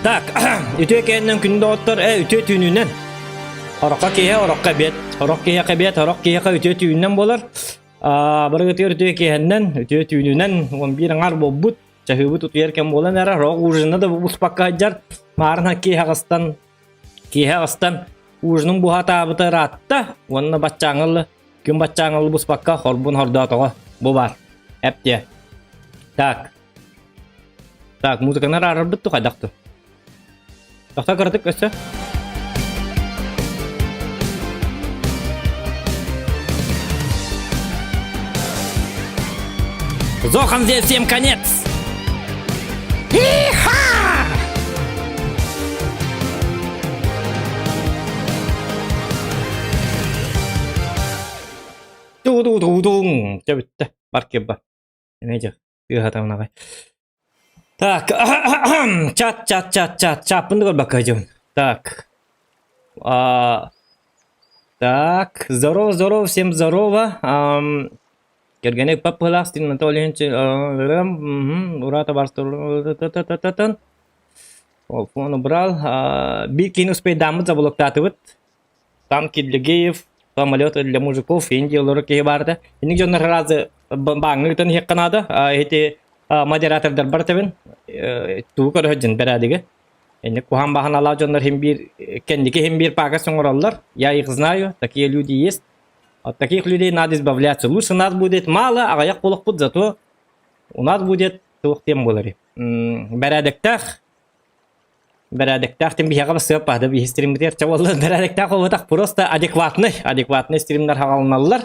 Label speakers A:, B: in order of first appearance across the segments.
A: Так, үтүө кэннэн күн доҕоттор, э, үтүө түүнүнэн. Ороххо киһи, ороххо эбиэт. Орох киһиэхэ эбиэт, орох киһиэхэ үтүө түүнүнэн буолар. Аа, барыгытыгар үтүө киһэннэн, үтүө түүнүнэн, он биир аҥаар буолбут. Чаһыыбыт утуйар кэм буолан эрэр, орох ужина да буспакка сылдьар. Маарын киэһэ аҕыстан, киэһэ аҕыстан ужинын буһатаабыта ыраатта. Уонна баччааҥылы, күн баччааҥылы буспакка хорбун хордоотоҕо. Бу баар. Эптиэ. Так. Так, музыканы араарарбыт ту хайдах ту? Тохто кыратык өссө. Зохан здесь всем конец! Иха! Ту-ду-ду-дуҥ! Дьэ бүттэ. Бар кирба. Эмиэ Тыаһатамнаҕай. Так, чат, чат, чат, чат, чаппын да көрбөккө дьон. Так. А, так, здорово, здорово, всем здорово. Ам, Кэргэнэ паппылаах Стин Анатольевич, ура, табаарыстар, Ол фон убрал. Биир киһини успейдааммыт заблоктаатыбыт. Танки для геев, самолеты для мужиков, Индия олорор киһи баарда. Инник дьоннор разы бааҥҥа ыытан иһиэххэ наада. Ити модератордар бар тэбин тугу көрө дьин бэрээдиги. Инник куһаан баһаналаах дьоннор хим биир кэнники хим биир паакас оҥороллор. Я их знаю, такие люди есть. От таких людей надо избавляться. Лучше нас будет мало, аҕыйах буолуохпут, зато у нас будет туох диэн буолар. Бэрээдэктээх Бэрээдэктээх тим биһиэхэ бассыап баһда биһи стриммитигэр чэ буолла бэрээдэктээх буолбатах просто адекватный адекватный стримнар хаҕаланаллар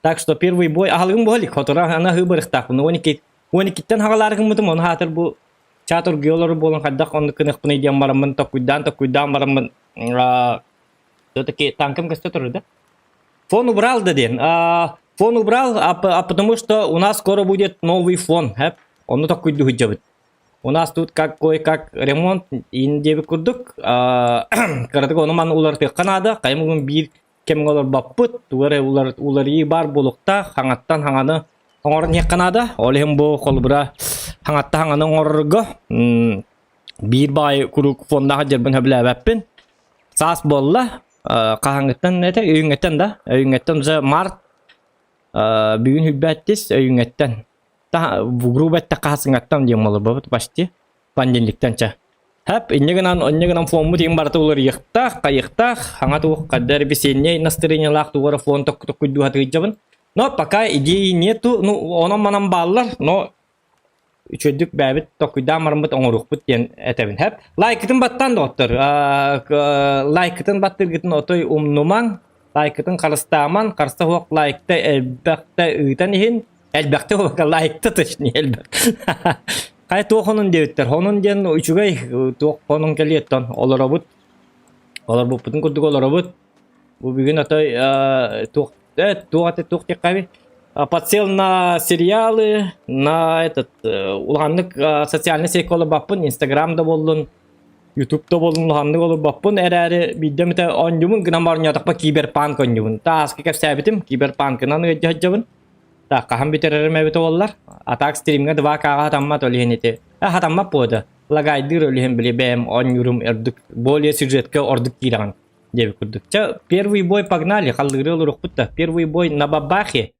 A: так что первый бой аһалыгым буола илик хотура аны аһыы барыахтаахпын он икки он иккиттэн хаҕалаары гыммытым ону хаатыр бу чат оргуйа буолан хайдах оннук гыныахпыный диэн бараммын токкуйдаан токкуйдаан бараммын все-таки танкым көстө турар да фон убрал да диэн фон убрал а потому что у нас скоро будет новый фон ону токкуйдуу сылдьабыт У нас тут как кое-как ремонт иин диэбит курдук, кыратык ону-маны уларытыахха наада. Хайа муҥун биир кэмҥэ олорбоппут, тугу эрэ уларыйыы баар буолуохтаах, хаҥаттан хаҥаны оҥорон иһиэххэ наада. Ол иһин бу холобура хаҥатта хаҥаны оҥорорго биир баҕайы куруук фоннаах дьарбын сөбүлээбэппин. Саас буолла, хаһааҥҥыттан этэ, өйүҥҥэттэн да, өйүҥҥэттэн уже март, бүгүн хүлбээттис өйүҥҥэттэн грубо эттэххэ хасыҥаттан диэн буолар почти понедельниктан ча Хап, инньэ гынан, онньо гынан фоммут иһин барыта уларыйыахтаах, хайыахтаах, хаҥа туох хаддар весенний настроениелаах тугара фон токкуйдуу сатыырдьабын. Но пока идеи нету, ну онон-манан бааллар, но үчүгэйдик бэйэбит токкуйдаан бараммыт оҥоруохпут диэн этэбин. Хэп, лайкытын баттаан доҕоттор, лайкытын баттыыргытын отой умнумаҥ, лайкытын харыстааман, харса суох лайкта элбэхтэ ыытан иһин, Элбэхтэ буолбакка лайкта точнее элбэх. Хайа туох онун диэбиттэр. Онун диэн үчүгэй туох онун кэлиэттэн олоробут. Олорбуппутун курдук олоробут. Бу бүгүн отой туох туох аты туох диэххэ подсел на сериалы, на этот улаханнык социальный сетка олорбаппын, Инстаграм да буоллун, Ютуб да буоллун улаханнык олорбаппын эрээри биирдэ эмитэ оонньуубун гынан баран оонньоотохпо киберпанк оонньуубун. Тааска кэпсээбитим, киберпанкынан ыалдьа сылдьабын. Так, хаһан бүтэрэрим эбитэ буоллар. А так стримҥа 2К-ҕа хатаммат ол иһин ити. Э, хатаммат буода. Лагайдыыр ол иһин били бэйэм оонньуурум ордук более сюжетка ордук киирэҕин диэбит курдук. Чэ, первый бой погнали, халлыыры олоруохпут да. Первый бой на бабахе.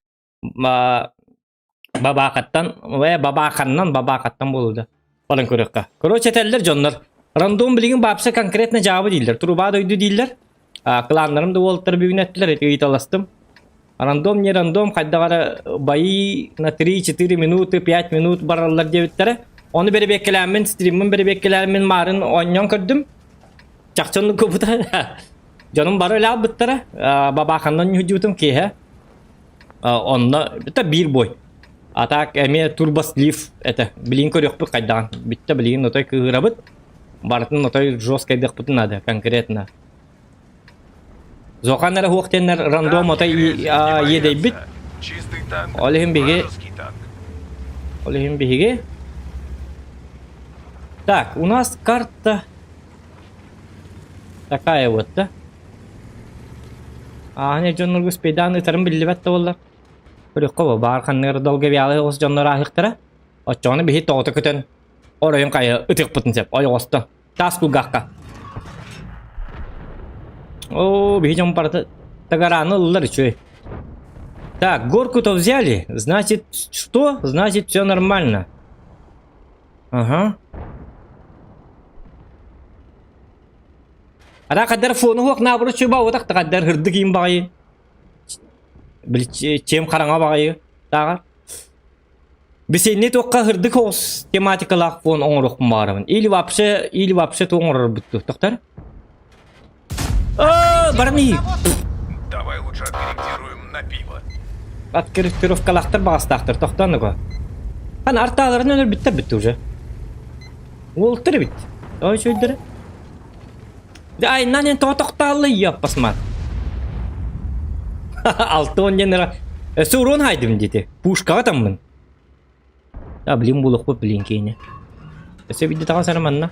A: Бабаахаттан, э, бабааханнан, бабаахаттан буолуда. Баран көрүөххэ. Короче, этэллэр дьоннор. Рандом билигин баапса конкретно дьаабы дииллэр. Труба дойду дииллэр. А, кланнарым да уолаттар бүгүн эттилэр, эти ыйыталастым. Рандом не рандом, хайдах эрэ бои на 3-4 минуты, 5 минут бараллар диэбиттэрэ. Ону бэрэбиэккэлээммин, стриммин бэрэбиэккэлээммин маарын оонньоон көрдүм. Чахчы оннук кубута. Дьонум бары өлө Бабааханнан ньүһүдьүбүтүм киэһэ. Онно это биир бой. А так эмиэ турбослив это. Билигин көрүөхпүт хайдаҕын. Бүттэ билигин отой кыыһырабыт. Барытын отой жесткайдыахпытын надо конкретно. Зохан эрэ хуох диэннэр рандом отой иэдэйбит. Ол иһин биһиги Ол иһин биһиги Так, у нас карта такая вот, да? Ааһан дьоннорго спейдаан ытарым биллибэт да буоллар. Көрүөххэ баар ханныгар долговялый оҕус дьоннор ааһыахтара. Оччоҕуна биһи тоҕото көтөн оройун хайа ытыахпытын сөп ойоҕосто. Таас кулгаахха. Оо, биһи дьон барыта тагарааны ыллар үчүгэй. Так, горку-то взяли, значит, что? Значит, все нормально. Ага. Ара қадар фону хуох наоборот чуба отақ тақадар хырдык им бағайы. Били чем хараҥа бағайы тааҕар. Бисенни туохха хырдык оҕус тематикалаах фон оҥоруохпун баҕарабын. Или вообще, или вообще туох оҥорорбут тохтор? Оо, баран иһи.
B: Давай лучше откорректируем на пиво.
A: Откорректировкалаахтар баҕастаахтар тохтоон ыга. Хан артааларын өлөрбүттэр бүттү уже. Уолтар эбит. Ой чөйдөрө. Айнан эн тоҕо тохтооллой ёппасмат. 6 диэн ра. Өссө урон хайдым диэти. Пушкаҕа таммын. А, блин, булуохпут, блин, кейне. Өссө бидде таҕас эрэ манна.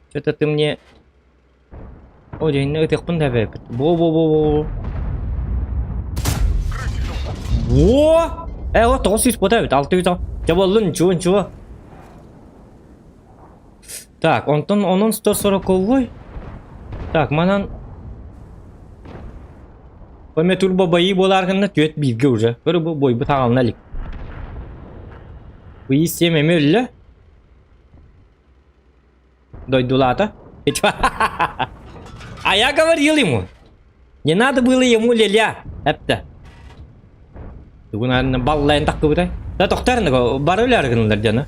A: Что-то ты мне... О, дьиҥнэ ытыахпын да эбэппит. Во-во-во-во. Во! Э, вот 900 бота эбит, 600. Дьэ буоллун, ничего, ничего. Так, онтон онон 140 Так, манан Эме турбо бои буолаар гынна түөрт бииргэ уже. Көрү бу бойбут аҕалына илик. Быйы сиэм эми өллө. Дойдулаата. А я говорил ему. Не надо было ему леля. Эптэ. Тугун баллайын тахтыбытай. Да тохтар бары өлөр гынылар дьоно.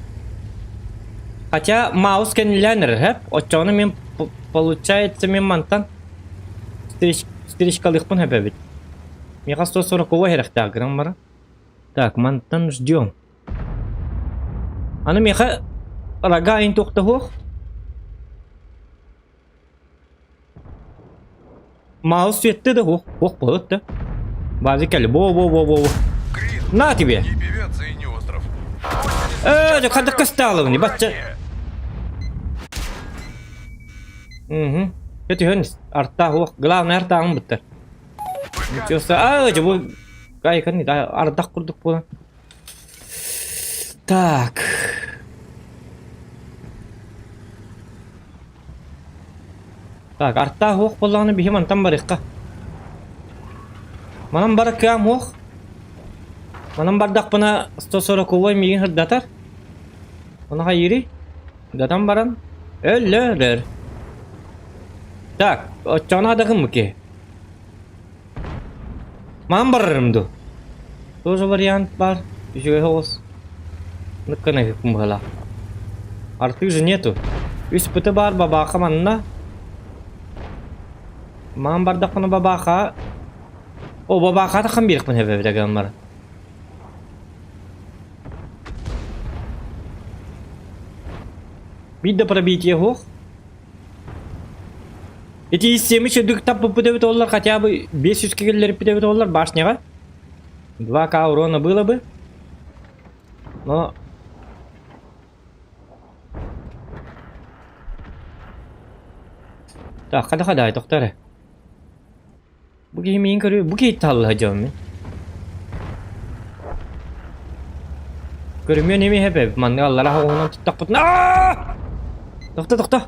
A: Хотя маус кэннилээн эрэр, хэп. Оччоҕуна мин получается мин мантан встречкалыахпын хэп эбит. Миэхэ 140 эрэхтээх гынан баран. Так, мантан ждем. Аны миэхэ рога ин туохтаһуох. Маус сүөттэ да уох, уох буолут да. Базы кэлли. Во во во во во. На тебе.
B: Не певец и не остров.
A: Э, дьэ хадыкка стаалыбын, бачча. Угу. Дьэ түһэн артаах уох, главное артааҕым буттар. Ничего А, дьэ бу айкан ардах курдук буолан. Так. Так, артаах уох буоллаҕына биһи мантан барыахха. Манан бара кыам уох. Манан бардахпына 140 миигин сырдатар. Ону хайыырый? Сырдатан баран өллөрөр. Так, оччоҕуна адагым ки. Манан барарым дуу? Тоже вариант баар. Үчүгэй соҕус. Ныккана быһалаах. Арты же нету. Үс пыты баар бабааха манна. Маан бардахпына бабааха. О, бабааха тахан биэриэхпин сөп эбит гынан баран. Биир да пробитие суох. Ити системы сүрдүк таппыппыт эбит оллар хотя бы 500 киллэриппит эбит оллар башняҕа. 2К урона было бы. Но Так, хада хада, тохтоо эрэ. Бу киһи миин көрүө, бу киһи таалла сылдьабын мин. Көрүмүөн эмиэ эбэбит, маннык аллара оҕуһунан туттахпытына Аа! Тохто, тохто.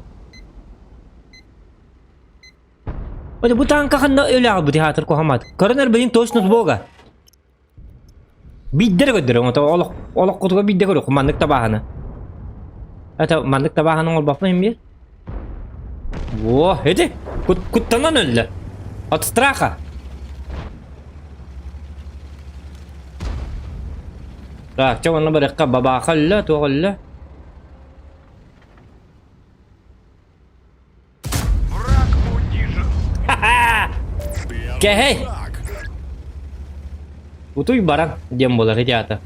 A: Ой, бу танка ханна өлөҕө бу театр куһамат. Көрөн эрбэйин точно бога. Биирдэ эрэ көрдөрөҥ, ото олох олоххутугар биирдэ көрүөххүн маннык табааһыны. Это маннык табааһыны оҥорбоппун эмиэ. Во, ити кут куттанан өллө. От страха. Так, чэ онно барыахха бабааха өллө, туох өллө.
B: Враг унижен.
A: Кэһэй! Утуй баран диэн буолар ити аата.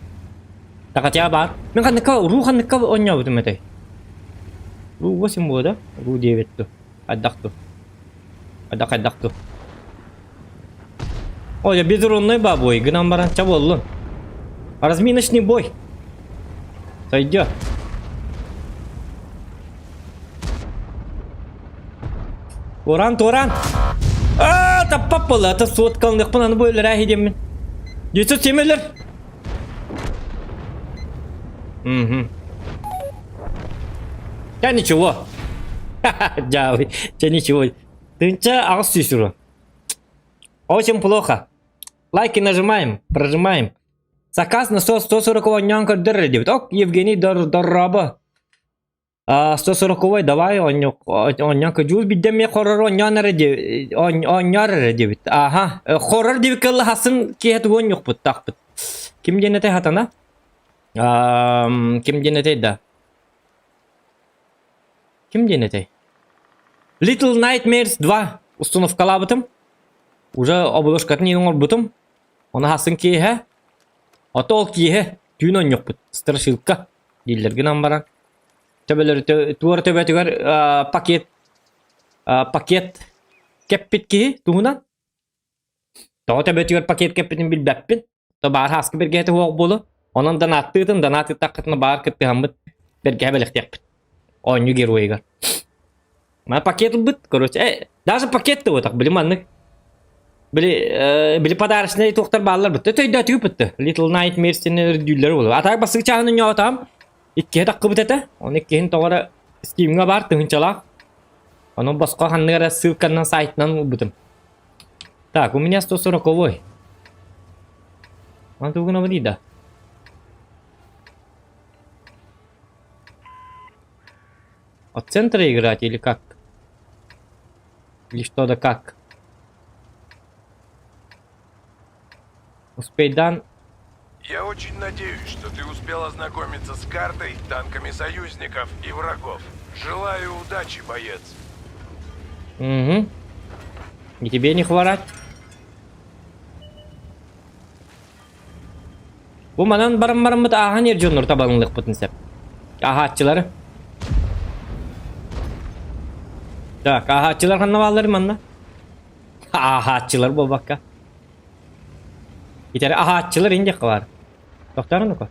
A: Такатя баар. Мин ханныкка уруу ханныкка оонньообутум этэй? Ру 8 буо да? Ру 9 ту. Хайдах ту? Хайдах хайдах ту? Ой, я безрунный бабой, гынан баран ча буоллун. Разминочный бой. Сойдет. Туораан, туораан. Аа, таппап буолла. Ата суоткалыныахпын аны бу өлөрөө диэммин. 907 өлөр. Угу. Да ничего. Дьаабый. Чэ ничего. Тынча аҕыс сүүс уру. Очень плохо. Лайки нажимаем, прожимаем. Заказ на 140 оонньоон көрдөр диэбит. Ок, Евгений Дорробо. 140 давай оонньоон көдьүүр биирдэ эмиэ хоррор оонньоон эрэ диэ оонньоор эрэ диэбит. Аха, хоррор диэбит кылла хасын киэһэ тугу оонньуохпут тахпыт. Ким диэн этэй хатана? Ким диэн этэй да? Ким диэн этэй? Little Nightmares 2 установкалаабытым. Уже обложкатын иин оҥорбутум. Ону хасын киэһэ, ото ол киэһэ түүн оонньуохпут. Страшилка дииллэр гынан баран. Төбөлөрү туора төбөтүгэр пакет пакет кэппит киһи туһунан. Тоҕо төбөтүгэр пакет кэппитин билбэппин. То баар хааска бэргэһэтэ суох буолуо. Онон донаттыытын, донат ыттаххытына баар кыттыһаммыт бэргэһэ бэлэхтиэхпит. Оонньуу геройыгар. Мана пакет ылбыт, короче, даже пакет да буотах, били маннык. Били, били подарочный туохтар бааллар бытта. Төйдөөтүгү бытта. Little Nightmares-тин үрдүүллэр буолуо. Атаак бастакы чааһын онньоотоом. Иккиһэ таххыбыт этэ. Оны иккиһин тоҕо эрэ Steam-ҥа баар тыһыынчалаах. Онон босхо ханнык эрэ ссылканан сайтынан ылбытым. Так, у меня 140-й. Он тугун да? От центра играть или как? Или что да как? Успей дан.
B: Я очень надеюсь, что ты успел ознакомиться с картой, танками союзников и врагов. Желаю удачи, боец.
A: Угу. И тебе не хворать. Бу манан баран бараммыт ааһан ер дьоннор табалынлыкпытын сеп. Аһааччылары. Так, аһааччылар ханна бааллар манна? Аһааччылар буолбакка. Итери аһааччылар индиэххэ баар. Тохтоорун ну-ка.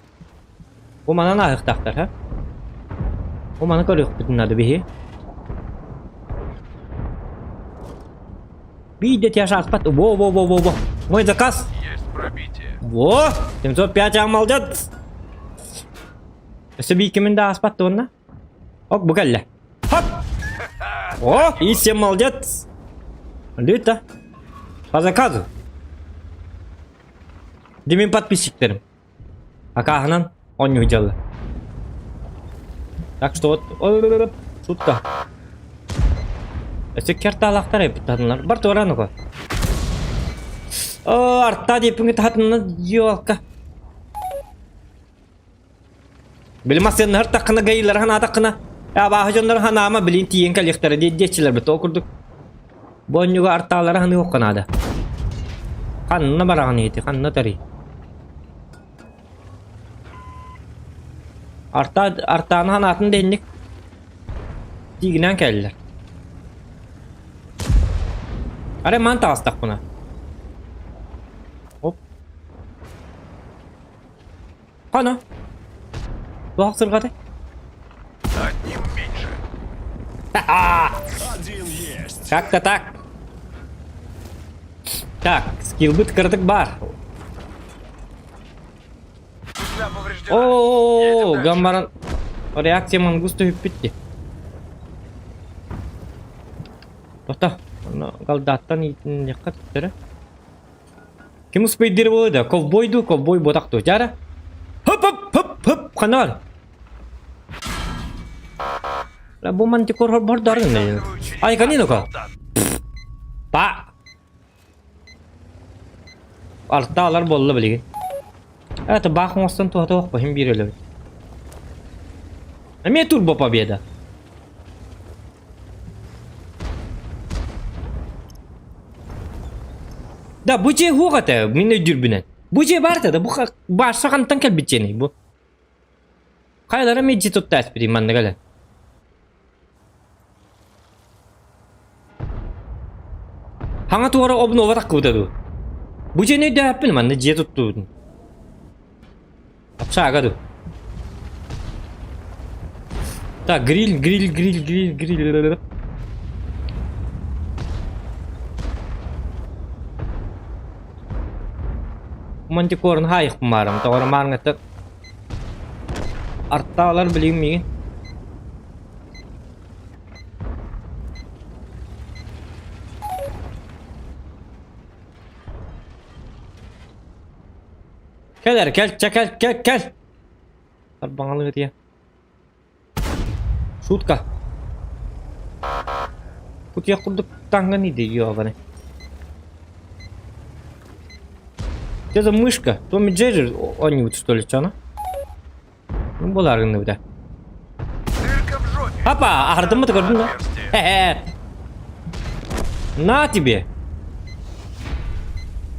A: Бу манан ааһыахтаахтар, ха? Бу маны көрүөхпүтүн наада биһи. Биирдэ тяж ааспат. Во, во, во, во, во. Мой заказ.
B: Есть пробитие.
A: Во! 705 а молодец! Өссө биир кимин да ааспат туонна. Ок, бу кэллэ. Хоп! О, и всем молодец! Люта. По заказу. Димин подписчиктерим. Акааһынан оонньуу дьалла. Так что вот шутка. Өссө кертаалаахтар эбит Бар туоран уга. О, арта диэппиҥи таһатынна ёлка. Били массыыннаһар таххына гаилары ханаатаххына абааһы дьоннор ханаама билин тиийэн кэлиэхтэрэ диэн диэччилэр бит ол курдук бу онньуга артаалары ханыахха наада ханна бараҕын ити ханна тарый арта артааны ханаатын да инник. Тиигинэн кэллилэр. Арай ман таҕыстахпына. Оп. Хана. Туох сырҕатай?
B: Одним меньше.
C: Один есть.
A: Как-то так. Так, скилбыт кыратык баар.
B: Петля повреждена.
A: О,
B: Едем дальше.
A: гаммаран реакция мангуста үппүт Тота, оны галдаттан иитиннэххэ төттөрө. Ким успейдир буолуо да, ковбой дуу, ковбой буотах дуу, дьара. Хоп хоп хоп хоп, ханар. Бу мантикор бордарын
B: Прикармливаю через
A: Ай,
B: нас,
A: канинока.
B: солдат.
A: Па. Артаалар буолла билигин. Это баах оҥостон туһата суох баһын биир өлөбүт. Эмиэ турбо победа. Да, бу дьиэ суох этэ, мин өйдүүрбүнэн. Бу дьиэ баар этэ да, бу баарса хантан кэлбит дьиэний бу? Хайалара мэлдьи тутта эспитий маннык элэ. Хаҥа туора обнова таххыбыта дуу? Бу дьиэни өйдөөппүн манна дьиэ туттубутун. Общага дуу? Так, гриль, гриль, гриль, гриль, гриль. Мантикорн хаайықпын маарым. Тоҕор маарыҥаттан Артаалар билигин миигин. Кэл эрэ, кэл, чэ, кэл, кэл, кэл! Тарбаҥалыы тиэ. Шутка. Кутуйах курдук таҥҥан иди, ёбаный. Где за мышка? Том и Джерри он-нибудь что ли, чё она? Ну, буолааргынныбыта.
B: Дырка в жопе.
A: Апа, аһардыммыт көрдүн да?
B: Отверстие.
A: Хе-хе. На тебе.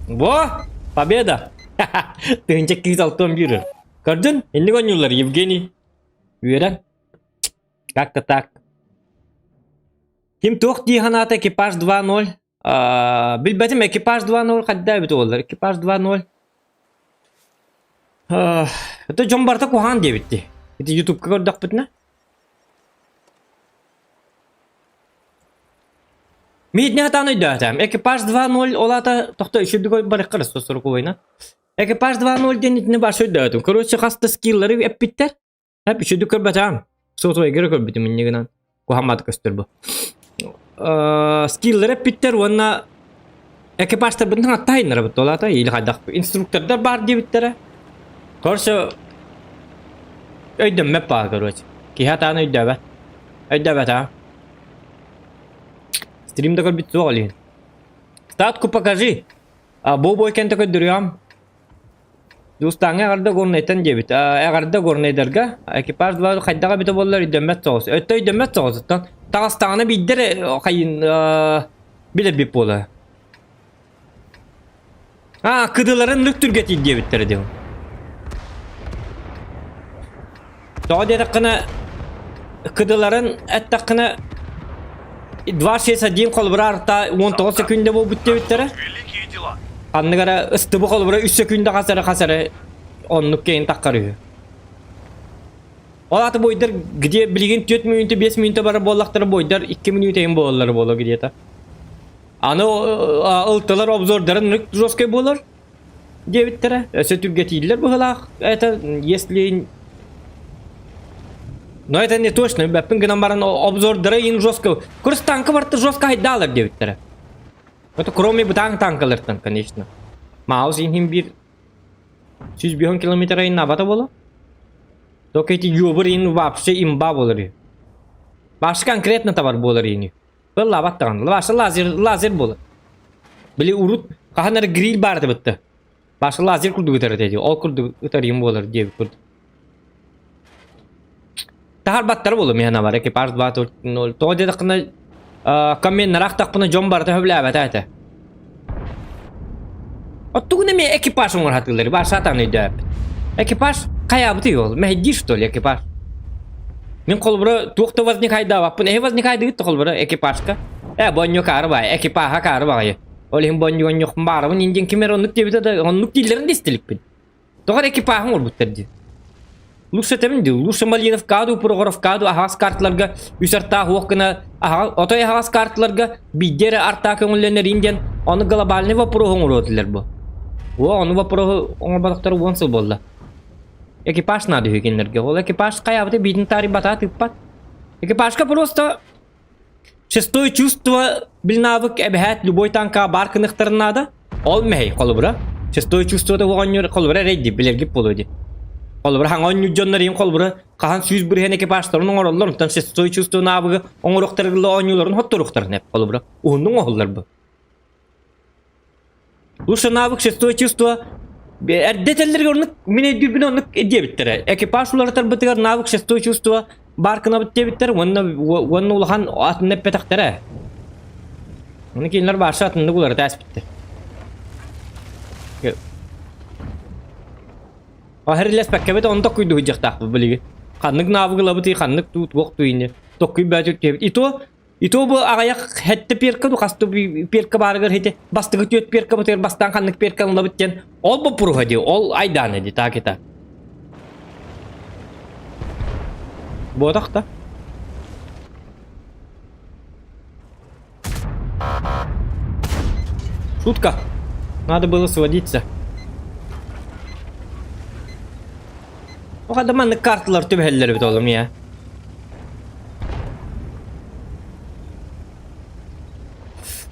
A: Во, победа. Тыһынча кыыс алтан биэрэр. Көрдүн? Инник оонньууллар Евгений. Үөрэн. Как-то так. Ким туох дии санаата экипаж 2-0. Аа, билбэтим экипаж 2-0 хайда эбит уоллар. Экипаж 2-0. Аа, это дьон барыта куһаҕан диэбитти. Ити ютубка көрдөхпүтүнэ. Миитинэ сатаан өйдөөтөм. Экипаж 2-0 ол аата тохто үчүгдүк барыхха состорукубайна. Экипаж 2-0 диэн итини баш өйдөөтүм. Короче, хас да скиллары эппиттэр. Эп үчүгдүк көрбөтөм. Сотовайгары көрбүтүм инньэ гынан. Куһаммат көстөр бу. Скиллары эппиттэр уонна экипажтарбытын аттаһыннарабыт ол аата или хайдах инструктордар баар диэбиттэрэ. Короче, өйдөммөт баа короче. Киһи атаан өйдөөбөт. Өйдөөбөт аа. Стрим да көрбүт суох илин. Статку покажи. А бу бой кэнтэ көрдөрүөм. Дьулустааҥҥа эҕэрдэ Горнайтан диэбит. Эҕэрдэ Горнайдарга. Экипаж два хайдаҕа эбитэ буоллар өйдөммөт соҕус. Өттө өйдөммөт соҕусуттан таҕыстаҕына биирдэ эрэ хайын билэрбит буолар. Аа, кыдыларын лүк түргэтий диэбиттэрэ диэн. Тоҕо диэтэххинэ, кыдыларын эттэххинэ 261 холобура арта 19 секүндэ буолбут диэбиттэрэ.
B: Великие дела.
A: Ханнык эрэ ыстыбы холобура 3 секүндэ хас эрэ хас эрэ оннук кэйин таххар үһү. Ол аата бойдар где билигин 4 мүнүүтэ 5 мүнүүтэ барар буоллахтара бойдар 2 мүнүүтэйин буолаллар буолуо где-то. Аны ылтылар обзордарын жесткой буолар диэбиттэрэ. Өссө түргэтииллэр быһыылаах. Это если Но это не точно. Бэппин гынан баран обзордара ин жестко. Курс танка барта жестко хайдаалар диэбиттэрэ. Это кроме бытаан танкалартан, конечно. Маус иһин биир 105 километр айыннаабата буолуо. Только эти юбыр ин вообще имба буолар. Вообще конкретно товар буолар ини. Ыллаабат даҕаны. Баша лазер, лазер буолар. Били урут хаһан эрэ гриль баар этэ Баша лазер курдук ытар этэ дии. Ол курдук ытарыйым буолар диэбит курдук. Таһарбаттар буолуо миэнэ бар экипаж 2.0. Тоҕо диэтэххинэ комменнары ахтахпына дьон барыта сөбүлээбэтэ этэ. Оттугун эмиэ экипаж оҥоро сатыыллар. Баар сатаан өйдөөбүт. Экипаж хайаабытый ол? Мэһэйдиир что ли экипаж? Мин холобура туох да возникайдаабаппын. Эһи возникайдыгыт да холобура экипажка. Э, бонньу каары баай, экипаха каары баҕайы. Ол иһин бонньу онньохпун баарабын индиэн ким эрэ оннук диэбитэ да оннук дииллэрин да истиликпин. Тоҕо эрэ экипаһын оҥорбуттар дии. Лучше этэбин дии, лучше Малиновка дуу, Прохоровка дуу аһаҕас карталарга үс артаах уох гына аһаҕас, отой аһаҕас карталарга биирдэ эрэ артаа көҥүллэнэрин диэн ону глобальный вопрос оҥоруо этилэр бу. О, ону вопроһу оҥорботохторо уон сыл буолла. Экипаж надо үһү кинилэргэ. Ол экипаж хайаабыта биитин таарыйбатаа тыыппат. Экипажка просто шестое чувство бил навык эбэһээт любой танка баар кыныхтарын наада. Ол мэһэй холобура. Шестое чувство оҕонньор холобура эрэй дии билэргит буолуо дии. Холобура хаҥа оонньуур дьоннор иһин холобура хаһан 100% экипажтарын оҥороллор, онтон шестое чувство навыгы оҥоруохтарыгар оонньууларын хотторуохтарын эп холобура уһуннук оҥоһуллар бу. Лучше навык шестое чувство эрдэ этэллэригэр оннук мин өйдүүрбүн оннук диэбиттэрэ. Экипаж уларытарбытыгар навык шестое чувство баар гынабыт диэбиттэр уонна уонна улахан атын эппэтэхтэрэ. Ону кинилэр баарса атыннык уларыта ааспыттар. Аһэрилэспэккэбит ону токкуйду сылдьыахтаахпыт билигин. Ханнык навык ылабытый, ханнык туу туох туйни токкуй бөөтүр диэбит. И то И то бу аҕыйах хэттэ перка ду хас перка баарыгар хити бастакы түөрт перкабытыгар бастаан ханнык перка ыллабыт диэн ол боппуруһа дии ол айдаана дии так это буотах да шутка надо было сводиться Оҕа маннык карталар түбэһэллэр эбит oğlum ya.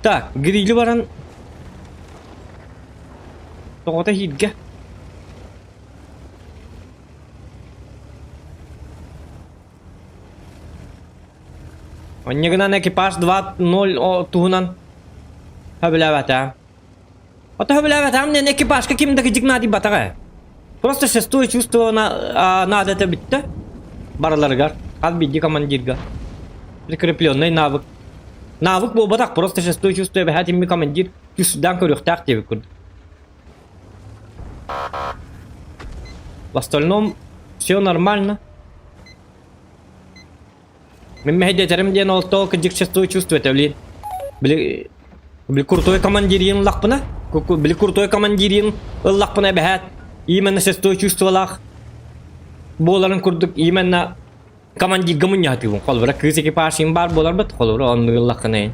A: Так, грили баран тоҕото иһииргэ. Онньа гынан экипаж 2-0 туһунан сөбүлээбэтэ. Ото сөбүлээбэтэҕим диэн экипажка ким да кыдьык наадыйбатаҕа. Просто шестое чувство надо это бүттэ. Барыларыгар. Хас биирдии командирга. Прикрепленный навык. Навык буолбатах, просто шестое чувство эбэһээт имми командир түсүрдээн көрүөхтээх диэбит курдук. В остальном все нормально. Мин мэһэйдэтэрим диэн ол то кырдьык шестое чувство это блин. Били били крутой командирин ыллахпына, били крутой командирин ыллахпына эбэһээт именно шестое чувстволаах буоларын курдук именно командирга мунньаатыыбын. Холобура кыыс экипаж баар буоларбыт, холобура оннук ыллаххына.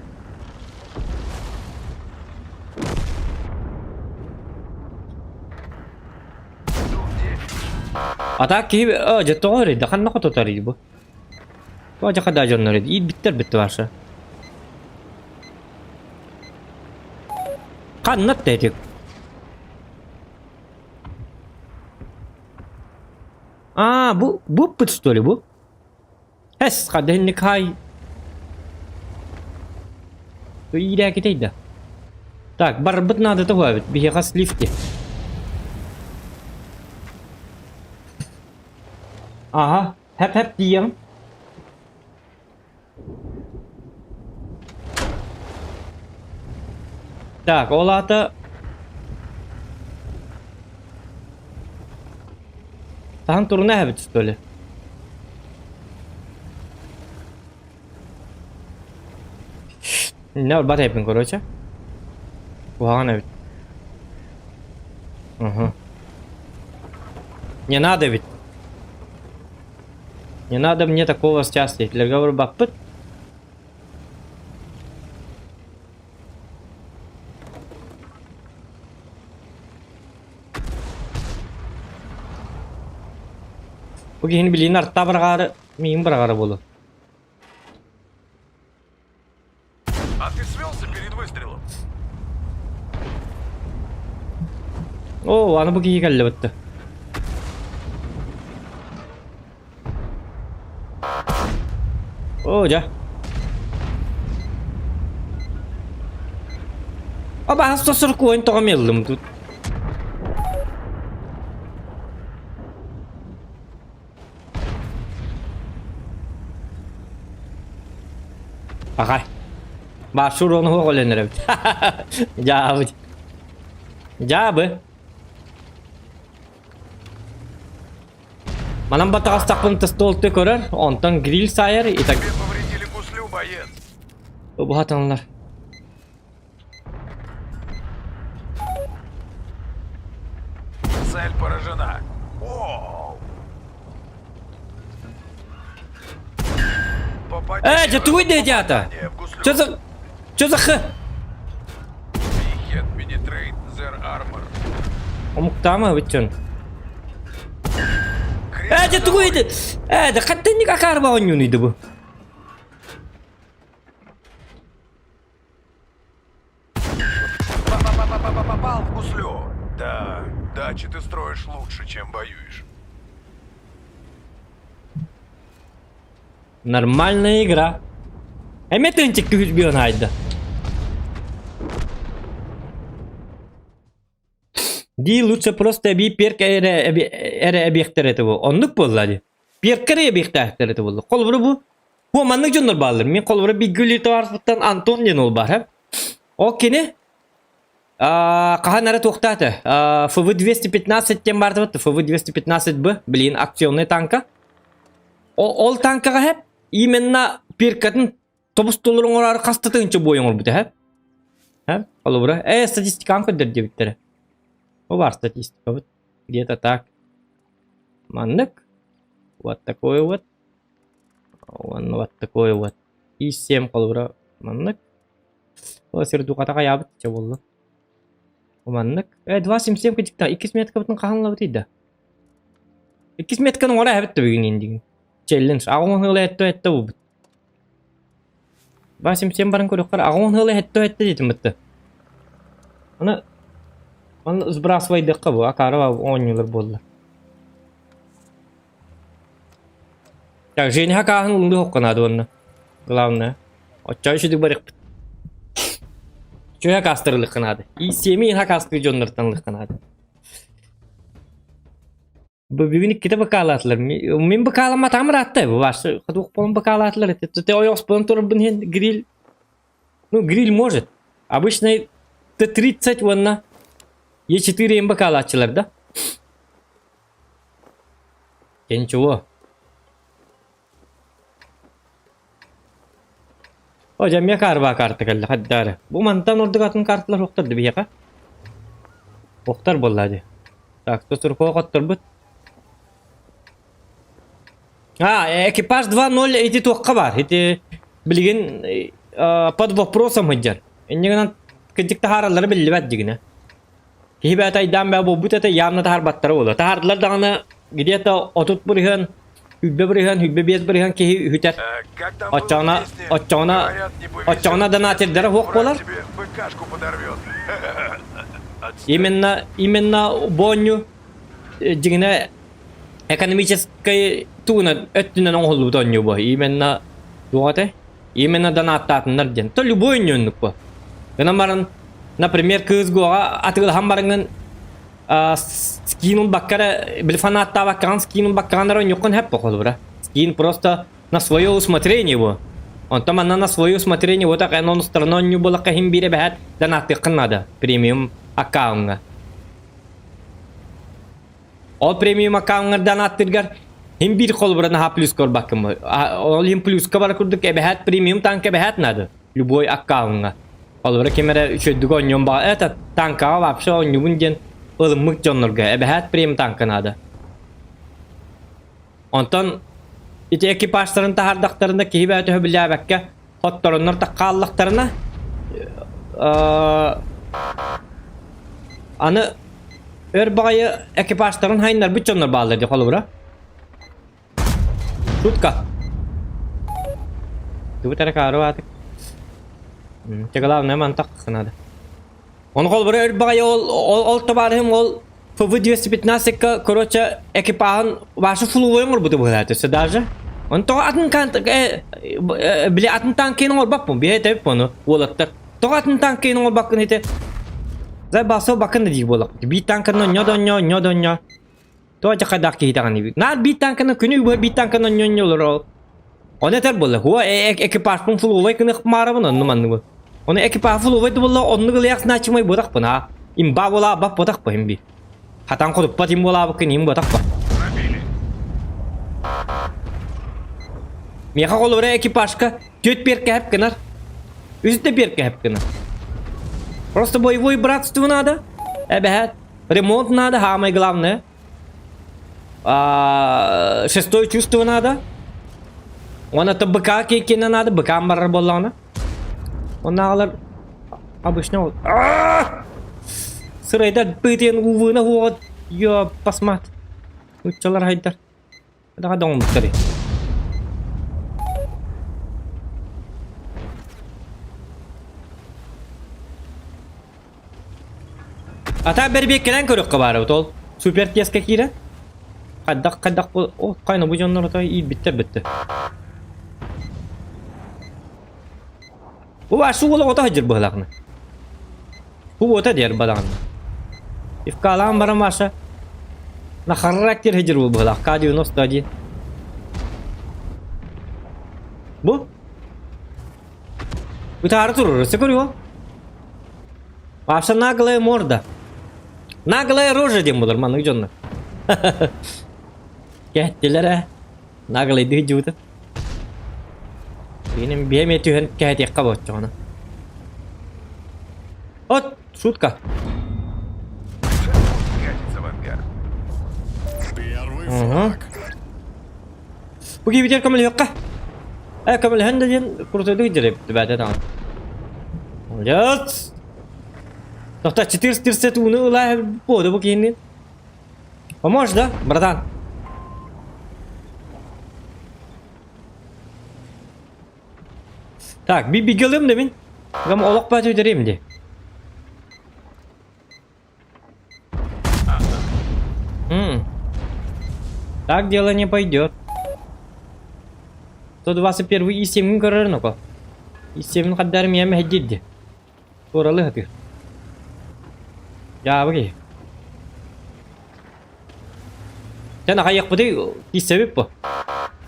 A: А так киһи дьэ тоҕо эрийдэ ханна хототор бу? Тоҕо дьэ дьоннор иирбиттэр бүттэ ваша. Ханна этик? А, бу бу что ли бу? Эс, хадыһынник хай. Иирээкитэй да. Так, барбыт наада туһуабит. Биһиэхэ сливки. Ага, хэп-хэп тиийэҕин. Так, ол аата Таһан туруна эһэбит что ли? Не барбат эбиппин короче. Куһаҕан эбит. Угу. Не надо ведь. Не надо мне такого сейчас. Для барбаппыт. Бу киһини билиин артаа быраҕаары, миигин быраҕара буолуо.
B: А ты свелся перед выстрелом?
A: Оо, аны бу киһи кэллэ бытта. Оо, дьэ. Абаас тосор куойун тоҕо меллым тут. Аҕай. Баашур ону суох өлөн эрэбит. Дьаабы. Дьаабы. Манан батаҕастахпын тостуолты көрөр, онтон гриль саайар, и так
B: Тебе повредили гуслю, боец.
A: Убаһатанлар.
B: Цель поражена. Оу.
A: Э, дьэ тугуй да ата? Чё за... Чё за х? Омуктаама бүтчөн. Ээ, дьэ тугуй ити? Ээ, да хаттынник акаарба оонньуунуйду бу.
B: Попал в гуслю. Да, дачи ты строишь лучше, чем воюешь.
A: Нормальная игра. Эмэ тынчик күһүс айда. Дии лучше просто эбии перк эрэ эрэ эбиэхтэр этэ бу. Оннук буолла дии. Перкэ эрэ эбиэхтээхтэр этэ буолла. Холобура бу бу маннык дьоннор бааллар. Мин холобура бииргэ үлэлии Антон диэн ол баар. Ол кини хаһан эрэ туохтаата ФВ-215 диэн баартыбыт ФВ-215Б блин акционный танка. Ол танкаҕа хэп именно перкатын тобус толору оҥороору хаста тыһыынча буой оҥорбута һэ һэ холобура э статистикаҕын көрдөр диэбиттэрэ бу баар статистикабыт где-то так маннык вот такой вот уонна вот такой вот и 7 холобура маннык ол сир духата хайаабыт чэ буолла маннык э 2.77 кытыкта иккис меткабытын хаһан да иккис метканы оҥоро эһэбит да бүгүн индигин челлендж аҕа ыла этто этте буолбут Васим сен баран көрүөххэр аҕа ыла этто этте диэтим бытты. Аны аны сбрасывайдыахха бу акаары оонньуулар буолла. Так, Женя хакааһын ылынды хокко наада уонна. Главное. Оччо үчүдүк барыахпыт. Чөһө хакаастырылыхха наада. И семи хакаастыы дьоннортон ылыхха наада. Бу бүгүн иккитэ бакаалаатылар. Мин бакааламматаҕым ыраатта. Бу баасы хотуох буолан бакаалаатылар. Ты ойоҕоспунан турарбын иһин гриль ну гриль может. Обычный Т-30 уонна Е4 им бакаалааччылар да. Я ничего. О, дьэ эмиэ каарбаа карта кэллэ хайдаары. Бу мантан ордук атын карталар суохтар да биһиэхэ. Суохтар буоллаа дии. Так, Сосуркова хотторбут. А, экипаж 2.0 ити туохха баар. Ити билигин под вопросом сылдьар. Инньэ гынан кырдьык таһаараллара биллибэт дигинэ. Киһи бэйэтэ айдаан бэйэ буолбут этэ явно таһаарбаттара буолуо. Таһаардылар даҕаны где-то 30 бырыһыан, 100 бырыһыан, 105 бырыһыан киһи үһүтэр.
B: Как там было в
A: Оччоҕуна,
B: песне?
A: оччоҕуна,
B: Говорят, не повезет,
A: оччоҕуна донатердара
B: если
A: суох
B: враг
A: буолар.
B: тебе БКшку подорвет. Отстань.
A: Именно, именно бонню дьиҥинэ экономическай тугунан өттүнэн оҥоһуллубут оонньуу бу. Именно туох этэй? Именно донаттаатыннар диэн. То любой оонньуу бу. Гынан баран, например, кыыс Гоҕа атыылаһан бараҥҥын скинун баккара били фанаттаабаккаҕын скинун баккаҕын эрэ оонньуоххун сөп холобура. Скин просто на свое усмотрение бу. Онтон манна на свое усмотрение вот так он страной оонньуу буоллахха иһин биир эбэһээт донаттыаххын наада премиум аккаунҥа. Ол премиум аккаунҥар донаттыыргар иһин биир холобура наһаа плюска барбаккын ол иһин плюска бар курдук эбэһээт премиум танк эбэһээт наада любой аккаунҥа. Холобура ким эрэ үчүгэйдик оонньуон баҕа это танкаҕа вообще оонньуубун диэн ылыммыт дьоннорго эбэһээт премиум танка наада. Онтон ити экипажтарын таһаардахтарына киһи бэйэтэ сөбүлээбэккэ хоттороннор хааллахтарына аны өр баҕайы экипажтарын хайыннарбыт дьоннор бааллар дии холобура. Шутка. Тугу эрэ каарыбаатык. Те главное мантах надо. Он холобура өр баҕайы ол ол табаарыһым ол ФВ-215-ка короче экипаһын ваша фуловой оҥорбута быһыылаах өссө даже. Он тоҕо атын били атын танкины оҥорбаппын биһи этэбит ону уолаттар. Тоҕо атын танкины оҥорбаккын ити Зайбасыл бакын да диир буоллахпыт. Биир танканы онньо да онньо, онньо да онньо. Тоҕо дьахайдаах киһи даҕаны эбит. Наар биир танканы күнү быһа биир танканы онньо-онньо олорор. Ону этэр буолла. Хуа экипажпын фуловой гыныах маарабын онну манныбын. Ону экипаж фуловой да буолла оннук ылыах значимай буотахпын аа. Имба буолаабат буотахпын би. Хатан хотуппат им буолаабыккын им буотахпын.
B: Пробили.
A: Миэхэ холобура экипажка түөрт перкэһэп гынар. Үс да перкэһэп гынар. Просто боевой братство надо. Эбэһэт. Ремонт надо, самое главное. А, шестое чувство надо. Он это быка кеккене надо, быкам барар буоллаҕына. Оннааҕылар обычно ол Сырайдар бытыан увына хуоҕат ё пасмат. Уччалар хайдар. Даға доҥмуттар. Ата бэрбиэккэлээн көрүөххэ баара ол. Супер тиэскэ киирэн. Хайдах хайдах бу о хайна бу дьоннор ото иирбиттэр бүттэ. Бу башы уола ото сылдьар быһылаахына. Бу уота диэр бадаҕанна. Ивкалаан баран Маша на характер сылдьар бу быһылаах К-91. Бу Ытаары турар, өссө көрүө. Вообще наглая морда. Наглая рожа диэн буолар маннык дьоннор. Кэһэттилэр ээ. Наглайдыы дьыбыта. Билигин биһи эмиэ түһэн кэһэтиэххэ болчоҕуна. От, шутка.
B: Катится в ангар.
C: Первый
A: Угу.
C: флаг.
A: Бу киһибитигэр көмөлөһүөххэ. Э, көмөлөһөн да диэн крутойдук дьэрэ бээтэ даҕаны. Молодец! Тоқта 430 ууну ыла буоду бу киһини. Поможешь, да, братан? Так, би бигэлым да мин. Гам олох баат өйдөрейм ди. М. Так дело не пойдет. 121 и 7 көрөр ноко. И 7 хаддар миэм хэддирди. Туоралы хатыр. Дьаабы киһи. Дьэ нахайыахпытый тииссэбит бу.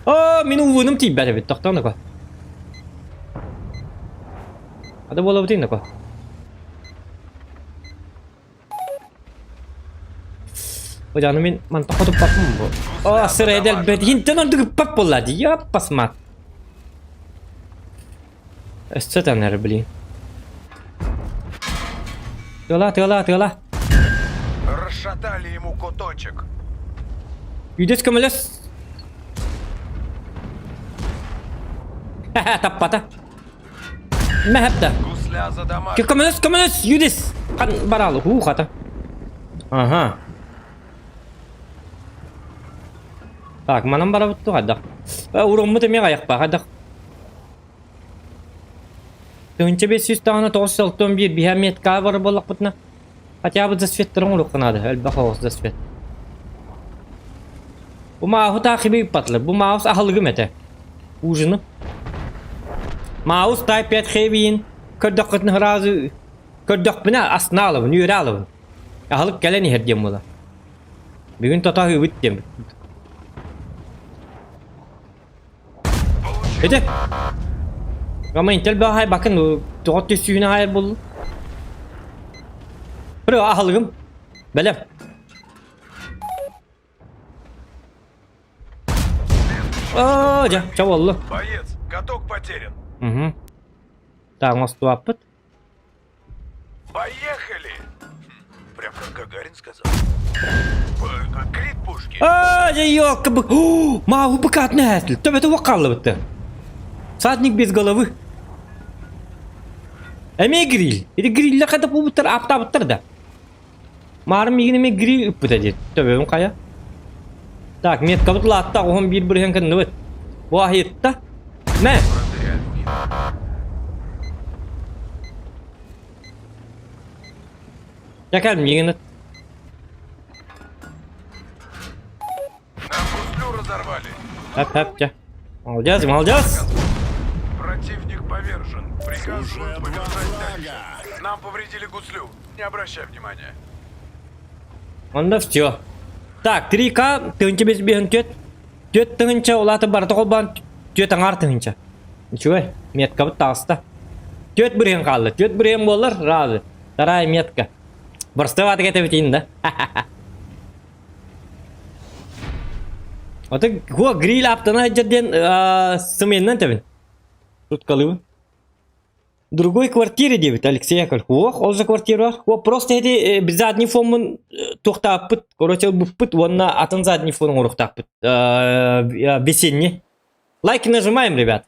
A: Оо, мин увуунум тиийбэт эбит, тохтоо ноко. Ада буолабытый ноко. Аны мин мантан хотуппаппын бу. Оо, сыра эдэлбэт хинтэн ордук ыппат буолла дии, яппасмат. Өссө төнөр, блин. Тыала, тыала, тыала.
B: Расшатали ему куточек.
A: Үдэс көмөлөс. Ха-ха, таппата. Мэхэптэ.
B: Гусля задамажил.
A: Көмөлөс, көмөлөс, Юдис. Хан баралы, хуу хата. Ага. Так, манан барабыт хайдах. Уруммут эмиэ хайахпа, хайдах. 1500 даҕаны 961 биһэ метка бар буоллахпытына хотя бы засветтарын оҥоруохха наада элбэх оҕус засвет. Бу мааһу таах ыппатылар. Бу маус аһылыгым этэ. Ужину. Маус Type 5 Heavy-ин көрдөххүтүнэ сразу көрдөхпүнэ астына алабын, үөрэ алабын. Аһылык кэлэн иһэр диэн буолар. Бүгүн тото аһыыбыт диэн.
B: Получил.
A: Ити. Ama Intel баһай bakın тоҕо түссүүнэ хайар буллум. Бро аһылыгым. Бэлэм.
B: Следующий
A: Оо, дьэ, чэ буоллу.
B: Боец, каток потерян.
A: Угу. Так, оҥостубаппыт.
B: Поехали! Хм, Прям как Гагарин сказал. Крит пушки.
A: Аа, дьэ, ёлка бы. Мааһу быкаатын эһээтэл. Төбөтө уох хааллыбытта. Всадник без головы. Эмиэ гриль. Ити гриллэ хайдах буолбуттар аптаабыттар да. Маарым миигин эмиэ гриль ыппыта диир. Төбөбүн хайа. Так, меткабыт улаатта, оһон биир бырыһан кынныбыт. Бу аһыйытта. Мэ! Дьэ кэл миигин ыт.
B: Нам гуслю разорвали.
A: Хэп хэп дьэ. Молодец, молодец!
B: Противник повержен. Приказываю
C: Уже два
B: побежать дальше.
C: флага.
B: Нам повредили гуслю. Не обращай внимания.
A: Онно все. Так, 3К тыһыынча бес биэһин түөрт. Түөрт тыһыынча улаата барыта холбоон түөрт аҥаар тыһыынча. Үчүгэй, меткабыт таҕыста. Түөрт бырыһыан хаалла. Түөрт бырыһыан буоллар, разы. Вторая метка. Простой ватык этэбитин да. Аты хуа гриль аптана сылдьар диэн сымыйаннан тэбин. Туткалыыбын. Другой квартире диэбит Алексей Яковлев. Ох, ол же квартира. О, просто эти задний фонмун туохтааппыт, короче, ылбыппыт уонна атын задний фон оҥоруохтаахпыт. Весенний. Лайки нажимаем, ребят.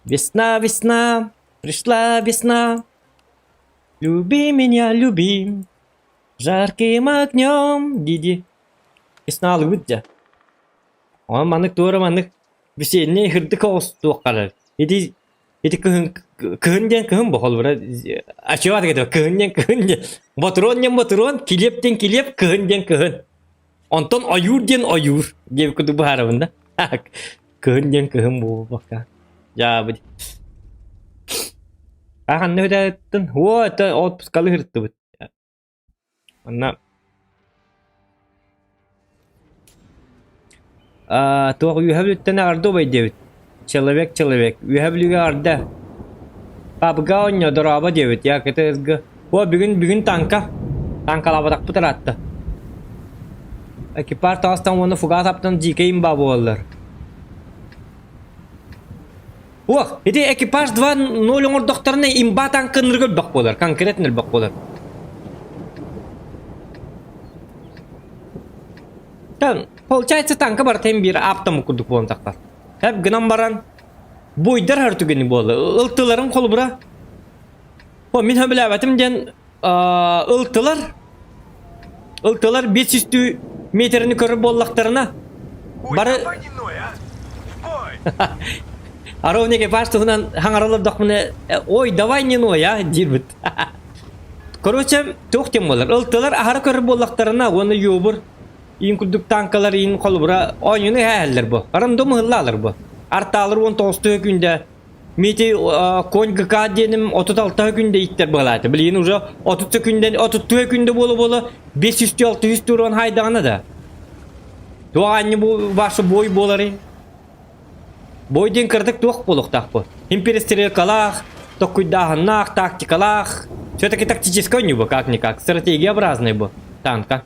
A: Весна, весна, пришла весна. Люби меня, люби. Жарким огнем, диди. Весна алыбыт дьэ. Онон маннык туора маннык весенний хырдык оҕус туоххарар. Ити ити кыһын кыһын диэн кыһын бу холобура ачыва кыһын диэн кыһын диэн ботуруон диэн ботуруон килиэп диэн килиэп кыһын диэн кыһын Онтон ойуур диэн ойуур диэбит курдук быһаарабын да. Кыһын диэн кыһын буолбакка. Дьаабы. А ханна өтөттөн? О, это отпускалы ырыттыбыт. Онно А, туох үөһэ бүлүттэн аҕарда убай диэбит. Человек, человек. Үөһэ бүлүүгэ аҕарда. Папга оонньоо, дорообо диэбит. Я КТСГ. О, бүгүн бүгүн танка. Танкалаабатахпыт ыраатта. Экипаж таҕыстан уонна фугас аптан дьиикэй имба буолаллар. Ох, ити экипаж 2-0 оҥордохторуна имба танка ынырык өлбөх буолар, конкретно өлбөх буолар. Тан, получается танка барыта биир аптам курдук буолан тахсар. Хэп гынан баран буйдар хар түгэни буолла. Ылтыларын холобура О, мин сөбүлээбэтим диэн ылтылар ылтылар 500 метрини көрөр буоллахтарына бары Аровник экипаж туһунан хаҥаралар дохмуна ой давай не ной а диирбит короче туох диэн буолар ылтылар аһара көрөр буоллахтарына уонна юбур иин курдук танкалар иин холобура оонньууну иһээһэллэр бу рандом ыһыллаалар бу артаалар 19 күндэ Мити конь ГК диэним 36 күндэ иттэр быһалаата. Билигин уже 30 күндэн 32 күндэ буола-буола 500-600 туран хайдаҕына да. Туох анньы бу ваша бой буоларый? Бой диэн кыратык туох буолуохтаах бу? Имперстрелкалаах, токкуйдааһыннаах, тактикалаах. Все-таки тактический оонньуу бу, как-никак. Стратегиябразный бу танка.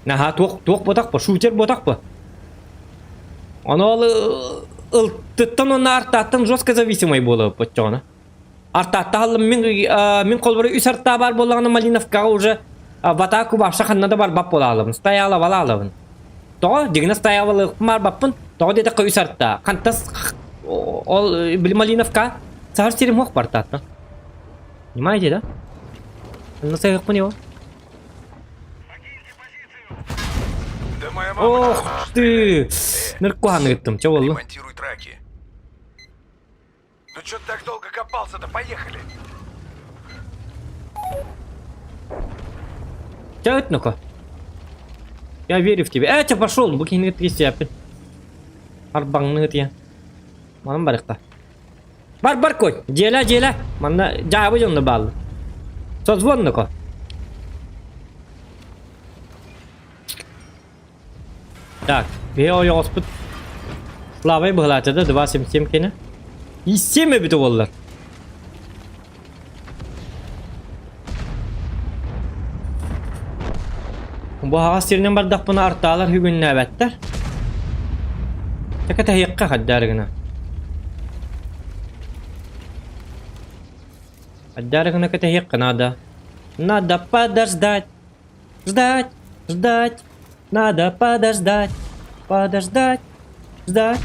A: Наһаа туох туох ботах бу, шутер ботах бу. Ону ол ылтыттан уонна артааттан жестко зависимый буолуо оччоҕуна. Артаатта халлым мин мин холбору үс артаа баар буоллаҕына Малиновкаҕа уже в атаку вообще ханна да барбат буолаалабын. Стояла балаалабын. Тоҕо? Дьигинэ стоялалыахпын барбаппын. Тоҕо диэтэххэ үс артаа. Хантас ол били Малиновка саһар сирим суох бартааттан. Понимаете, да? Ханна сайыахпын его? Ох ты! Ныркуһаны ыттым, чэ буоллун.
B: Ремонтируй траки. Ну чё ты так долго копался-то? Поехали!
A: Чэ ыт ну-ка. Я верю в тебя. Э, чэ пошел, бу киһини кытта Арбаҥны ытыйан. Манан барыахта. Бар бар кой, дьиэлээ дьиэлээ. Манна дьаабы дьонно бааллар. Созвон ну-ка. Так, биһи ойоҕоспут Славай быһылааччы да 2.77 кини. И 7 эбитэ буоллар. Бу аһаҕас сиринэн бардахпына артаалар үгүннээбэттэр. Тэкэ тэһиэххэ хаддаар гына. Хаддаар гына кэтэһиэххэ наада. Надо подождать, ждать, ждать. Надо подождать, подождать, ждать.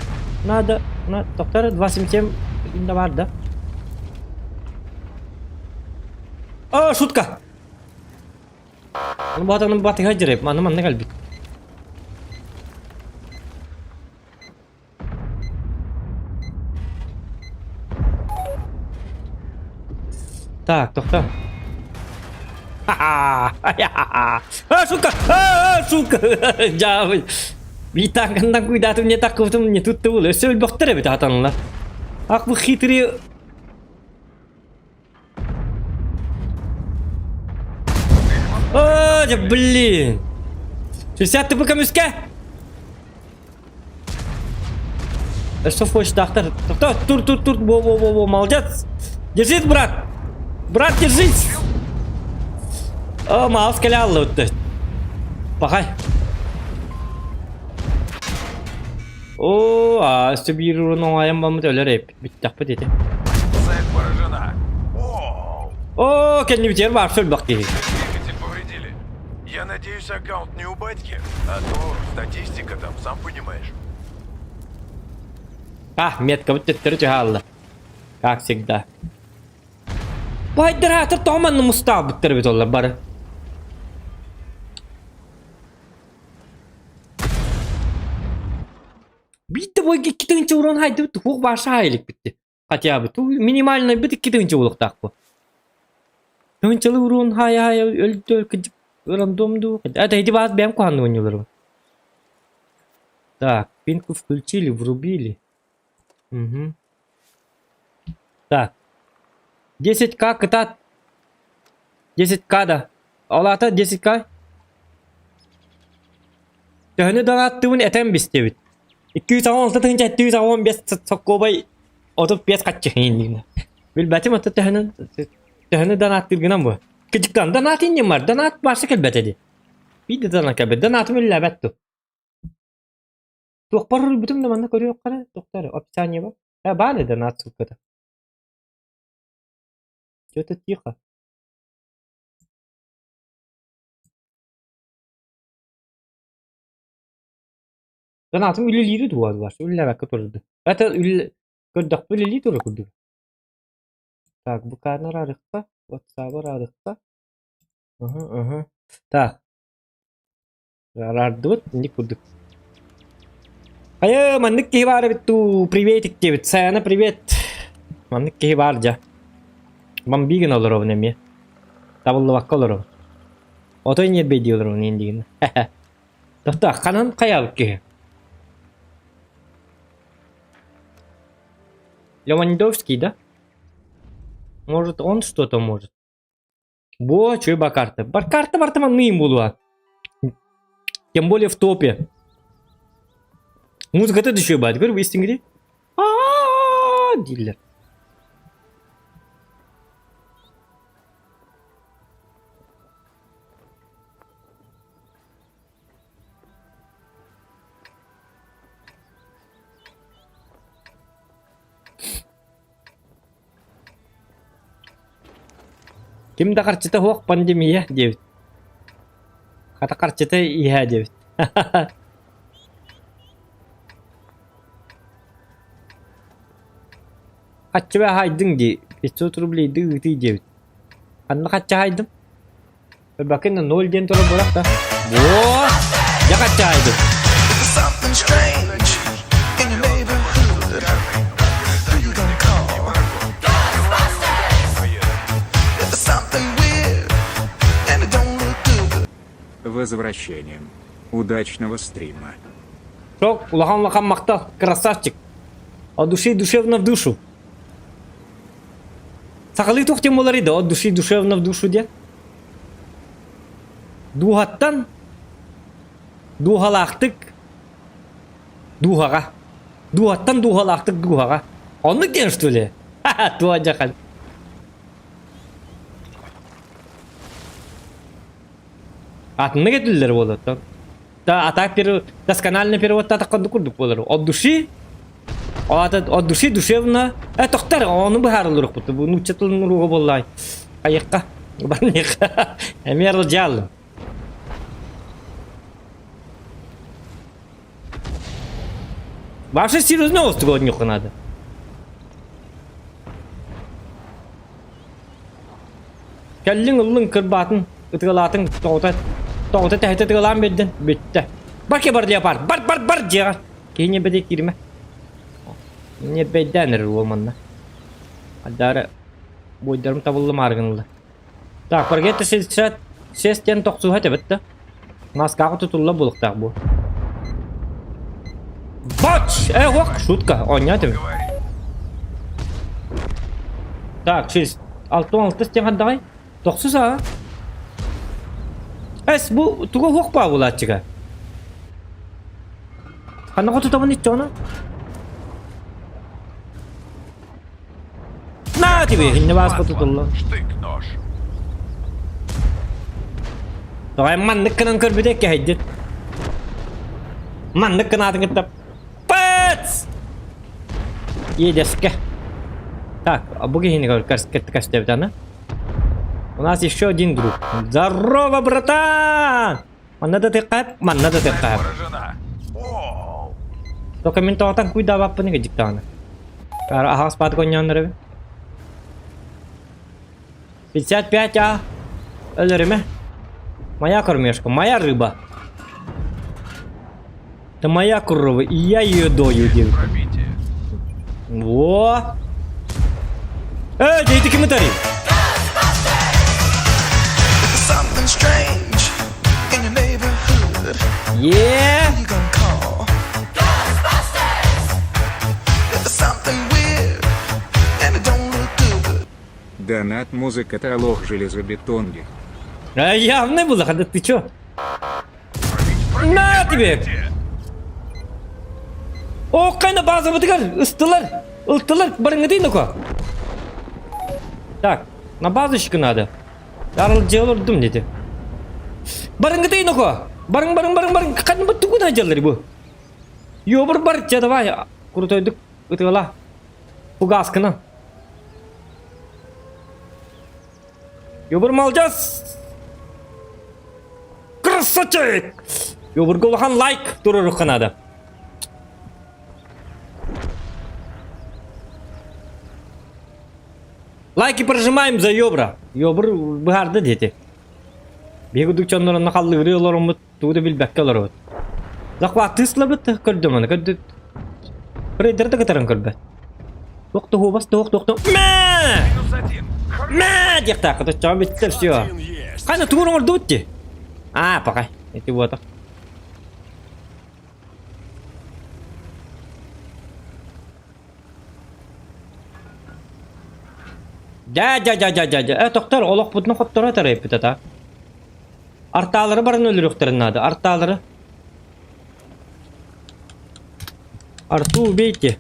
A: Надо, на, доктор 277 бар да? О, шутка! Аны батанын батыга жиреп, маны манна кэлбит. Так, тохто. А, сука! А, сука! Дьаабый. Биитааканнан куйдаатым не таккыбытым не тут было. Өссө өлбөхтөр эбит атанылар. Ах вы хитрые А, да блин! 60 ТП көмүскэ! Что хочешь, доктор? Тур, тур, тур, во, во, во, во, молодец! Держись, брат! Брат, держись! О, мал скалял вот. Пахай. Оо, аа, өссө биир урун оҥоойон баммыт өлөр эбиппит, бүттэхпит ити.
B: Цель поражена. Воу!
A: Оо, кэннибитигэр баар сөлбөх киһи.
B: Двигатель повредили. Я надеюсь, аккаунт не у батьки, а то статистика там, сам понимаешь.
A: А, меткабыт төттөрү түһэ Как всегда. Байдыраатыр тоҕо манна мустаабыттар эбит оллар бары. Биирдэ бойга икки тыһыынча уран хайдыбыт туох баша хаайылыкпытты. Хотя бы минимальный бит икки тыһыынча буолуохтаах бу. Тыһыынчалы уруон хаайа-хаайа өлдө кыдьык рандом дуу. Это эти баас бэйэм куһаҕаннык оонньууларым. Так, пинку включили, врубили. Угу. Так. 10к кытаат. 10к да. Ол аата 10к. Төһөнү донаттыбын этэн бистибит. 216 тыһыынча 715 соккуобай 35 хаччы иһин Билбэтим ата төһөнү төһөнү донаттыыргынан бу. Кыдьыктан донат инним бар. Донат барса кэлбэт эди. Биир да донат кэлбэт. Донатым үллээбэт ту. Туохпар уруйбутум да манна көрүөххэ эрэ, туохта эрэ, описание бар. Э, баар этэ донат ссылката. Что-то тихо. Донатым үлэлиири дуо үлэлээбэккэ турда. Это үлэ көрдөхпү үлэлии турар курдук. Так, буканы араарыахха, WhatsApp араарыахха. Аһа, аһа. Так. Араардыбыт, инник курдук. Хайа, маннык киһи баар эбит дуу, приветик диэбит. Саяна, привет. Маннык киһи баар дьэ. Бомбигин олоробун эмиэ. Табыллыбакка олоробун. Отой ньиэрбэйдии олоробун индигин. Тохтоо, ханан хайаабыт киһи? Левандовский, да? Может, он что-то может? Бо, чуй бакарта. Баркарта барта манныйым буолуо. Тем более в топе. Музыката да үчүгэй баар. Көр бу истиҥ дииллэр. Ким да харчыта суох пандемия диэбит. Хата харчыта иһээ диэбит. Хаччы хаайдыҥ дии, 500 рублейды ыытый диэбит. Ханна хаччы хаайдым? Бакын ноль диэн турар буолах да. Во! Дьэ хаччы хаайдым.
D: Something strange in your neighborhood. Who you gonna call? If it's something weird and it don't look good.
E: Возвращением. Удачного стрима.
A: Шок, улахан улахан махтал, красавчик. От души душевно в душу. Сахалыы туох диэн буоларый да, от души душевно в душу диэн? Дууһаттан дууһалаахтык дууһаҕа. Дууһаттан дууһалаахтык дууһаҕа. Оннук диэн что ли? Ха-ха, туох дьахан. Атыннык этиллэр буолуоттан. Да, а так пере... досконально переводтаатахха курдук буолар. От души от души душевно э тохтор ону быһаарыллар бу нуучча тылын уруога буоллаай хайыахха барныахха эмиэ арылдьааллым Вообще серьезно оонньуохха наада. Кэллиҥ ыллыҥ кырбаатын, ытыалаатыҥ, тоҕута, тоҕута тэһитэ ытыалаан биэрдин, бүттэ. Бар ке бар леопард, бар бар бар дьиэҕэр. Киһи ньиэрбэдэй кииримэ. Ньиэрбэйдээн эрэр уол манна. Адаары буойдарым табыллымаары гыныллар. Так, Паргетта 66 диэн тохсуһа этэбит да. Маскаҕа тутулла буолуохтаах бу. Бач! Э, ох, шутка, оонньоо этим. Так, через 66 диэн хандаҕай? Тохсус аа? Эс, бу туга уох баа булааччыга? Ханна хотутабын иччону? На тебе, инне баас хотутулла.
B: Штык-нож.
A: Давай маннык гынан көрбүтэ кэһэйдит. Маннык гынаатын кытта. Иэдэскэ. Так, бу киһини көстөбүт аны. У нас еще один друг. Здорово, братан! Манна да тыккап, манна да тыккап. Только мин тоҕотон куйдаабаппын кыдьык даҕаны. Аһаҕас баатык онньооннор эбит. 55 а өлөрүмэ. Моя кормежка, моя рыба. Это моя корова, и я ее дою, девка. Во! Эй, дайте комментарий!
D: Something strange in your neighborhood.
A: Yeah!
D: Who you gonna call? If there's something weird and it don't look good.
E: Донат музыка каталог железобетонных.
A: А явно было, да ты чё? На тебе! О, қайна базабытыгар ыстылар, ылтылар, барыңыдый ну-ка. Так, на базочку надо. Дарыл дьиэлордум дети. Барыңыдый ну-ка! Барың, барың, барың, барың. Қайна бу тугун ажаллар бу? Ёбур бар, чэ, давай. Крутойдук ытыала. Фугаскына. Ёбур молодец! Красавчик! Ёбурга улахан лайк туруруха надо. Лайки прожимаем за Ёбра. Ёбр быһаарда диэти. Биһиги курдук дьоннор онно халлыгырыы олороммут, тугу да билбэккэ олоробут. Захваттыы сылабыт көрдүм аны, көрдү. Рейдер да кытаран көрбөт. Туох туһуобас туох туох туох Мэ!
B: Минус один.
A: Мэ! диэхтаахха точчоҕо бүттэ все.
C: Один есть.
A: Хана тугун оҥордубут дии? Аа, пока. Ити буотах. Дьэ, дьэ, дьэ, дьэ, дьэ, дьэ. Э, тохтор, олохпутун хотторо тарайпыт ата. Артаалары баран өлөрүөхтэрин наада. Артаалары. Арту убейте.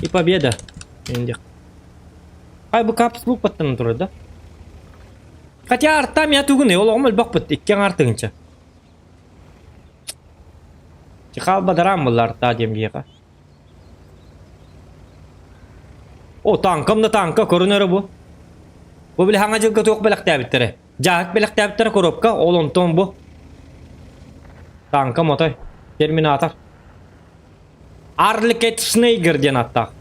A: И победа. Индих. Хай бу капс лук баттан турар да. Хотя арта меня тугуны, олоҕум өлбөхпүт, икки аҥаар тыгынча. Чехал бадарам буолла арта диэн биһиэхэ. О, танкам да танка көрүнэрэ бу. Бу били хаҥа дьылга туох бэлэхтээбиттэрэ? Дьааһык бэлэхтээбиттэрэ коробка, ол онтон бу. Танка мотой. Терминатор. Арликет Шнейгер диэн аттаах.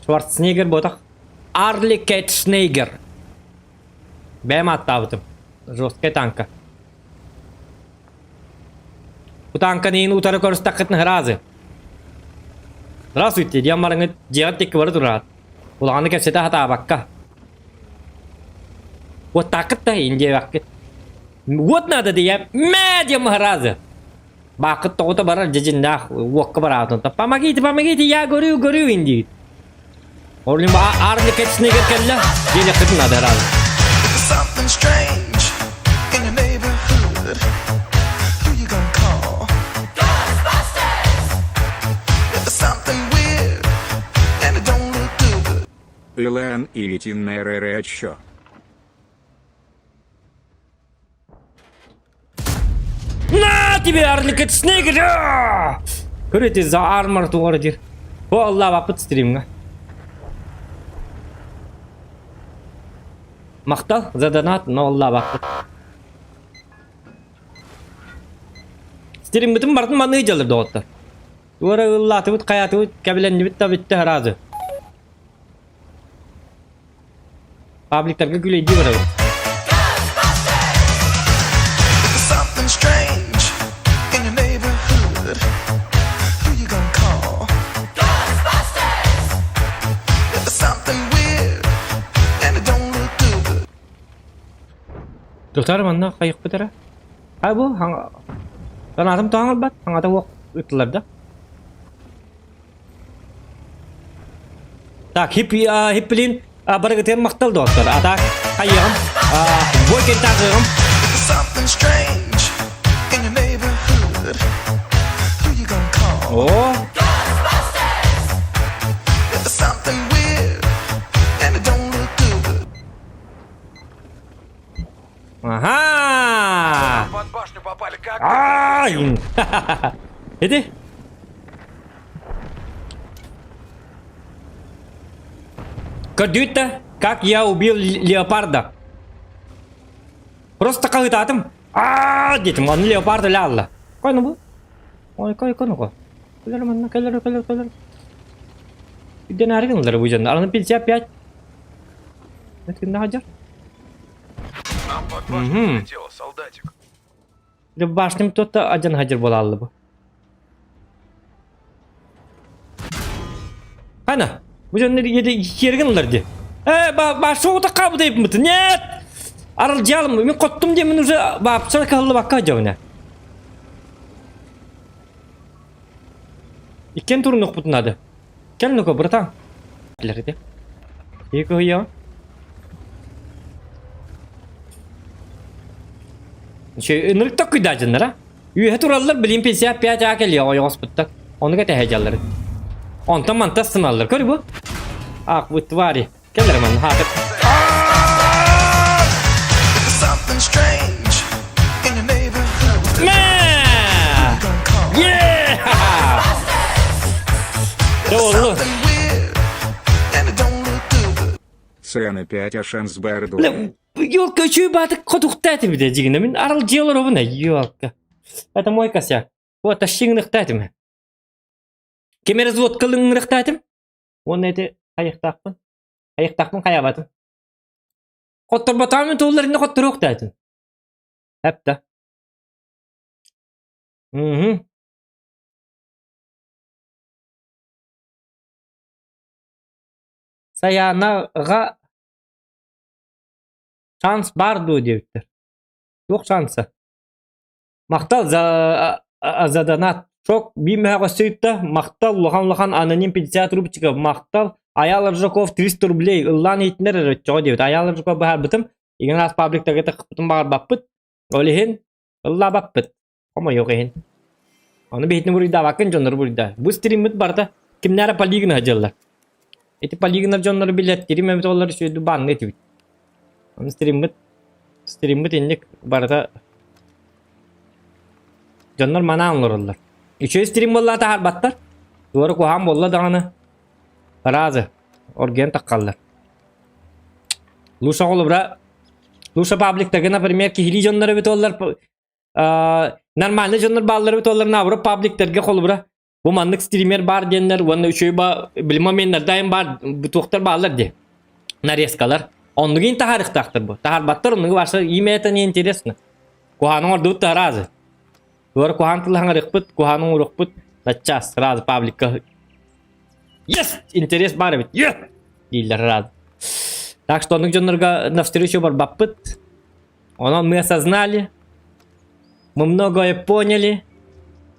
A: Шварценеггер буотах. Арликет Шнейгер. Бэйэм ааттаабытым. Жесткая танка. Бу танканы иин утары көрүстэххитинэ ыраазы. Здравствуйте, диэн бараҥҥыт дьиэҕит диэки бары тураат. Улаханы кэпсэтэ сатаабакка. Уоттааххыт да иин диэбэккит. Уот надо диэ, мэ диэн ыраазы. Бааххыт тоҕута барар дьэдьиннээх уокка бараатын. Помогите, помогите, я горю, горю иин диигит. Орлин Арли Кэтснегер кэллэ, диэтэххитин наада ыраазы.
D: Something strange in your neighborhood. Who you gonna call? If there's something weird and it don't look good.
E: Илан или Тиннереречо.
A: На тебе, Арли Кэтснегер! Көрөтө за армор тугар диир. Бу аллаабаппыт стримҥа. Махтал за донат, но аллаабаппыт. Стриммытын бартын маныы дьалыр доҕоттор. Туора ыллаатыбыт, хайаатыбыт, кэбилэннибит да бүттэ ыраазы. Пабликтарга күлэйдии барабыт.
D: Something strange in your neighborhood. Who you gonna call? If there's something weird and it don't look good.
A: Тутар манна хайыхпыт эрэ. А бу санаатым тоһоҥ ылбат, хаҥата уох ыттылар да. Так, хип хипплин барыгытыгар махтал доҕоттор. А так хайыаҕым, бой кентаҕыаҕым.
D: Something strange in your neighborhood. Who you gonna call?
A: О,
D: If there's something weird and it don't look good.
A: ага!
B: Под башню попали. Как?
A: Ай! Иди. Көрдүгүт да, как я убил леопарда. Просто хаһыытаатым. Аа диэтим, ону леопард өлө аалла. Кой бу? Ой, кой кой ну Кэлэр манна, кэлэр, кэлэр, кэлэр. Үрдэнээри гыналлар бу дьоннор. Аны 55. Кимнэ сылдьар?
B: Нам под башню прилетело, солдатик.
A: Дьэ башням туотта адьан хадьыр буолаалла бу. Хана, бу дьоннор киэргэн ылар дии. Э, башня оҕото хаабыт Нет! Арылдьаалым, мин хоттум диэммин уже баапча кыһаллыбакка дьабына. Иккиэн турунуохпутун наада. Кэл ну-ка, братан. Билэр Киһи кыһыйаҕын. Ынырык күйдаачыннара. Үөһэ тураллар, билин 55 а кэлиэ ойоҕоспуттар. Ону кэтэһэ дьаллар. Онтон мантас сыналлар. Көр бу. Ах, вы твари. Кэлэр манна хаатыр.
D: Something strange in your neighborhood.
A: Мэ! Yeah! Дьэ оллу.
D: Something weird, and it don't look good.
E: Сцена 5 Ашанс Барду.
A: Бля, елка, үчүгэй баатык хотухта этим де дьигинэ мин арал дьиэлэр обуна елка. Это мой косяк. Вот тащиҥныхта этим. Ким разводка лыҥныхта этим? Уонна ити хайыхтаахпын. Хайыхтаахпын хайаабатым. Хотторботоом туллар инне хотторуох да этим. Эп да. Мгм. Сайаанаҕа шанс баар дуо диэбиттэр. Туох шанса? Махтал за за донат. Шок биир мөһөөх өссө ыытта. Махтал улахан-улахан аноним 50 рубчиков. Махтал Айаал Аржаков 300 рублей ыллаан иһитиннэр эрэ оччоҕо диэбит. Айаал Аржаков быһаарбытым. Игин аас пабликтарга тахпытын баҕарбаппыт. Ол иһин ыллаабаппыт. Хомойуох иһин. Ону биһитини буруйдаабаккын дьоннору буруйдаа. Бу стриммит барыта кимнээре полигон сылдьаллар. Ити полигоннар дьоннору билэттирим эбит олор сүөдү баанга этибит. Ону стриммит стриммит инник барыта дьоннор манаан олороллор. Үчүгэй стрим буолла таһаарбаттар. Туора куһаан буолла даҕаны разы оргуйан таххаллар. Луша холобура Луша пабликтарга, например, киһилии дьоннор эбит оллар нормальный дьоннор бааллар эбит оллар наоборот пабликтарга холобура бу маннык стример баар диэннэр уонна үчүгэй ба били моменнардаайын баар туохтар бааллар дии нарезкалар оннугин таһаарыахтаахтар бу таһаарбаттар оннугу барса им это не интересно куһааны оҥордубут да разы туора куһаан тылы хаҥарыахпыт куһааны оҥоруохпут наччас сразу пабликка есть интерес баар эбит дииллэр сразу так что оннук дьоннорго навстречу барбаппыт Онон мы осознали, мы многое поняли,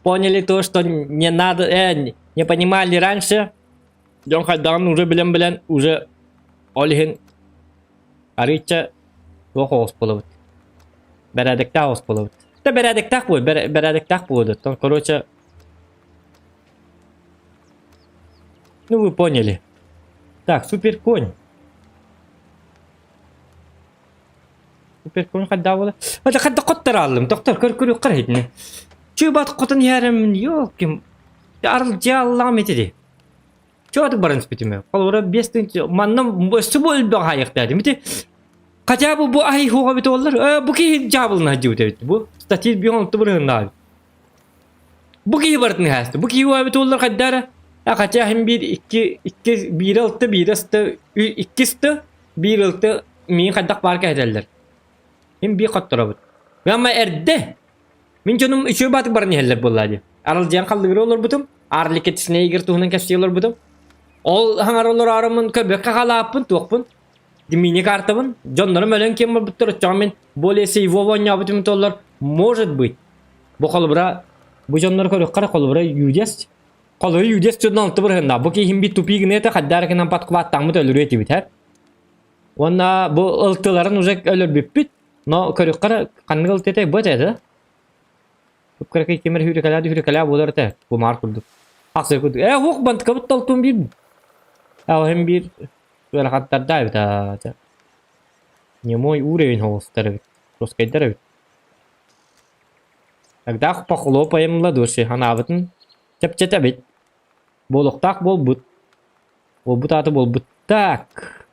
A: поняли то, что не надо, не понимали раньше. Дьон хайдаҕын уже билэн-билэн уже ол иһин арыычча туох оҕус буолабыт. Бэрээдэктээх оҕус буолабыт. Да бэрээдэктээх буол, бэрээдэктээх буолуо. Короче, ну вы поняли. Так, супер конь. Супер конь хайдаа буола. Ата хайда хоттор Доктор көр көрү көр хитини. Чү бат хотон иһэрим ёлким. Арыл дьааллаам ити. Чуатык баран испитиме. Холобура 5 тыһыынча манна өссө бу элбэх аайыктаатым. Ити хотя бы бу ай хуга бит оллар. Бу киһи дьаабылына дьибит эбит. Бу статья бион тыбырыһыннаа. Бу киһи барытын хаасты. Бу киһи уа бит оллар хайдара. Хотя хим биир икки икки биир алты биир асты иккисты биир ылты миин хайдах баар кэһэтэллэр. Мин биир хотторобут. Ама эрдэ Мин дьонум үчүгэй баатык баран иһэллэр буоллаа дии. Аралдьыйан халлыгыра олорбутум. Арликет Снейгер туһунан кэпсии олорбутум. Ол хаҥара олороороммун көрбөккө халааппын, туохпун. Мини картабын. Дьоннорум өлөн киэн барбыттар. Оччоҕо мин более сейвово оонньообутум толлор. Может быть. Бу холобура, бу дьоннору көрүөххэ холобура юдес. Холобура юдес дьонун алты бырыһынна. Бу киһим бит тупик гына этэ, хайдаар гынан подкваттааммыт өлөрүө этибит, һэ. Уонна бу ылтыларын уже өлөрбүппүт. Но көрүөххэ ханнык ылты этэй бу этэ да? Кыракый кимер хүрүкэлээ хүрүкэлээ буолар этэ. Кумаар курдук. Ахсыр курдук. Э ух бантыкабыт толтун биир. Э хем биир ыарахаттарда эбит аа. Не мой уровень холостар эбит. Русскайдар эбит. Тогда похлопаем в ладоши. Ханаабытын чэпчэтэбит. Буолуохтаах буолбут. Буолбут аата буолбут. Так.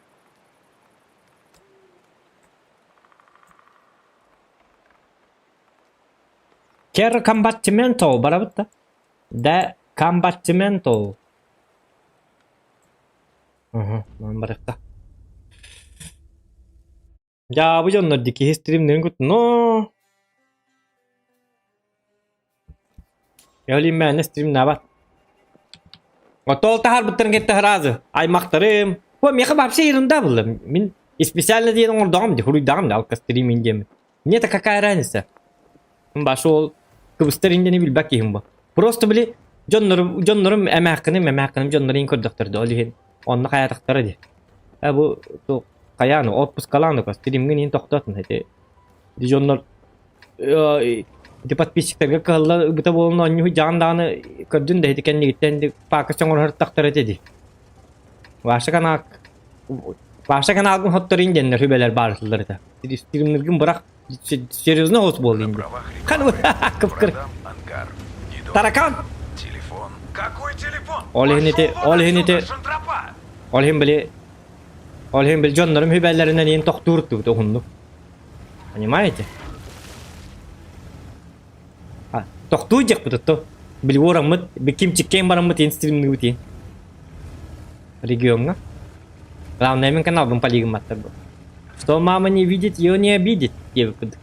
A: Кер комбаттименто барабыт да? Да комбаттименто. Уһу, манан барыахха. Дьаабы дьоннор дии киһи стримнэрин кут но Эолин мээнэ стримнаабат. Отол таһаарбыттарын кытта сразу аймахтарым. О, миэхэ вообще ерунда было. Мин специально диэн оҥордоҕум дии, хуруйдаҕым да алка стримин диэммин. Мне-то какая разница? Башы ол кыбыстар индени билбэт киһим бу. Просто били дьоннорум дьоннорум эмээххиним эмээххиним дьоннорун көрдөхтөр да ол иһин онно хайаатахтара дии. Э бу хайаан отпускалаан да стримҥин иһин тохтотун ити дьоннор ити подписчиктарга кыһалла ыбыта буолан оонньуу дьаҕан даҕаны көрдүн да ити кэннигиттэн паакас оҥорор тахтар этэ дии. Ваша канал Ваша каналгын хотторин диэннэр сүбэлэр баарытыллар этэ. Стримниргин бырах серьезно хост буоллун
B: На правах
A: Хан
B: рекламы.
A: кыпкыр.
B: Продам ангар. И дом.
A: Таракан!
B: Телефон. Какой телефон?
A: Ол иһин ити,
B: Пошел вон
A: ол иһин
B: отсюда,
A: ити,
B: шантропа!
A: ол иһин били, ол иһин били дьоннорум сүбэлэринэн иһин тохтуур тубут уһуннук. Понимаете? А, тохтуу диэхпит отто. Били уораммыт, ким чиккээн бараммыт иһин стримныыбыт иһин. Региоҥҥа. Главное, мин каналбын полигымматтар бу. Что мама не видит, ее не обидит, диэбит курдук.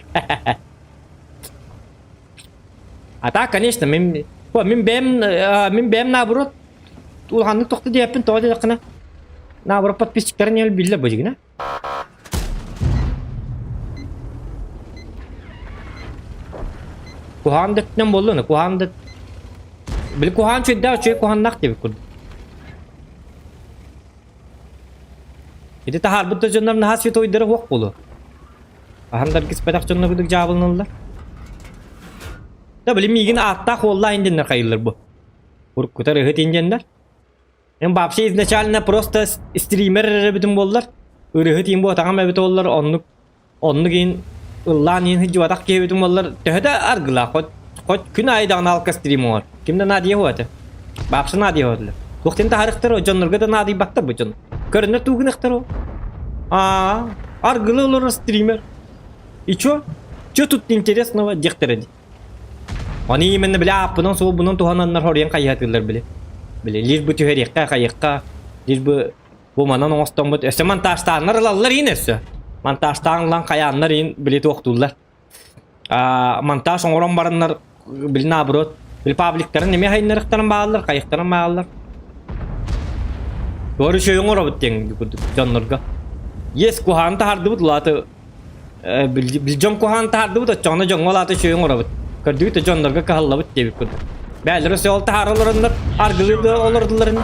A: А так, конечно, мин, о, мин бэйэм, мин бэйэм наоборот, улаханнык тохто диэппин тоҕо диэтэххинэ, наоборот подписчиктарын не биллэ бу дьигинэ. Куһаҕан да өттүнэн буолла куһаҕан да били куһаҕан үчүгэйдээх үчүгэй куһаҕаннаах диэбит курдук. Ити таһаарбыт да дьоннор наһаа святойдара суох буолуо. Хаһан да эргиспэтэх дьоннор курдук дьаабыланаллар. Да били миигин ааттаах уоллаах индиэннэр хайыыллар бу. Уруккутар ыһыт индиэннэр. Эн вообще изначально просто стример эрэ эбитим буоллар, ырыһыт иин буотаҕым эбит буоллар, оннук оннук иин ыллаан иин сылдьыбатах киһи эбитим буоллар, төһө да аргылаах, хоть хоть күн аайы даҕаны алка стрим оҥор. Ким да наадыйа суох этэ. Вообще наадыйа суох этилэр. Туох диэн таһаарыахтар, дьоннорго да наадыйбаттар бу дьон. Көрөннөр тугу гыныахтар ол? Аа, аргылы олорор стример. И чё? Чё тут интересного диэхтэрэ дии. Ону именно били ааппынан суолбунан туһананнар хоруйан хайыһатыыллар били. Били лишь бы түһэриэххэ хайыахха, лишь бы бу манан оҥостоммут өссө монтажтааннар ылаллар иин өссө. Монтажтаан ылан хайааннар иин били туохтууллар. А монтаж оҥорон бараннар били наоборот били пабликтарын эмиэ хайыннарыхтарын бааллар, хайыхтарын бааллар. Туора үчүгэй оҥоробут диэн курдук дьоннорго. Есть куһаҕаны таһаардыбыт улааты Дьон куһаҕан таһаардыбыт, оччоҕуна дьоҥҥо ол аата үчүгэй оҥоробут. Көрдүгүт да дьоннорго кыһаллабыт диэбит курдук. Бээлэрэ өссө ол таһаара олороннор, аргылыы да олордуларын.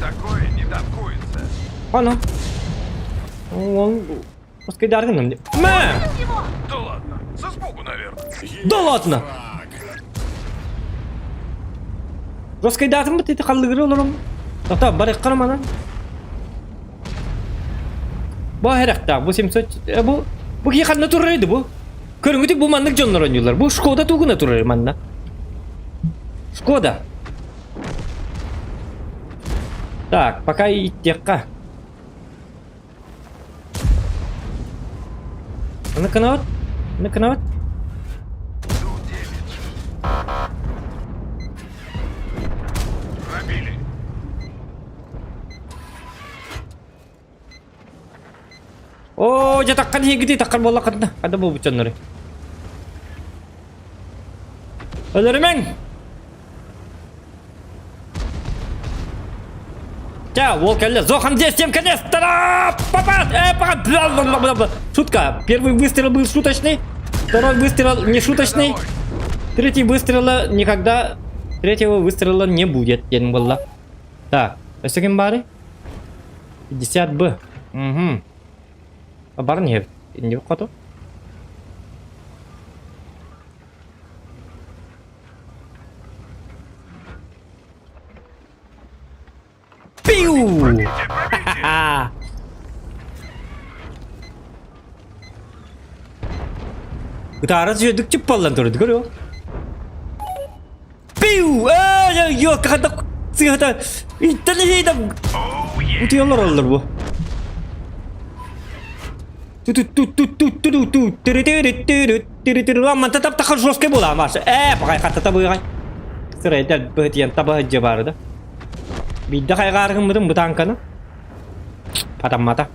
B: Такое не танкуется.
A: Ана. Он Пускай нам. Мэ!
B: Да ладно, со испугу, наверное.
A: Да ладно! Роскайдаатым бит ити халлыгыры олором. Ата барыххара манан. Бу хэрэхтээх, бу 700 бу бу киһи ханна турар edi бу? Көрүҥүтүк бу маннык дьоннор оонньуулар. Бу Шкода тугуна турар манна. Шкода. Так, пока иттиэххэ. Аны кынабыт? Аны кынабыт?
B: Ту-9. Пробили.
A: Оо, дьэ таххан иһигити таххан буолла ханна? Ханна буолбут дьоннору? Өлөрүмэҥ! Ча, уол кэллэ. Зохан 10 конец! Та-да! Попад! Э, Шутка. Первый выстрел был шуточный, второй выстрел не шуточный, третий выстрела никогда... Третьего выстрела не будет, диэн буолла. Так, өссө ким баарый? 50 Б. Угу. Барын иһэбит. Иннибит хоту. Пиу! Ха-ха! Ытаара түһэрдик чыппаллан турду көрүө. Пиу! Ээ, ёлка хата сыһата иттэн иһиитэ утуйаллар оллор бу. Манта таптаха жесткай була Маша. Э, пахай хатта табыгай. Сырайдар быһытыйан таба сылдьа баары да. Биирдэ хайҕаарыгыммытын бу тааҥканы. Хатаммата.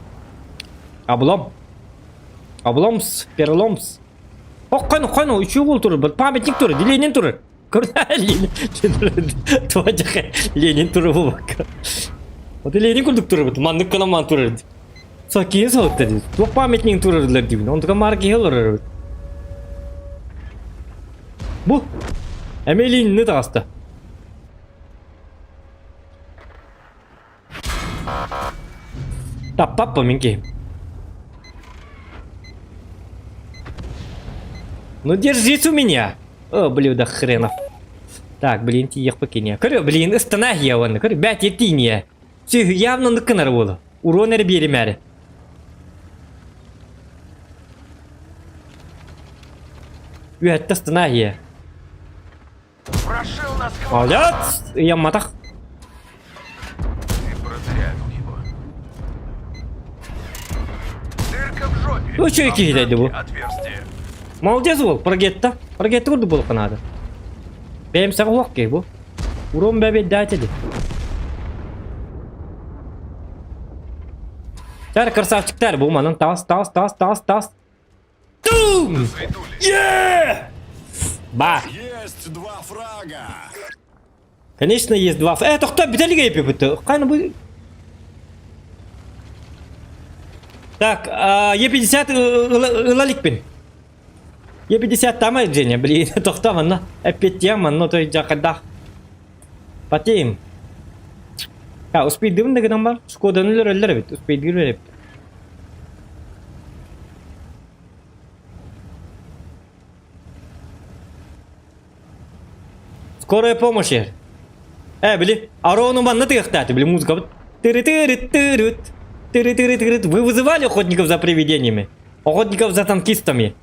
A: Облом. Обломс, переломс. Ох, хон, үчүгэй уол турар, памятник турар, Ленин турар. Ленин Ленин турар буолбакка. Вот Ленин курдук турар, маннык гынан маан турар. Сакиин соһутта дии. Туох памятник турарылар диибин. Онтука маар киһи олорор эбит. Бу эмиэ Ленинни таҕыста. Таппаппын мин киһим. Ну держись у меня! О, блюдо хренов. Так, блин, тиийиэхпит киниэ. Көрү, блин, ыстана иһиэ уонна. Көрү, бэт тиийиэ. Сүһү явно оннук гынар буолу. Урон эрэ биэримээри. Үөттэ ыстана иһиэ.
B: Прошил насквозь.
A: Молодец! Ыйамматах.
B: Ты продырявил его. Дырка в жопе.
A: Ну, чё
B: А в
A: киһи бу?
B: танке Отверстие.
A: Молодец уол, прогетта. Прогетта курдук буолуохха наада. Бэйэм саҕа уох киһи бу. Урон бэбэйдээтэ дии. Тар красавчиктар бу манан таас таас таас таас таас. Тум!
B: Светули.
A: Е! Ба!
C: Есть два фрага!
A: Конечно, есть два. Э, тохто, бүтэлигэ епиппит. Хайна бу... Так, Е50 ылаликпин. Е50 там Женя, блин, тохто манна. Эппиэттиэм манна, той дьакайдаах. Потеем. А, успейдыбын да гынан бар. Шкоданы өлөрөллөр эбит, успейдыыр эбит. Скорая помощь. Э, били, Арону манна тыахтааты, били, музыка. Тыры-тыры-тырыт. Тыры-тыры-тырыт. Вы вызывали охотников за привидениями? Охотников за танкистами?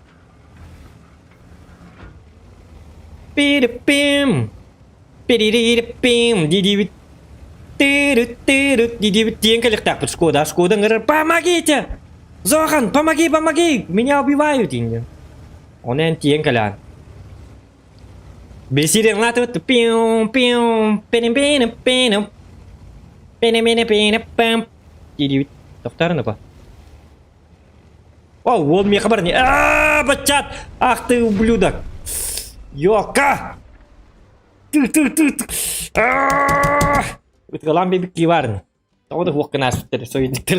A: Пири-пим. Пири-ри-пим. Ди-ди-вит. Тыры-тыры. Ди-ди-вит. Тиэн кэлиэхтээхпит Шкода. Шкода ыҥырар. Помогите! Зохан, помоги, помоги! Меня убивают! Диэн. Ону эн тиэн кэлээн. Бисирин латыбыт пиу пиу пиним пиним пиним пиним пиним пиним пам диибит. Тохтоорун опа. О, уол миэхэ баран аа баччаат! Ах ты ублюдок! Ёка! Ты ты ты ты аа Ытыалаан биэбит кии баарын. Тоҕо да суох гына ааспыттар союзниктар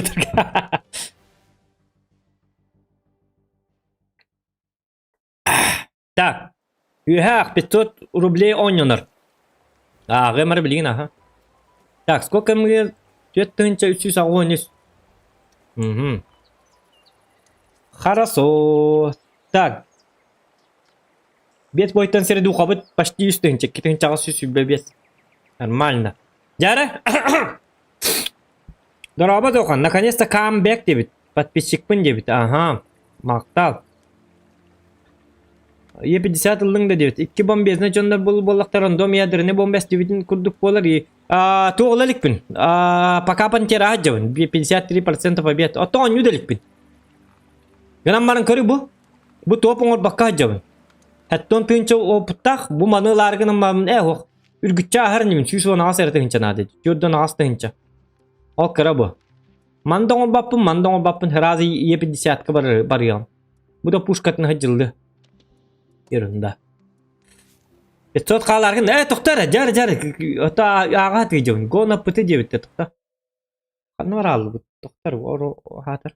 A: Так, үөһэ 500 рублей оонньонор. Ааҕыам эрэ билигин аха. Так, сколько мне 4383. Угу. Хорошо. Так. Бет бойтан сири духабыт почти 3000, 2825. Нормально. Дьара. Дорообо Дохан, наконец-то камбэк диэбит. Подписчикпын диэбит. Ага. Махтал. Е50 ыллыҥ да диэбит. Икки бомбезный дьоннор буоллахтар рандом ядерный бомба эстибитин курдук буолар. И туох ыла иликпин. Пока пантера дьабын. 53% побед. Оттон оонньуу да иликпин. Гынан баран көрү бу. Бу топ оҥорбокко сылдьабын. Оттон тыынча опыттаах бу маны ылаары гынан бараммын ээ суох. Үргүччү ааһар инибин 118 эрэ тыһыынча наада. 418 тыһыынча. Ол кыра бу. Маны да оҥорбоппун, маны да оҥорбоппун сразу Е50-ка барыаҕым. Бу да пушкатын сылдьыллы. Ерунда. 500 хаалааргын ээ тохто эрэ дьар дьар ото ааҕа тыйдьабын гона пыты диэбиттэ тохто. Ханна барааллыбыт тохтор оро хаатар.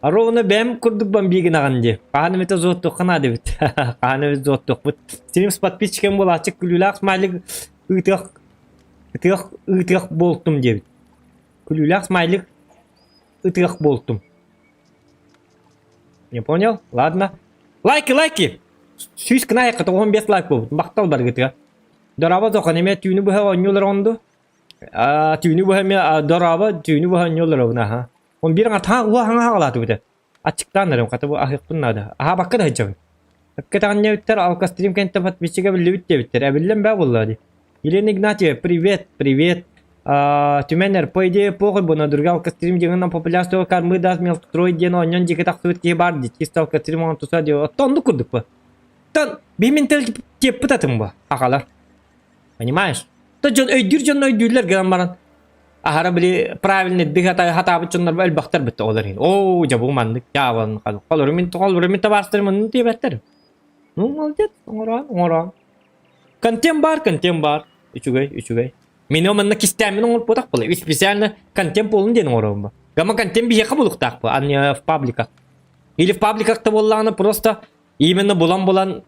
A: Ровно бэйэм курдук бомбигин дии. Хаһан эмитэ зооттуохха наада эбит. Хаһан эмит зооттуохпут. Стрим с подписчиком буолааччы күлүүлээх смайлик ыытыах ытыах ыытыах буолтум диэбит. Күлүүлээх смайлик ытыах буолтум. Не понял? Ладно. Лайки, лайки! Сүүс гына 95 лайк буолбут. Махтал баргытыга. Дорообо тохон эмиэ түүнү быһа оонньуулар онду. Түүнү быһа эмиэ дорообо түүнү быһа оонньуулар обуна аха. Он биир аҥар уа хаҥа хаҕалаатыбыта. Аччыктаан эрим хата бу аһыахпын наада. Аһаабакка да сылдьабын. Өккэтэҕинньэбиттэр алкастрим кэнтэ подписчига биллибит диэбиттэр. Эбиллэн бээ буолла дии. Елена Игнатьева, привет, привет. Түмэн по идее похуй бу на другие алкострим диэн популярство кармы даст мелстрой диэн оонньоон диэки тахсыбыт киһи баар дии чисто алкострим оҥон туса диэ оттон оннук курдук бу. Оттон биһи тиэппит атын бу хахалар. Понимаешь? То дьон өйдүүр дьон өйдүүллэр гынан баран аһара били правильно дых хатаабыт дьоннор элбэхтэр битте олор иһин. Оо, дьэ бу маннык дьаабан холору мин холору мин табаарыстарым оннун диэбэттэр. Ну, молодец, оҥороон, оҥороон. Контент баар, контент баар. Үчүгэй, үчүгэй. Мин манна кистээммин оҥорбутах буолай. Специально контент буолун диэн оҥоробун. Гама контент биһиэхэ булуктаах бу, а не в пабликах. Или в пабликах да буоллаҕына просто именно булан-булан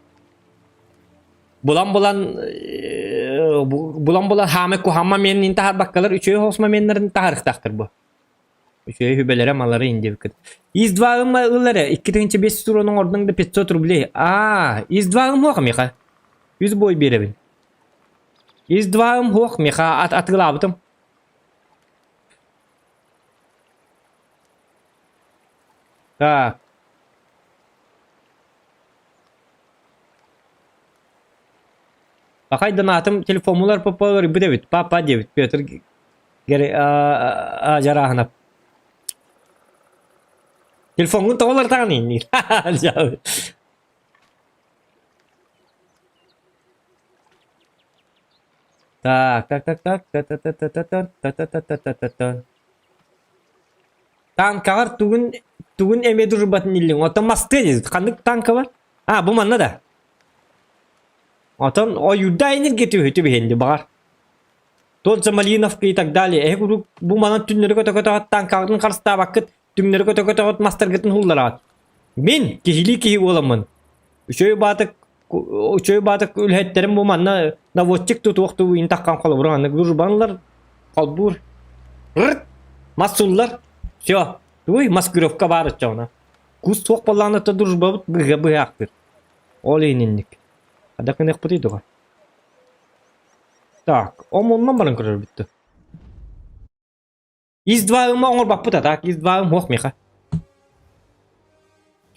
A: булан-булан булан-булан хаамай куһаама менин таһарбаккалар үчүгэй хоосма меннерин таһарыктаахтар бу. Үчүгэй хүбэлэрэ малары индибиккит. Из 2 ымма ыл эрэ 2500 урон оҥордуҥ да 500 рублей. Аа, из 2 ым хуох миха. Үс бой биэрэбин. Из 2 ым хуох миха ат атыылаабытым. Так. Пахай донатым телефоммулар папа ырбыт эбит. Папа диэбит Петр Дьарааһынап. Телефоҥҥун тоҕо уларытаҕын инниир. Так, так, так, так, та та та та та та та та та та та та та. Танкаҕар тугун тугун эмиэ дружбатын иллиҥ. Оттон мастыа диэбит. Ханнык танка бар? А, бу манна да. Отон ойуурда энергия түһүтү биһинди баҕар. Тот же Малиновка и так далее. Эһи куруук бу манан түннэри көтө-көтөҕөт танкаҕытын харыстаабаккыт, түҥнэри көтө-көтөҕөт мастаргытын һуллараҕыт. Мин киһилии киһи буоламмын. Үчүгэй баатык үчүгэй баатык үлэһиттэрим бу манна наводчик тутуох туу таххан холобура маннык дружбанлар холбуур рт мас суллар все туй маскировка баар оччоҕуна кус суох буоллаҕына то дружбабыт быһа быһаахтыр ол иһин Ада кыныахпытый дуга? Так, омуннан баран көрөр бүттү. Из 2 ыма оҥорбаппыт а так, из 2 ым хуох миха.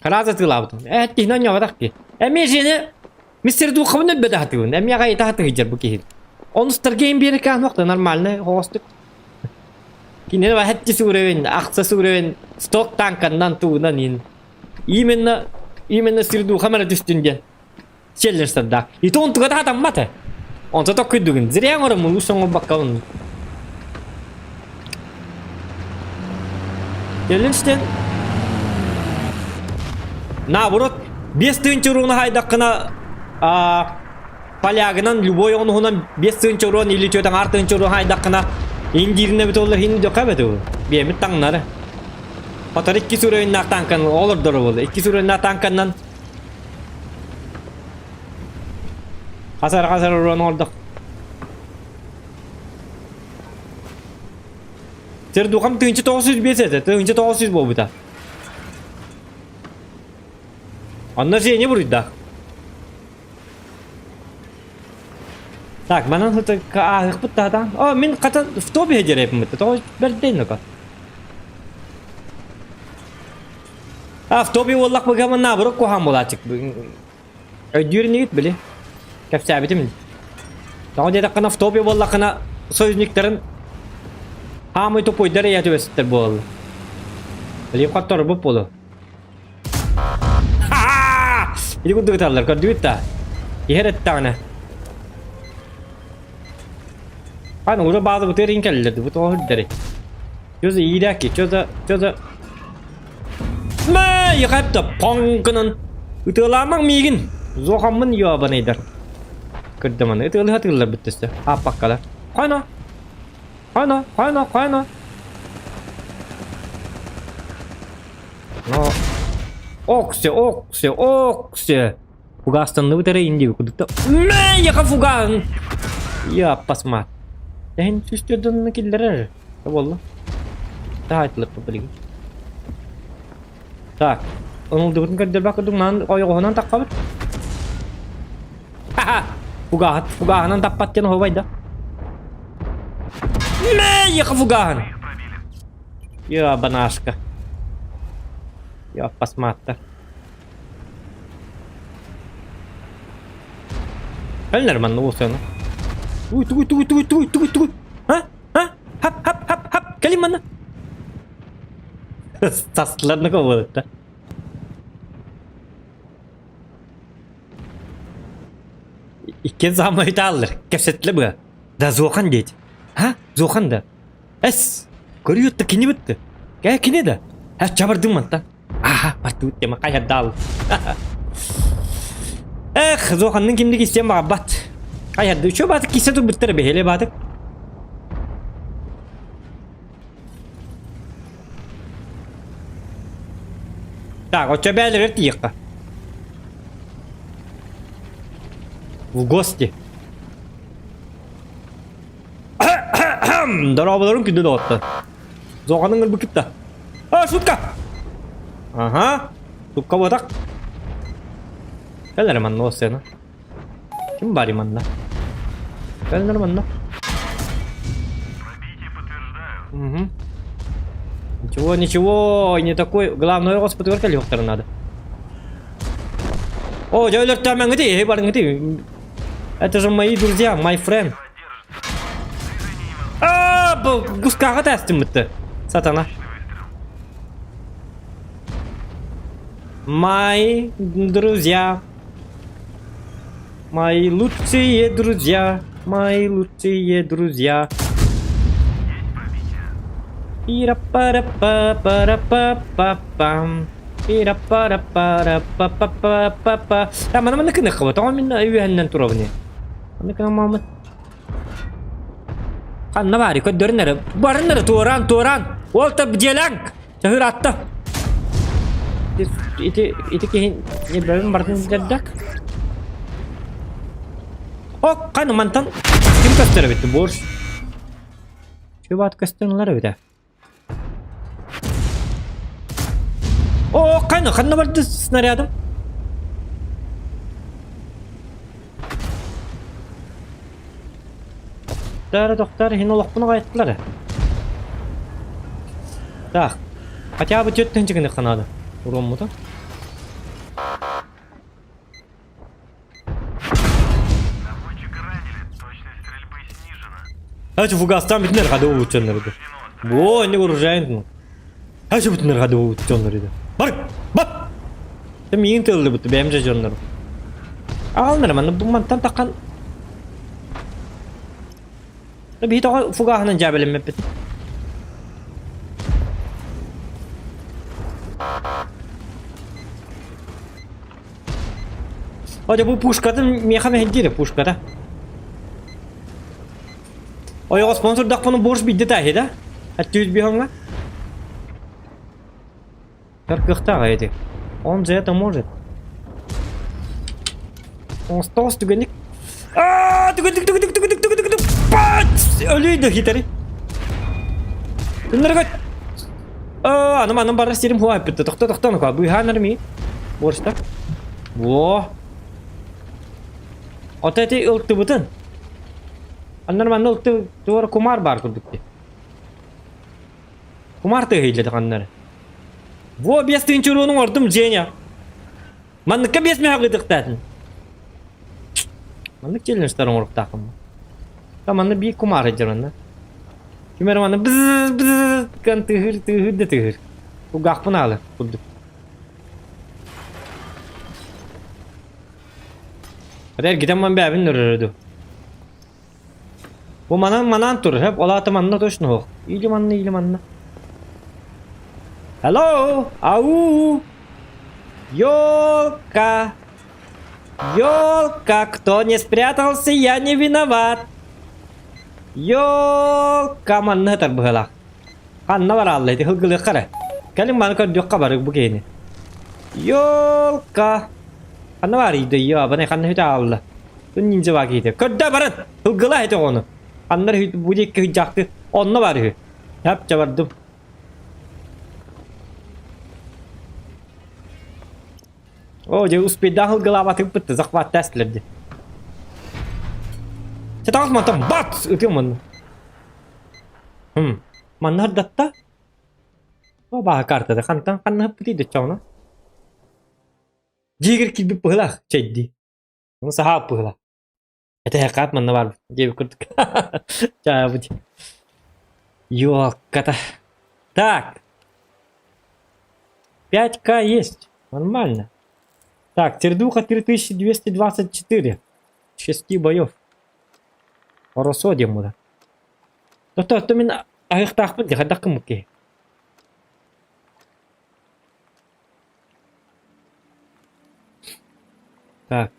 A: Хараза тыылаабытым. Э, тиһин онньоҕотах ки. Эмиэ жени мистер Духовын өлбөтө хатыыбын. Эмиэ аҕай хатыгыдьар бу киһи. Онустарга биэри каануох да нормально хоҕостук. Кинини баһатчы сууревин, ахса сууревин, сток танканнан туунан ин. Именно, именно сирдухам эрэ түстүн диэн. Сиэллэрсэрдээх. Ити онтуга да хатаммат. Онто токкуйдугун. Зря оҥороммун уус оҥорбаккабын. Челленджтен наоборот 5000 урууну хайдаххына полягынан любой онуһунан 5000 уруон или түөтэн аар тыһыынча уруон хайдаххына индииринэ бит оллар хин дөкө бит биэмит таҥнары Хотор икки уровеннаах танкан олордоро буолла. Икки уровеннаах танканнан Хасар-хасар уран оҥордох. Сир духам 1905 этэ, 1900 буолбута. Онно Женя буруйдаах. Так, манан ааһыахпыт таатаан. О, мин хата в топе дьэрэппин тоҕо бэрдэй ну-ка. А, в топе буоллах быгаман наоборот куһаан буолааччык. Өйдүүр инигит били. Кэпсээбитим. Тоҕо диэтэххинэ в топе буоллаххына союзниктарын хаамый тупойдар эйэ түбэситтэр буолаллар. Билим хотторбут буолу. Ити курдук ыталлар, көрдүгүт да? Иһэр эттэҕинэ. Аны уже бааза бытыар иин кэллилэр, бу тоҕо үрдэри. Чё за иирээки, чё за, чё за... Мэ, ехапта, поҥкынан. Ытыалаамаҥ миигин. Зохаммын ёбаныйдар. Көрдөманы ытыалыһа тыыллар бүттөстө. Ааппаккалар. Хойно. Хойно, хойно, хойно. Но... Оксе, оксе, оксе. Фугастанныбыт эрэ инди кудукта. Мэ, яха фуган. Я пасма. Тэһин сүстүрдүнна киллэрэр. Болла. Таайтылып билигин. Так, онулдубутун көрдөрбөк курдук маан ойоҕоһунан таххабыт. Ха-ха! Фугаһат, фугаһынан таппат диэн оһуобай да. Мэ, яха фугаһын. Я банашка. Я пасматта. Хәлләр манна уосана. Уй, тугуй, тугуй, тугуй, тугуй, тугуй, тугуй. А? А? Кэлин манна. Састыларны ковалытта. Иккиэн саамай тааллар. Кэпсэттилэ быа. Да Зохан диэт. Ха? Зохан да. Эс! Көрүөттэ кини бытты. Кэ кини да. Ха чабардым мантан. Аха, бартыбыт тема хайардаал. Эх, Зоханнын кимдик истиэн баҕарбат. Хайарды үчү баатык кисе турбуттар бэһиэлэ баатык. Так, оччо бээлэрэр тиийиэххэ. В гости. Дорооболорун күндү доҕоттор. Зоҕанын ылбыккыт да. А, шутка! Ага. Шутка буотах. Кэл эрэ манна сцена. Ким бар манна? Кэл эрэ манна. Угу. Ничего, ничего, не такой. Главное, господи, кэлиэхтэрин надо. О, дьэ өлөртөөмөҥҥүтүй, эһи барыҥҥытый. Это же мои друзья, my friend. А, гускаҕа тээстиммитти. Сатана. Мои друзья. Мои лучшие друзья. Мои лучшие друзья. Пира-пара-па-пара-па-па-пам. Пира-пара-пара-па-па-па-па-па. А, мана манна кынахха тоҕо мин үөһэннэн туровни. Манна кына Ханна баары көрдөрүн эрэ. Барын эрэ туораан туораан. Ол та дьиэлэҥ. Чаһыр атта. Ити ити киһи ньирбэбин бартын сылдьарда. О, ханна мантан ким көстөр эбит борщ. Чубат көстөн ылар эбит. О, ханна ханна барды снарядым? Тохтар, тохтар, иһин олохпун аҕайыттылар. Так, хотя бы түөрт тыһыынча гыныахха наада. Уруоммута. Эти фугастан бүтүнэр хады улуччаннар Бо, не уружайын. Эти бүтүнэр хады улуччаннар Бар, бар! Ты миин тыллы бутты бэйэм же дьоннору. Аҕалнар манна бу мантан таххан Биһи тоҕо фугаһынан дьаабэлэммэппит. О, бу пушкатын миэхэ мэһэйдиир пушката. Ойоҕо спонсордахпына борщ биирдэ тааһы да? Аттүүс биһоҥҥа. Кыргыхтаах эти. Он же это может. Остос түгэнник. Аа, түгэнник түгэнник түгэнник түгэнник түгэнник. Пац! Өлүй да хитери. Түннэргэ. Аа, аны манан барар сирим хуа эппитте. Тохто тохто ну-ка, быыһаанар ми. Борщта. Во. Ото эти ылтыбытын. Аннар манна ылты туора кумар бар курдук. Кумар тыаһыйлады ханнары. Во 5 тыһыынча уруонуҥ ордум Женя. Манныкка 5 мөһөк ытыктаатын. Маннык челленджтар оҥоруктаахпын. Та манна биир кумаар сылдьар манна. Ким эрэ манна бзз бзз ган тыаһыыр тыаһыыр да тыаһыыр. Кулгаахпын аалы курдук. Хата эргитэн ман бэйэбин өрөрө дуу. Бу манан манаан тур, хөп, ол аата манна точно суох. Или манна, или манна. Hello! Ау! Ёлка! Ёлка! Кто не спрятался, я не виноват! Ёлка! Манна сытар быһыылаах. Ханна бараалла ити сылгылыахха эрэ. Кэлин маны көрдүөххэ барык бу киһини. Ёлка! Ханна баарый да баны ханна хүтэ аалла. Тун ниндзя баа киһитэ. Көрдөө баран! Сылгылаа ити оҕону. Аннар бу диэки сыдьаахты онно бар үһү. Хап чабардым. О, дьэ успейдаах ылгылаабатыгыппыт захват тестилер ди. Чатаҕас мантан бац! Ытыам манна. Хм, манна ырдатта. О, бааһа картада хантан ханна ыппытый доччоҕуна. Дьиэгэр киирбит быһылаах чэйдии. Ону саһаап быһыылаах. Этэһэккаат манна баарбыт диэбит курдук. Чаабыт. Ёлка-то. Так. 5К есть. Нормально. Так, Тердуха 3224. Шести боев. Оросо диэн буолар. Тото, то мин аһыахтаахпын дии, хайдах гыммыт киһи. Так.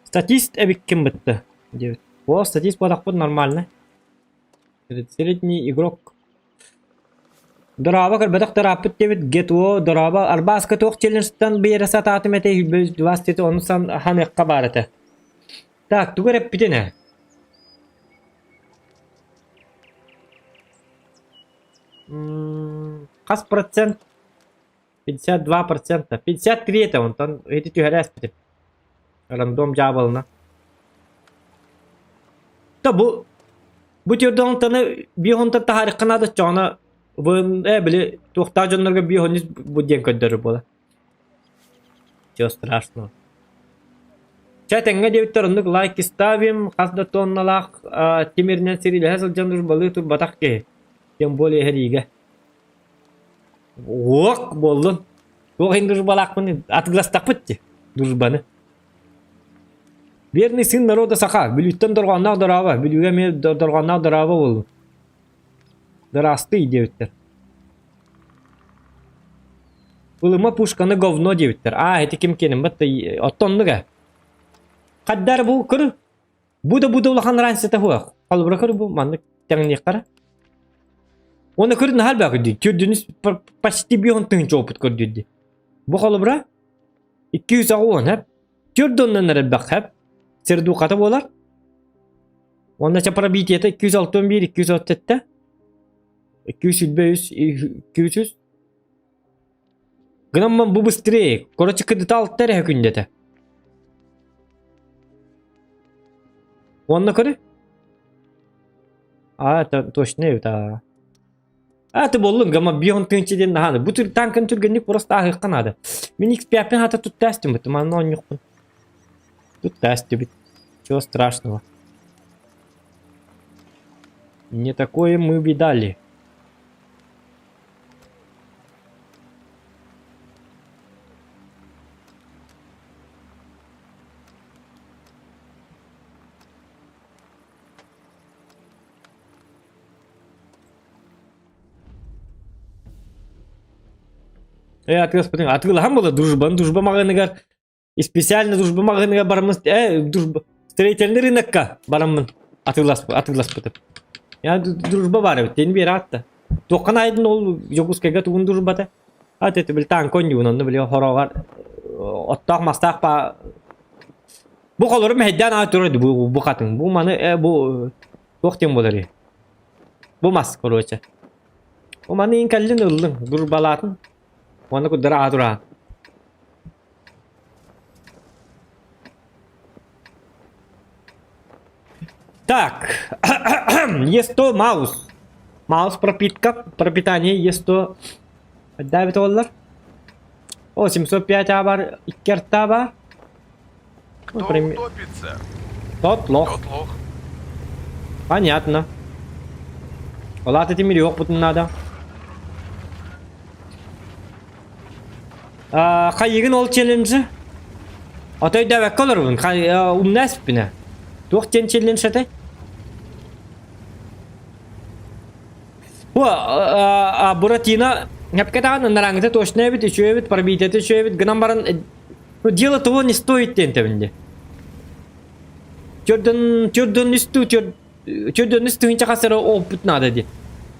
A: Статист эбиккин бытты диэбит. О, статист буолахпыт нормально. Средний игрок. Дорообо көрбөтөх дорааппыт диэбит ГТО дорообо арбааска туох челленджтан биэрэ сатаатым этэ 120 ону сан ханыахха баар этэ. Так, тугу эрэ эппитин ээ? Хас процент? 52%. 53 этэ онтон ити түһэрэ эспитим. Рандом дьаабылына. Та бу бу түрдоҥтаны биир таһаарыахха наада чоҕуна э били туохтаах дьоннорго биир бу диэн көрдөрөр буола. Чего страшного. Чэ тэҥҥэ диэбиттэр оннук лайк ставим хас да тонналаах тимиринэн сирилэһэ сылдьан урбалыы турбатах киһи. Тем более эһэриигэ. Уох буоллун. Туох иһин дружбалаахпын атыыластахпыт дии дружбаны. Верный сын народа саха. Бүлүүттэн дорҕоонноох дорообо. Бүлүүгэ эмиэ дорҕоонноох дорообо буоллун. Дыраастый диэбиттэр. Ылыма пушканы говно диэбиттэр. Аа, ити ким киэнин батта оттон оннук ээ. Хаддар бу көр бу да бу да улахан разницата суох. Холобура көр бу маннык тэҥниэххэ. Уонна көр наһаа элбэх көрдүү. Түрдүнүс почти бион тыһыынча опыт көрдүүр дии. Бу холобура 260 хэп. Түрд оннун элбэх хэп. Сердухата буолар. Уонна ча пробитиета 261, 237, 223, 200. Гынан бу быстрее. Короче, кыдыта алта эрэ күндэтэ. Уонна көрү. А, это точно это. А, ты боллун, гама бион тыынчы диэн наһааны. Бу түр танкын түргэнник просто ааһыахха наада. Мин X5-пин хата туттаастым бит, манна оонньуохпун. Туттаастыбыт. Чего страшного. Не такое мы видали. Э, атыыласпытыҥ атыылаһан буолла дружбаны дружба маҕаныгар специально дружба маҕаныгар бараммын э дружба строительный рынокка бараммын атыыласпытым. Я дружба баар эбит диэн биэрэ аатта. Туоххан айдын ол Дьокуускайга тугун дружбата? А это били танк онньугун онно били хороҕор оттоох мастаах па Бу холору мэһэйдээн аҕай турар бу бу хатыҥ. Бу маны э бу туох диэн буоларый? Бу мас короче. Бу маны иин кэллин ыллыҥ, дурбалаатын. Уонна курдары аҕа тураан. Так, Е100 маус. Маус пропитка, пропитание Е100. Давит оллар. О, 705 А бар, 2 арта бар.
B: Кто
A: Например-
B: утопится,
A: Тот лох.
B: тот лох.
A: Понятно. Олаата тимириохпутун надо. Хайыгын ол челленджи? Отой дөбөккө олорбун. Умна эспинэ. Туох диэн челлендж этэй? Бу Буратино Нэпкэ даҕаны нарааҥҥыта точно эбит, үчүгэй эбит, пробитиета үчүгэй эбит гынан баран ну, дело того не стоит диэн тэбин дии. Төрдөн төрдөн үстүү төрдөн үс тыһыынча хас эрэ опыт надо дии.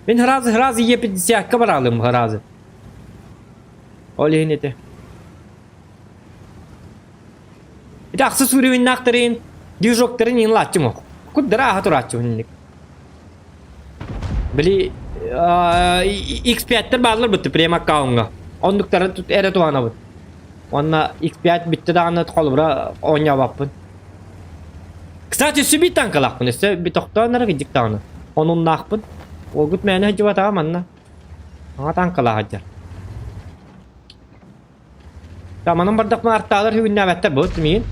A: Мин сразу сразу Е50-ка баралым сразу. Ол иһин ити. Ити ахсыс уровеннаахтарын движоктарын иин лааччым ох. Куддара аха турааччы инник. Били X5-тер бааллар бутты прем аккаунга. Оннуктары тут эрэ туһанабыт. Уонна X5 бүттэ даҕаны холобура оонньообоппун. Кстати, өссө биир танкалаахпын. Өссө би тохтоон эрэ кырдьык даҕаны. Онуннаахпын. Уолгут мээнэ сылдьыбатаҕа манна. Саҥа танкалаах сылдьар. Таманан бардахпына артаалар үгүннээбэттэр буолут миигин.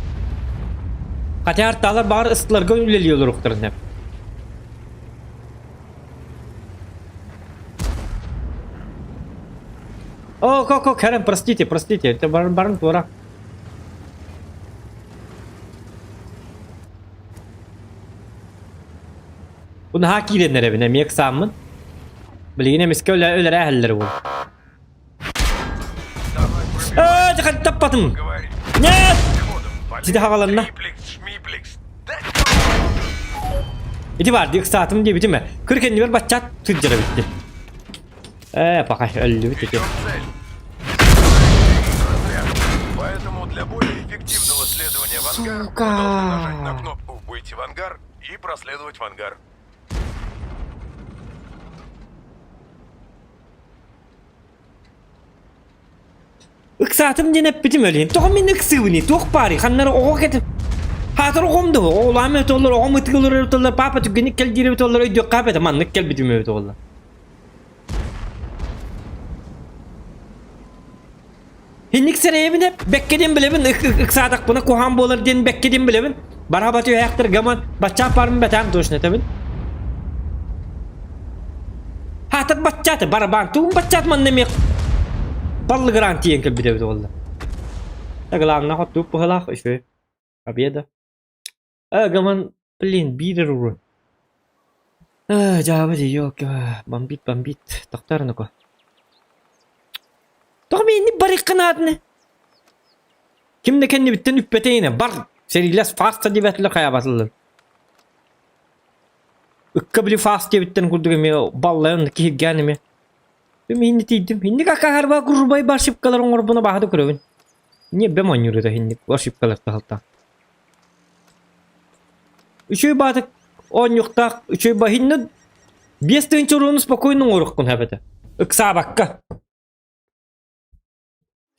A: Хотя артаалар баҕар ыстыларга үлэлии олоруохтарын сөп. ко, ко, Кэрен, простите, простите, это баран, баран туора. Бу наһаа киирэн эрэбин, эмиэ ыксааммын. Билигин эмискэ өлө өлөрө эһэллэр уол.
B: Давай,
A: Ээ, таппатым.
B: Говори.
A: Нет!
B: Ходом.
A: Сиди хаҕаланна.
B: Триплекс, шмиплекс. Да
A: Ити бар дии ыксаатым диэбитим ээ. Кыр кэннибэр баччаат сылдьар эбит дии. Ээ, пока өллүбүт ити.
B: Ведем цель. Разряд. Поэтому для более эффективного следования в ангар
A: Сука.
B: вы должны нажать на кнопку «Выйти в ангар» и проследовать в ангар.
A: Ыксаатым диэн эппитим өлүн. Тоҕо мин ыксыыбыный? Туох баарый? Ханнары оҕо кэтip Хаатыр оҕом да оҕолаам өтөллөр, оҕом ытыгылар өтөллөр, папа түгэнник кэл диир өтөллөр, өйдүөххэ эбэтэ маннык кэлбитим эбит оҕолор. Инник сэрэйэбин эп, бэккэ диэн билэбин, ыксаатахпына куһаан буолар диэн бэккэ диэн билэбин. Бараба түһээхтэр гаман, баччаап барым бэтээн точно этэбин. Хаатар баччааты, барабан, тугун баччаат манна эмиэ баллыгыраан тиийэн кэлбит эбит уолла. Главное, хотук быһылаах үчүгэй. Победа. Э, гаман, блин, биир урун. Э, дьаабы дии, ёлки, бомбит, бомбит, тохтор ну-ка. Тоҕо миинни барыаххынаатыны? Ким да кэннибиттэн үппэтэйинэ, бар, сэриилэс фаста диэбэтилэр хайаабатыллар. Ыкка били фаст диэбиттэн курдук эмиэ баллайан киһиргээн эмиэ. Миинни тиийдим. Инник акаарба курбай бар шипкалар оҥорбуна баһады көрөбүн. Не бэм оонньуур инник ошибкалар таһылтаан. Үчүгэй баатык оонньуохтаах үчүгэй баһынна 5000 урууну спокойно оҥоруоххун эбэтэ. Ыксаабакка.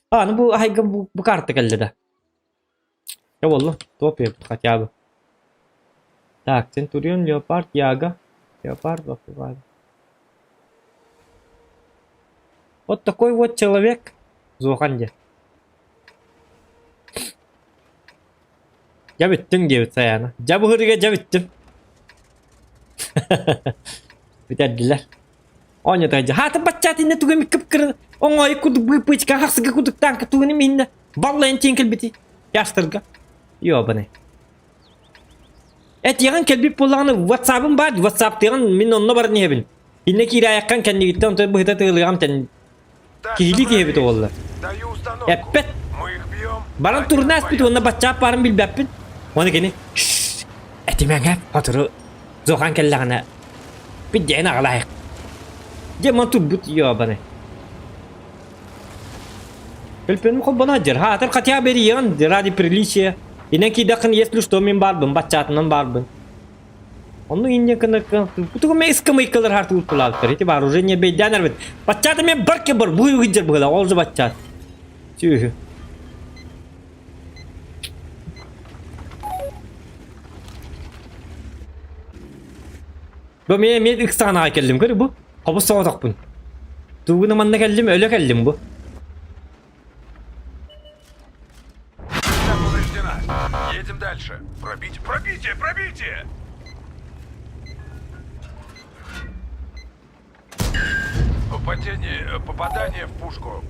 A: А, ну бу аһайга бу, бу карта кэллэ да. Я буолла, топ хотя бы. Так, Центурион, Леопард, Яга. Леопард, Леопард. Вот такой вот человек. Зохан диэн. Дьэ бүттүҥ диэбит Сайаана. Дьэ быһыырыга дьэ бүттүм. Бүтэрдилэр. Оонньото дьэ. Хаата баччаат иннэ тугу эмит кып-кыры оҥоойук курдук быыппыычка хахсыга курдук таанка тугун иннэ баллайан тиийэн кэлбити. Ястарга. Ёбаный. Этиэҕин кэлбит буоллаҕына ватсабым баар, ватсаптыаҕын мин онно баран иһэбин. Иннэ киирээйэххин кэннигиттэн онтон быһыта тыалыаҕым тэн
B: Так,
A: киһилии киһибит
B: собрались.
A: уолла.
B: Даю установку.
A: Эппэт.
B: Мы их бьем.
A: Баран
B: они
A: турна
B: нас
A: аспыт
B: боятся.
A: уонна баччаап баарын билбэппин. Уонна кини этимэҥэ сотору Зохан кэллэҕинэ биддиэн аҕалаайык. Дьэ ман турбут ёбаны. Төлпөнүм холбоно дьэр. Хаатар хотя бы эрийэҕин ради приличия. Инэн киидэххин если что мин баарбын, баччаатынан баарбын. Онну инньэ гына тугу мэ ыскамыйкалар хартыгыттылаабыттар. Ити вооружение бэйдээн эрбит. Баччаата мен барке бар бу ыгыдьар быһыла ол же баччаат. Сүһү. Бу мен мен ыксанаға келдим көр бу. Хобус соҕотохпун. Тугуна манна кэллим, өлө кэллим бу.
B: Вся повреждена. Едем дальше. Пробить, пробитие, пробитие! Попадение, попадание в пушку.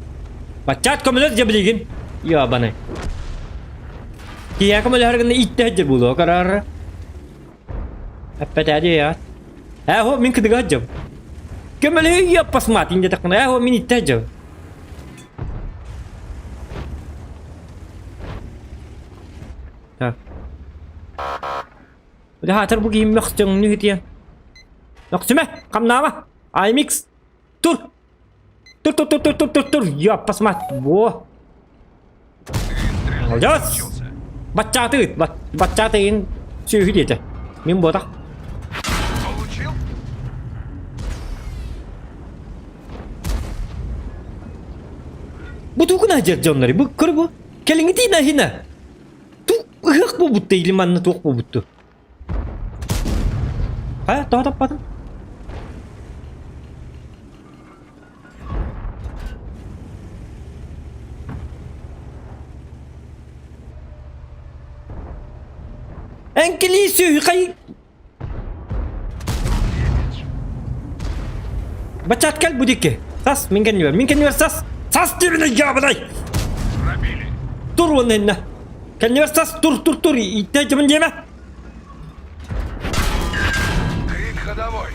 A: Баччаат көмөлөс дьэ билигин. Ёбаный. Киһиэхэ көмөлөһөр гына иттэ сылдьар буолуо карар. Эппэтээди яат. Ээ хо мин кыдыга сылдьабын. Көмөлөһүү ёппасмаат диэтэххинэ ээ хо мин иттэ сылдьабын. Так. Хаатар бу киһим мөхсөҥнү итиэн. Мөхсүмэ, хамнаама. IMX. Тур. Тур тур тур тур тур тур тур. Ёппасмаат. Во.
B: Ты стрелять
A: Молодец.
B: научился.
A: Баччаатыгыт. Баччаатыгын сүөһү диэтэ. Мин буотах.
B: Получил?
A: Бу тугуна дьэр дьоннору бу көр бу. Кэлиҥҥитиин аһына. Тух ыһыах буолбутта или манна туох буолбутту? Хайа, тоҕо таппатым? Эҥкилии сүөһү хай Баччаат кэл бу диэки. Сас, мин кэннибэр, мин кэннибэр сас. Сас диэбинэ дьаабынай!
B: Пробили.
A: Тур уонна иннэ. Кэннибэр сас тур тур тур иттэ дьыбын диэмэ.
B: Крик ходовой.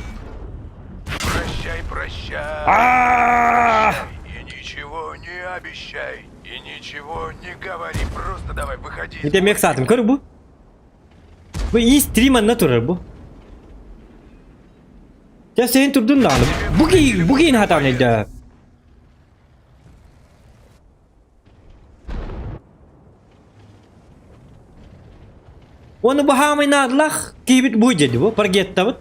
B: Прощай, прощай.
A: А!
B: Прощай. И ничего не обещай. И ничего не говори. Просто давай выходи. из
A: Ити эмиэ ыксаатым көр бу. Бу иис стрим анна турар бу. Дьэ сен турдун даҕаны. Бу киһи бу киһини хатаан өйдөө. Уонна бу хаамай наадалаах киһибит бу дьэди бу паргеттабыт.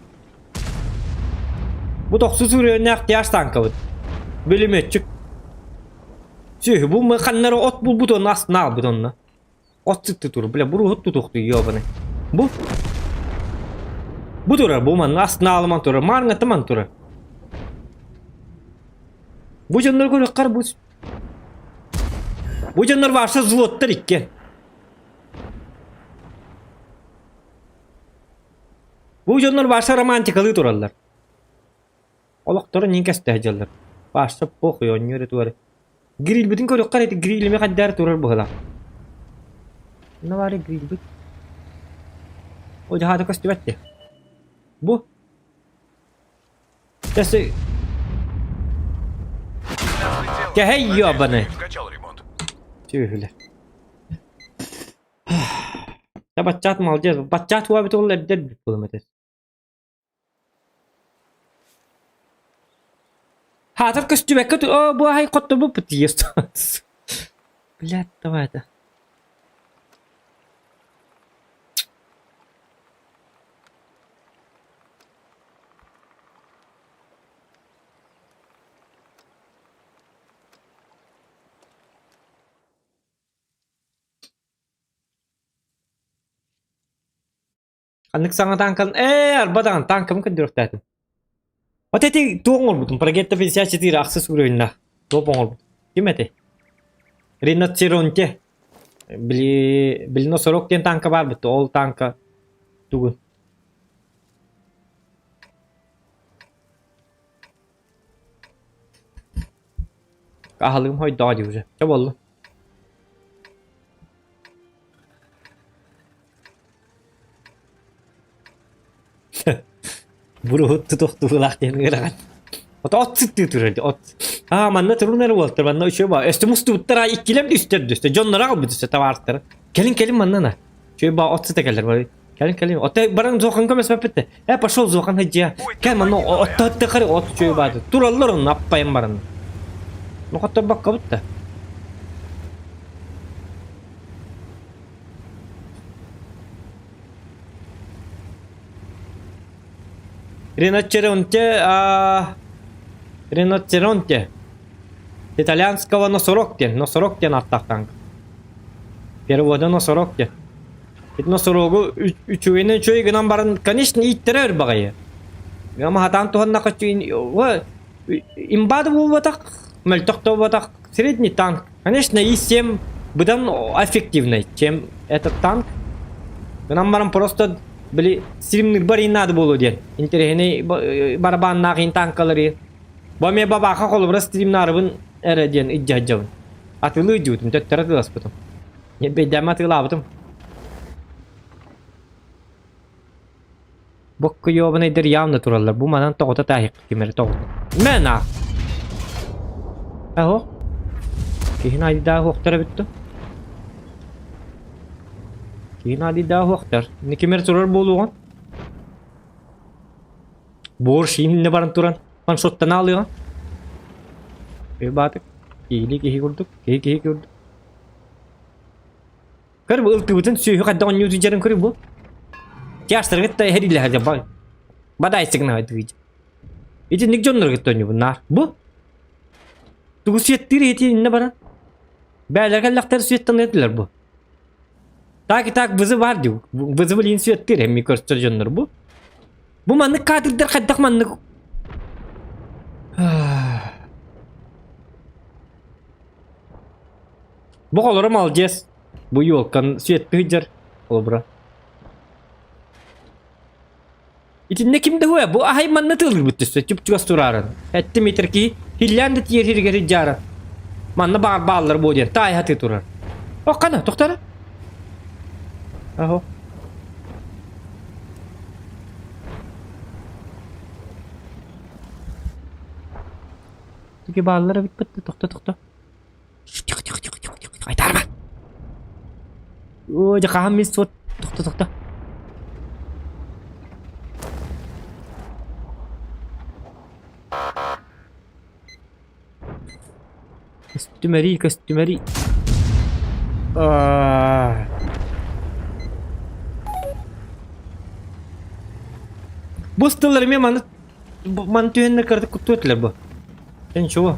A: Бу тохсус үрүөннээх тяж танкабыт. Бүлүмүөтчүк. Сүһү бу ханнары от булбут онно астына албыт онно. От сытты тур, бля, буруһут тутуохту ёбаны. Бу Бу турар, бу манна астына алыман турар, маарыҥаттаман турар. Бу дьоннор көрүөххэр бу Бу дьоннор варса взводтар икки. Бу дьоннор варса романтикалыы тураллар. Олохторун иин кэстэһэ дьаллар. Варса похуй оонньуур этуары. Грильбитин көрүөххэ эрэ грилими хайдаар турар быһыылаах. Онно баары грильбит. О дьаһаата көстүбэт дии. Бу Тэсэ Кэһэй ёбаны. Сүөһүлэр. Та баччаат молодец. Баччаат уабит ол эрдэр буолум этэ. Хаатар көстүбэккэ оо бу аһай хотторбуппут тиийэ Блядь, давай это. Ханнык саҥа тааҥкан ээ арба даҕаны тааҥкабын көрдөрүөхтээтим. Вот эти туох оҥорбутум Прогетто 54 ахсыс уровеннаах туох оҥорбут ким этэй? Риноцеронте били били носорог диэн тааҥка баар бутта ол тааҥка тугун Аһылыгым хойдоҕо дии уже. Чэ буолла. Буруһут тутуохтуулаах диэн ыарахан. Ото от сыттыы турар от. Аа манна турун эрэ уолтар манна үчүгэй баа. Өстө мустубуттар аа иккилэм да үстэр да өстө дьонноро аҕалбыт өстө табаартара. Кэлин кэлин манна на. Үчүгэй баа от сыта кэлэр бары. Кэлин кэлин. Отой баран зохан көмөспөппүт Э пошел зохан хыдьа. Кэл манна отто хары от үчүгэй баады. Тураллар онно аппайан баран. Ну хотторбаккабыт да. Риночеронте, а... Риночеронте. Итальянского носорог диэн, носорог диэн ааттаах танк. Перевода носорог диэн. Ити носорогу үчүгэйинэн үчүгэй гынан баран, конечно, ииттэрэ өр баҕайы. Ама хатаан туһаннахха имбаада буолбатах, мөлтөх да буолбатах, средний танк. Конечно, И-7 быдан эффективный, чем этот танк. Гынан баран просто били стримнырбар иин наада буолуо диэн. Интэриэһинэй барабаннаах иин танкалары. Бу эмиэ бабааха холобура стримнаарыбын эрэ диэн илдьэ Атылыы дьуутум, төттөрү атыыласпытым. Бэйдээмэ атыылаабытым. Бокку ёбанайдар явно тураллар. Бу манан тоҕото тааһык ким эрэ тоҕото. Мэн аа. Аһо. Киһин айдаа хуохтар эбит ту. Киһин айдаа хуохтар. Не ким эрэ турар буолуоҕун. Борщ иннэ баран туран ваншоттан аалыаҕа. Баатык. Киһили киһи курдук. Киһи киһи курдук. Көр бу ылтыбытын сүөһү хайдах оонньуу сылдьарын көрү бу. Тяжтаргыт да эһэрилэһэ ба. Бадайсыгына тыгыч. Итинник дьонноргут оонньуубун наар. Бу. Тугу сүөттүүр ити иннэ баран. Бээлэр кэллэхтэр сүөттэн этилэр бу. Так и так вызов бар дии. Вызов илин сүөттүүр эмми көрсөр дьоннор бу. Бу маннык кадрдар хайдах маннык Бу холоро молодец. Бу елкан свет сылдьар холобура. Итиннэ ким да хуя бу аһай манна тыалырбыт түссе чуп-чугас турааран. Эттим итер киһи хиллээн да тиэр хиригэр дьаара. Манна баар бааллар буо диэн таайһатыы турар. Ох, хана, тохтара. Аһо. Таки бааллар эбит бытты, тохто, тохто. Тихо, тихо, тихо, тихо, тихо, айтаарма. Оо, дьэ хаһан мин суот. Тохто, тохто. Көстүмэрий, көстүмэрий. Аа. Бу ыстылар эмиэ маны маны түһэннэр кыратык куттуо этилэр бу. Дьэ ничего.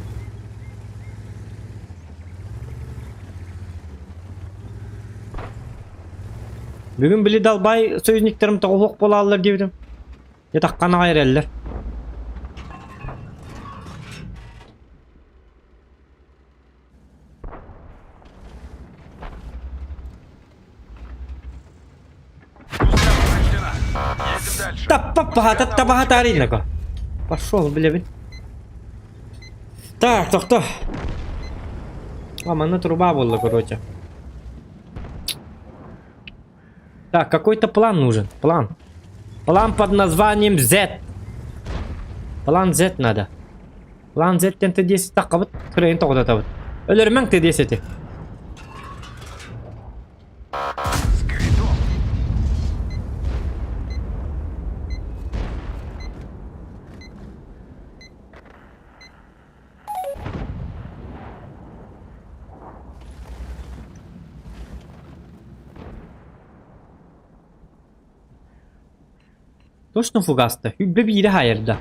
A: Бүгүн били далбай союзниктарым тоҕо суох буолааллар диэбитим. Дьэ таххан аҕай эрэллэр. Таппаппаха таттабаха таарыйнако. Пошел, билэбин. Так, тохто. А, манна труба буолла, короче. Так, какой-то план нужен. План. План под названием Z. План Z надо. План Z-тэн Т10 таххабыт, кырайын тоҕототобут. Өлөрүмэҥ Т10-ти.
B: С
A: Точно фугаста. Үббэ биирэ хаайарда.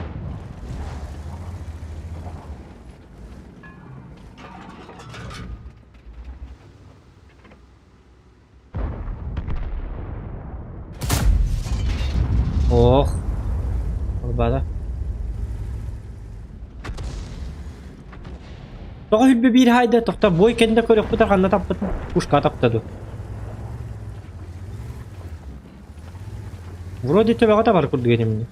A: Ох. Албада. Тоҕо хүлбэ биир хаайда тохто бой кэннэ көрөхпүтэ ханна таппытын пушка таптаду. Вроде төбөҕө табар курдук этим.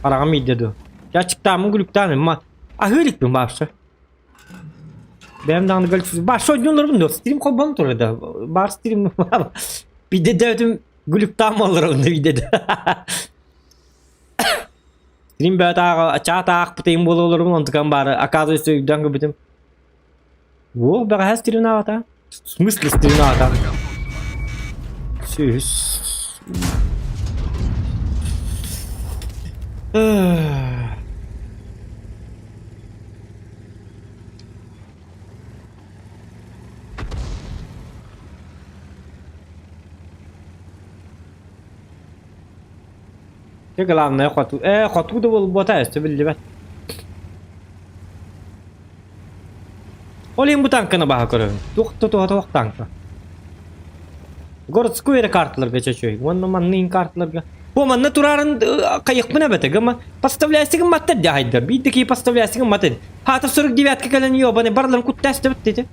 A: Хараҕым иийдэ дуо? Чачыктааммын күлүктаамын ма аһыы иликпин баапса. Бэйэм даҕаны бэл баша ойдьоннорбун дуо стрим холбоон турар да баар стрим биирдэ дөтүм күлүктаам олоробун да биирдэ да стрим бэйэтааҕы чаат аахпытыйым буола олоробун онтукам баары оказывается өйдөөн көрбүтүм Уол бэҕэһээ стрим аҕата в смысле стрим аҕата Сүһүс Дьэ главное хоту ээ хоту да буолбата өссө биллибэт. Ол иһин бу танканы баһа көрөбүн. Туох да туһата суох танка. Городской эрэ карталарга чөчөй. Уонна манныын карталарга. Бу манна турарын хайыхпын эбэтэ гыма поставляйся гымматтар дьаһайдар. Биирдэ киһи поставляйся гымматын. Хаата 49 кэлэн ёбаны барыларын куттаастыбыт дии.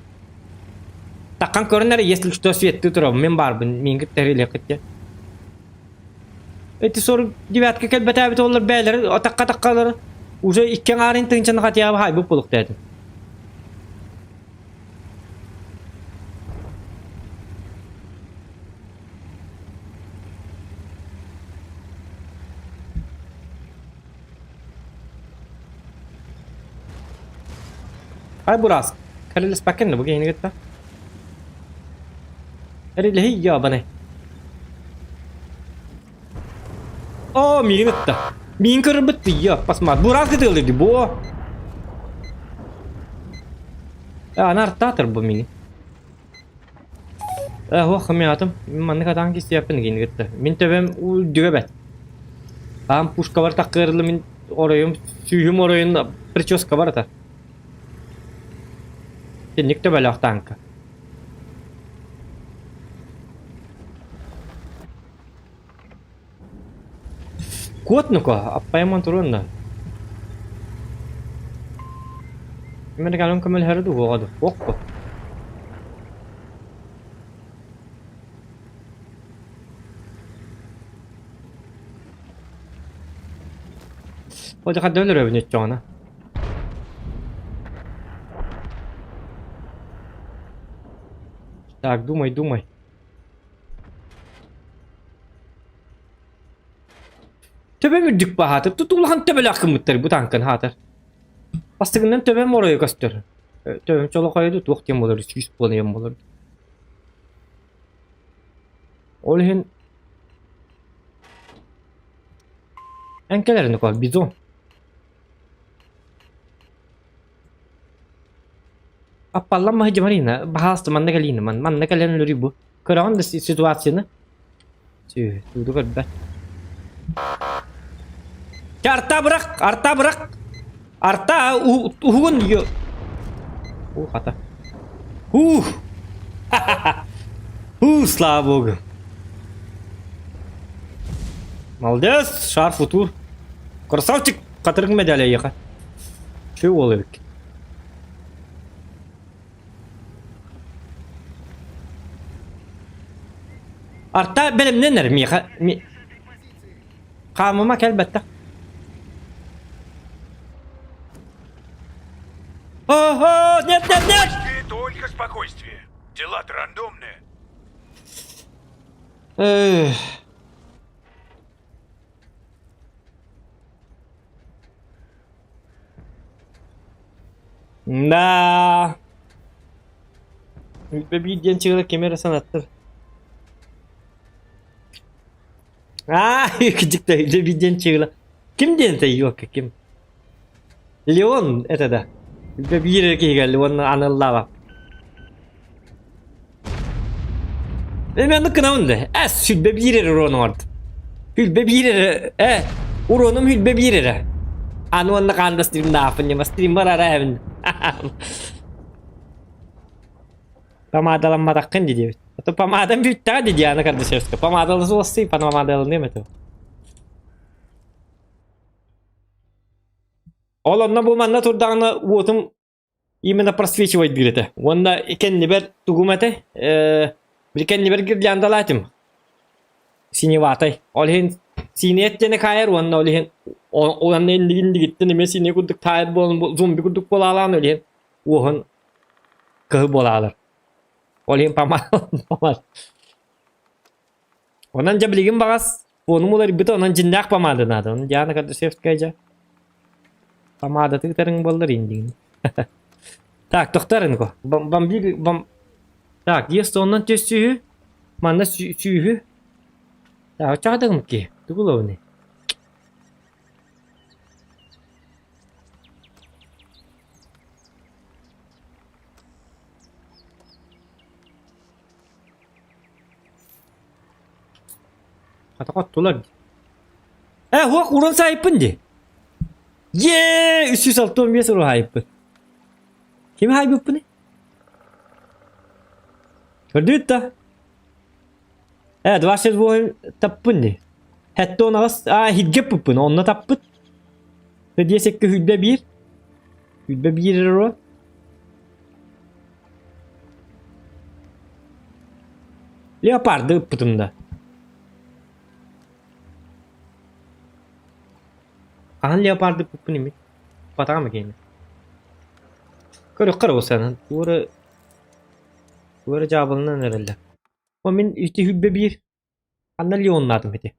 A: Таккан көрөн эрэ, если что светтыы турабын, мин баарбын, миин кытта эрилиэххит Эти 49 кэлбэтээбит олор бээлэри атахха-атаххалары уже икки аҥаарын тыынчаны хатыйаабы хаайбыт буолуохтаатым. Ай бурас, кэлэлэспэккин да бу киһини кытта. Эрилэһий ябанай. Оо, миигин ытта. Миигин көрөрбүт тыйа, пасмаат. Бурас кытыалыр дии, буо. Аны артаатар бу миигин. Ох, мин атым. Маннык атаан кистиэппин киһини кытта. Мин төбөм үрдүгэ бэт. Аам пушкабар таккыарылы мин оройум, сүүһүм оройун прическа ата. Итинник төбөлөөх тааҥка. Куот нука, аппайаман туруон да. Американын көмөлөһөрө дуу буоҕа дуу? Суох Ол дьэ хадда өлөрөбүн өччөҕүнэ. Так, думай, думай. Төбөм үрдүк баһаатыр. Тут улахан төбөлөөх гыммыттар бу танкын хаатар. Бастыгынан төбөм оройо көстөр. Төбөм чолохойду туох диэн буолар, сүүс буолан буолар. Ол иһин эн кэлэрин кол бизон. Аппаллан маһы Марина, баһаалыста манна кэлиини ман, манна кэлэн өлөрүй бу. Көрөҕүн да ситуацияны? Сү, тууду көрбөт. Чэ, арта бырах, арта бырах. Арта уһугун ё. Уу хата. Ух. Уу, слава богу. Молодец, шар футур. Красавчик, хатырык медаль эйиэхэ. Чүй уол эбит. Арта бэлэмнэнэр миэхэ хаамыма кэлбэттэх. Ого, нет, нет, нет!
B: Только спокойствие. Дела-то рандомные.
A: Эх. Да. Биир диэн чыгыла ким эрэ санаттар. Аа, кыдьыкта биир диэн чыгыла. Ким диэн это ёлка, ким? Леон это да. Биир эрэ киһигэ Леон аналлаабап. Мен оннук гынабын да. Э, сүлбэ биир эрэ урон оҥордум. Хүлбэ биир эрэ, э, уроном хүлбэ биир эрэ. Аны уонна хаан да стримнаахпын ньыма стриммар арааһын. Помадаламматаххын дии диэбит. А то помадам бүттэҕэ дии Диана Кардашевская. Помадаласыласый, помадаланыам этэ. Ол онно бу манна турдаҕына уотум именно просвечивать диир этэ. Уонна кэннибэр тугум этэ? Э, били кэннибэр гирляндалаатым. Синеватай. Ол иһин синиэт диэни хаайар уонна ол иһин уонна иннигин дигиттэн эмиэ синий курдук таайар буолан зомби курдук буолаалаан ол иһин уоһун кыһыл буолаалар. Ол иһин помада. Онон дьэ билигин баҕас фонум уларыйбыта онон дьиннээх помада наада. Онон Диана Кардашевская дьэ помадаты ыытарыҥ буоллар индигин. Так, тохтор Бамби бам Так, есть оннан төссүүһү, манна сүүһү. Так, оччоҕо ки? Тугу ловни? Хата хоттулар дии. Э, хуох уран саайыппын дии. Е, 365 уру хаайыппын. Кими хаайбыппыный? Көрдүгүт да? Э, 28 таппын дии. Хэтте он аҕыс, аа, хиргэппиппин, онно таппыт. Диэсэккэ хүлбэ биир. Хүлбэ биир эрэ Леопарды ыппытым да. Хаһан леопарды ыппыппын ими? Батаҕам экиэнэ. Көрүөххэ эрэ буолсаанан. Туора туора дьаабыланан эрэллэр. О мин ити хүлбэ биир Ханна Леоннаатым ити?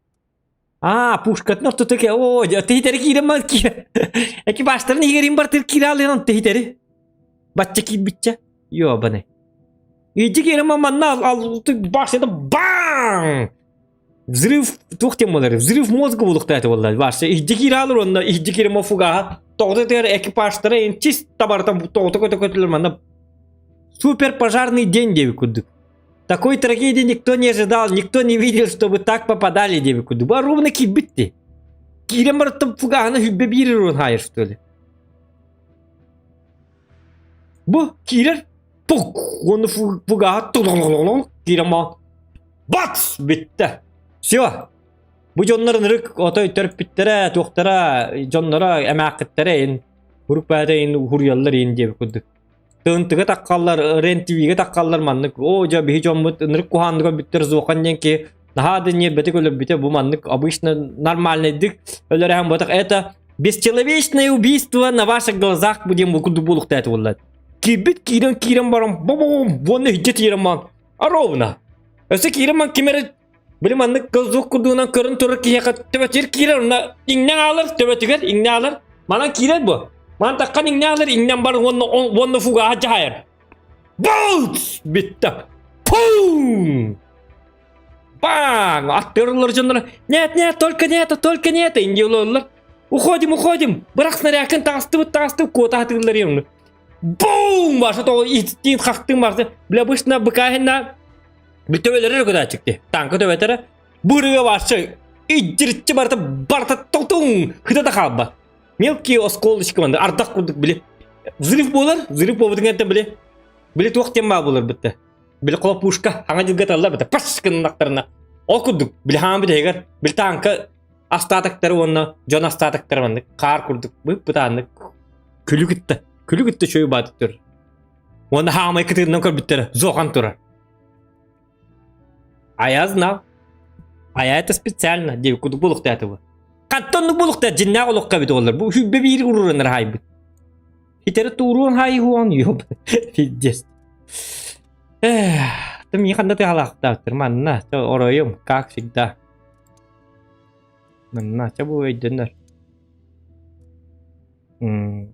A: Аа, пушкатын ортото ке оо, тиһитэри киирэн мал киирэ. Экипажтарын иһигэрин бартыр киирэ алыан тиһитэри. Бачча киирбиччэ. Ёбаны. Иди киирэн манна ал башняда баң! Взрыв туох диэн буолар? Взрыв мозга булуктааты буолла. Башня иди киирэ алыр онно иди киирэн фугаха. Тоҕото тыгар экипажтара ин чисто бартан тоҕото көтө көтөлөр манна супер пожарный день диэбит курдук. Такой трагедии никто не ожидал, никто не видел, чтобы так попадали диэбит курдук. Бу ровно киирбит Киирэн барыттан фугаһына хүббэ биир урун хаайар что ли. Бу киирэр пук уонна фугаһа киирэн маан бац бүттэ. Все. Бу дьоннор ынырык отой төрпүттэрэ, туохтара, дьонноро эмээххиттэрэ ин урук баата ин хуруйаллар ин диэбит курдук. Тыынтыга таххаллар, РЕН-ТВ-гэ таххаллар маннык, оо дьэ биһи дьоммут ынырык куһааннык өлбүттэр Зохан диэн киһи наһаа да ньиэрбэтик өлөрбүтэ бу маннык обычно нормальныйдык өлөрөһөн буотах это бесчеловечное убийство на ваших глазах бу диэн бу курдук буолуохтаах буолла. Киирбит киирэн киирэн баран бо-бо-бом уонна иһдьэ тиэрэн маан. Ровно. Өссө киирэн ман ким эрэ били маннык кылзук курдугунан көрөн турар киһиэхэ төбөтүгэр киирэр онно иҥнэн аалар төбөтүгэр иҥнэ аалар манан киирэр бу. Манан таххан иҥнэ аалар иҥнэн бар уонна уонна фугааһа дьаһайар. Болт! Бүттэ. Пум! Баң! Аттыырылар дьоннор нет, нет, только не это, только не это индиололлар. Уходим, уходим! Бырах снарядкын таҕыстыбыт, таҕыстыбыт, куота сатыыллар юм. Бум! Баша тоҕо иттиин хахтыын барса. Бля, обычно быкаһына бүтөбөлөрө көтөөчүкти. Танка төбөтөрө. Бырыга башы иддирчи барта барта тоқтуң хыта да хаалба. Мелкие осколочки манна ардах курдук били. Взрыв буолар, взрыв буолбутун кэнтэ били. Били туох диэн баа буолар битте. Били хлопушка хаҥа дьылга таллар битте. Паш гыннахтарына. Ол курдук били хаан бүтэһигэр били танка астаатактары уонна дьон астаатактары маннык хаар курдук бып-бытааннык күлү кытта күлү кытта чөй баатык турар. Уонна хаамай кытыытынан көрбүттэрэ зохан турар. А я знал. А я это специально диэбит курдук буолуохтаах бу. Хантан оннук буолуохтаах дьиннээх олоххо эбит оҕолор. Бу үһүбэ биир уруранар хаайбыт. Хитэри тууруон хаайыһуон ёб. Пиздец. Эх, ты мне ханна тыалаахтаахтар манна оройум, как всегда. Манна чэ бу өйдөнөр. М.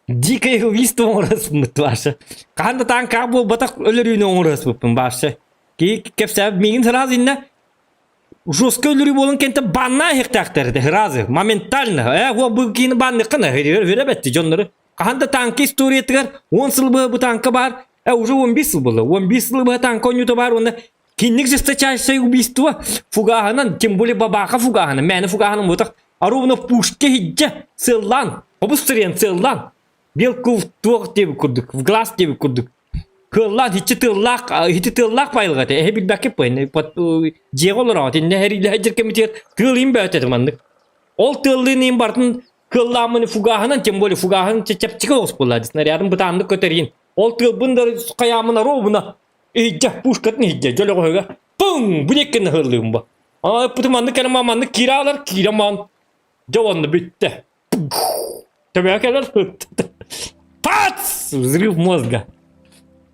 A: Дикое убийство оҥороспут Ваша. Хаһан да таанкаҕа буолбатах өлөрүүнү оҥороспуппун Ваша. Киһи кэпсээбит миигин сразу иннэ жестко өлөрүү буолан кэнтэ баннаа иһиэхтээхтэр этэ сразу моментально э уол бу киини банныххына үрэ бэтти дьоннору хаһан да танка историятыгар 10 сыл быһа бу танка баар э уже 15 сыл буолла 15 сыл быһа танка оонньуута баар уонна кинник жесточайшее убийство фугаһынан тем более бабаха фугаһынан мээнэ фугаһынан буотах а ровно в пушке иһдьэ сыаллаан хобус сырыйан сыаллаан белку в туох диэбит курдук в глаз диэбит курдук кыаллаан иччи тыаллаах ити тыаллаах байылҕа этэ эһэ билбэккэ дьиэҕэ олороҕут иннэ эһэриилэһэ дьир кэмитигэр тыал иин бөөтө этэ маннык ол тыаллыын иин бартын кыаллааммын фугаһынан тем более фугаһын чэпчэки оҕус буолла снарядын бытааннык көтөрийн ол тыалбын да хайаамын ровно иһдьэ пушкатын иһдьэ дьөлөҕөһүгэр пуҥ бу диэккин ыһыллыым бу Аны маннык кэлэн маннык киирэ аалар киирэ маан дьэ уонна бүттэ Төбөҕө кэлэр Пац! Взрыв мозга.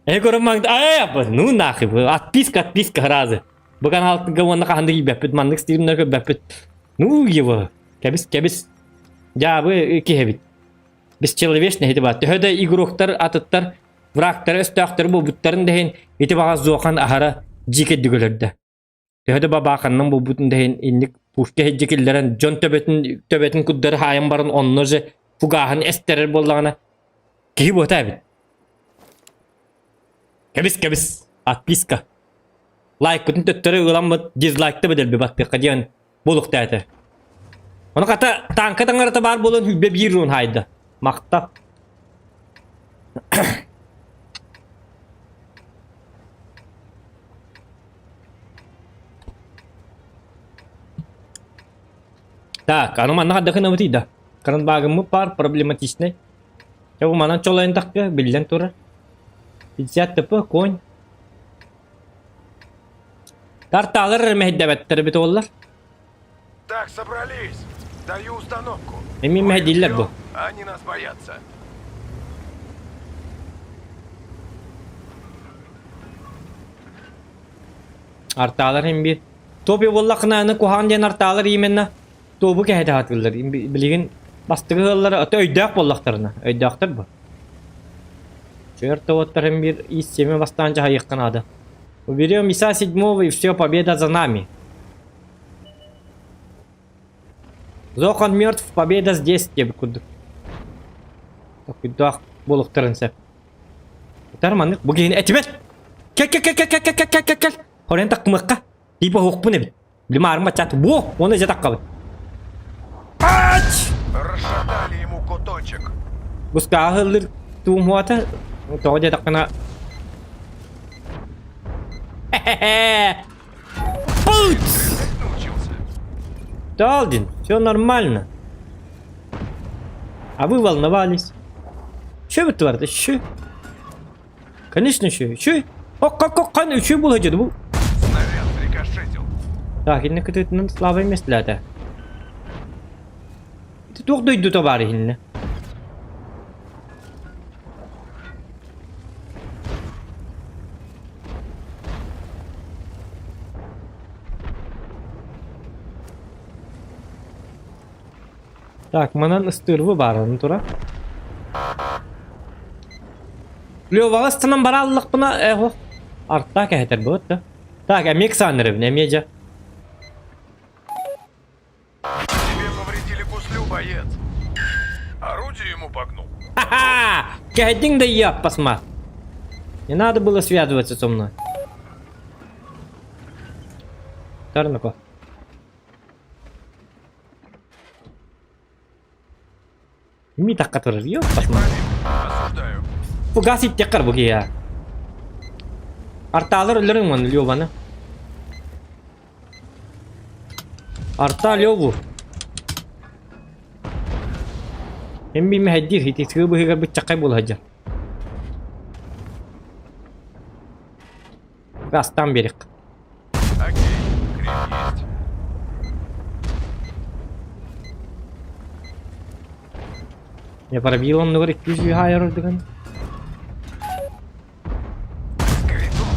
A: Я говорю, э, ну нахуй, отписка, отписка сразу. Бу каналтыга уонна хаһан да киирбэппит, маннык стримнар көрбөппүт. Ну его, кэбис, кэбис. Дьаабы киһэбит. Бесчеловечный ити баар. Төһө да игроктар, атыттар, врагтары, өстөөхтөрү буолбуттарын да иһин ити баҕас зохан аһара дьиикэйдик өлөрдө. Төһө да бабааханнан буолбутун да иһин инник пушка иһирдьэ киллэрэн дьон төбөтүн төбөтүн курдары хаайан баран онно же фугаһын эстэрэр буоллаҕына киһи буота эбит. Кэбис кэбис отписка. Лайкпытын төттөрү ыламмыт дизлайкта бэдэлби баттыахха диэн буолуохтаата. Ону хата танка таҥарата баар буолан хүлбэ биир рун хаайда. Махтал. Так, аны манна хайдах гынабытый да? Кранбагыммыт баар проблематичный. Чэ, бу манан чолойон тахха, биллэн турар. 50 ТП, конь. Тартаалар эрэ мэһэйдэбэттэр эбит уоллар.
B: Так, собрались. Даю установку.
A: Эмиэ мэһэйдииллэр бу.
B: Они нас боятся.
A: Артаалар иһин биир. Топи буоллаххына аны куһаҕан диэн артаалар именно тобу кэһэтэ сатыыллар. Билигин бастакы ыаллара ото өйдөөх буоллахтарына. Өйдөөхтөр бу. Чертовоттар иһин биир ис семя бастаан дьаһайыахха наада. Уберем Иса седьмого и все, победа за нами. Зохан мертв, победа здесь диэбит курдук. Такуйдаах буолуохтарын сөп. Утар маннык бу киһини этибэт. Кел кел кел кел кел кел кел кел кел. Хорен такмыкка. Типа хуохпун эбит. Билимаарым баччаат. Буо, оны же таккабыт. Ач!
B: Расшатали ему куточек.
A: Бускааһыллыр туум хуата. Тоҕо диэтэххинэ Хе-хе-хе! Путь!
B: Научился.
A: Талдин, все нормально. А вы волновались. Че вы творите? Че? Конечно, че? Че? Оккококкан үчүй була деді бұл.
B: Снаряд срикошетил.
A: Так, инне күтүтүнэн слабый местләтэ. Ити туох дойдута баар иһиннэ? Так, манан ыстыырбы баарын тура. Леваҕа ыстанан барааллахпына, э, артаа кэһэтэр буот да. Так, эмиэ ыксаан эрэбин, эмиэ дьэ.
B: Тебе повредили гуслю, боец. Орудие ему погнул.
A: Ха-ха! Кэһэйдиҥ да иаппасма. Не надо было связываться со мной. Тарнако. Ми такка турар, ёппасма.
B: Осуждаю.
A: Фугас иттеккар бу киһи. Артаалар өлөрүҥ ман Леваны. Арта Леву. Эм би мэһэйдиир ити сыы быһыгар быччаккай буола сылдьар. Астаан биэриэх.
B: Окей, крик есть.
A: Я пробил оннугар 200 хаайар ордуган.
B: Скритом.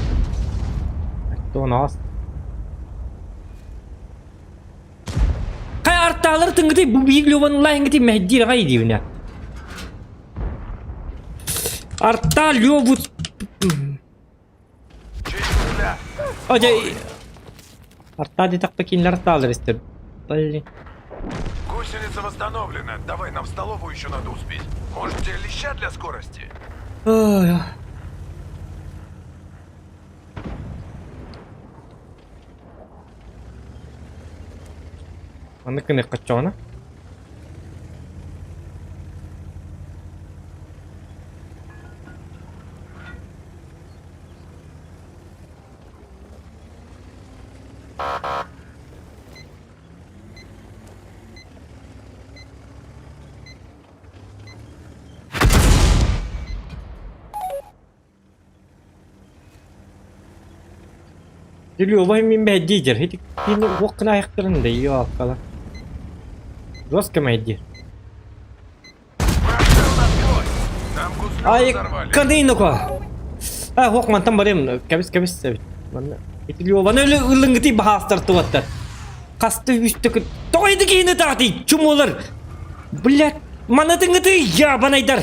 A: Тоноос. Хай артаалар тынгыты бу биир Леван лайынгыты мэһдиир аҕай диибинэ. Арта Леву Ожой Арта диэтэхпэ кинилэр артаалар истэр. Блин.
B: Гусеница восстановлена. Давай нам в столовую еще надо успеть. Может, тебе леща для скорости?
A: Ой. Маннык гыныахха оччоҕуна. Лёва мин бэйдиидер. Ити кини уоккана айахтарын да ёккала. Жестко мэйди.
B: Прошел насквозь. Нам гуслю
A: Ай,
B: разорвали.
A: кадыйнука. А, хуох мантан барым. Кэбис кэбис эбит. Манна. Ити Лёваны ылынгыты баһаастар туаттар. Хасты үстөкү. Тоҕо ити киһини таатый, чумулар. Блядь, манатынгыты ябанайдар.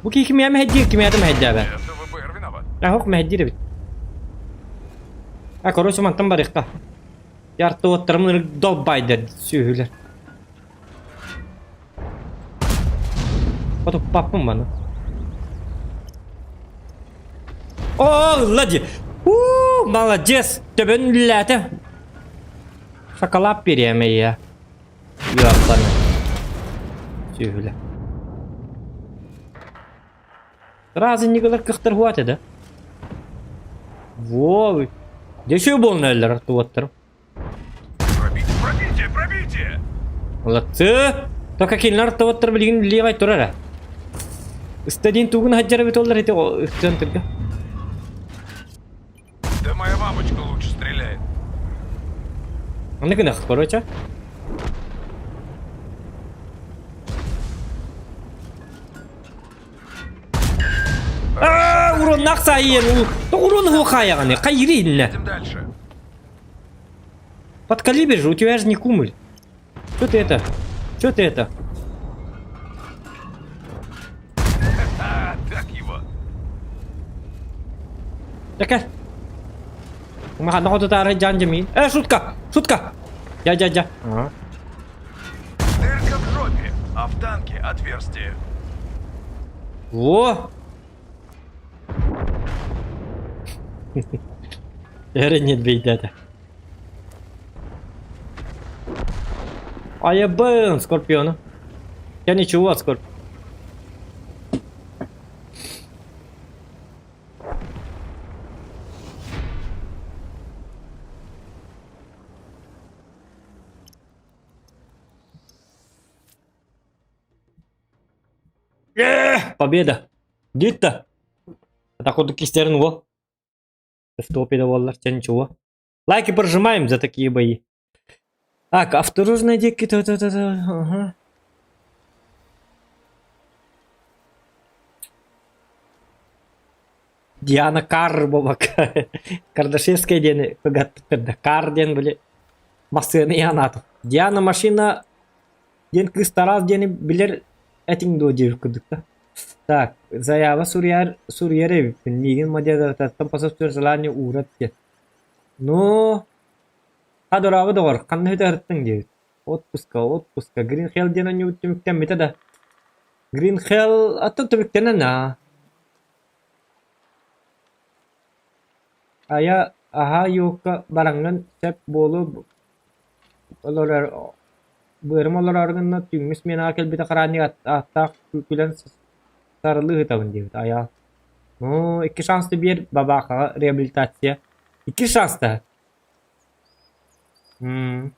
A: Бу киһи кимиэхэ мэһэйдиир, кимиэхэ мэһэйдээбэ.
B: Это ВБР виноват.
A: Аһок мэһэйдиир эбит. А, короче, мантан барыахха. Ярты уоттарым долбайдар сүөһүлэр. Потуппаппын маны. О, ылла дии. У, молодец! Төбөн үллээтэ. Шоколад бириэмэ я. Ыаллана. Сүөһүлэ. Праздниклар кыхтар хуат да? Во, Дешево буолна өллөр артуаттар.
B: Пробитие, пробитие, пробитие!
A: Молодцы! Только кинилэр артуаттар билигин левай турара. Ыстадин тугун хаджара бит оллар ити центрга.
B: Да моя мамочка лучше стреляет.
A: Аны гынах, короче. Аа, уроннах сайын, урон хухаяғаны, қайыры инне.
B: Идем дальше.
A: Под калибр же, у тебя же не кумуль. Что ты это? Что ты это?
B: А, так его.
A: Такая. Маха тутаары дьан дьэмиин. Э, шутка! Шутка! Дя дя дя. Ага.
B: Дырка в жопе, а в танке отверстие.
A: Во! Эрэ нет бейдэтэ. Айабын, Скорпиона. Я ничего, Скорп. Победа! Дитта! Так вот кистерин во. В топе да чё ничего. Лайки прожимаем за такие бои. Так, авторужные деки, то то то то ага. Диана Карбова. Кардашевская диэн кыгаттыктар да. Кар диэн били. Массыына иһанаатым. Диана машина диэн кыыс Тарас диэни билэр этиҥ дуо диэбит курдук да. Так, заява суруйар суруйар эбиппин. Миигин модератортан посол желание уурат диэн. Ну, ха дорообо доҕор, ханна үтэ диэбит. Отпуска, отпуска. Green Hell диэн оонньуубут түмүктэммитэ да. Green Hell аттан түмүктэнэн аа. Айа аһаа юкка бараҥҥын сөп буолуо олорор быарым олороору гынна түүҥҥү сменаҕа кэлбитэ хараанньык ааттаах күлэн сарылыы ыытабын диэбит айаал. Оо, икки шанста биэр бабаахаҕа реабилитация. Икки шанста. М.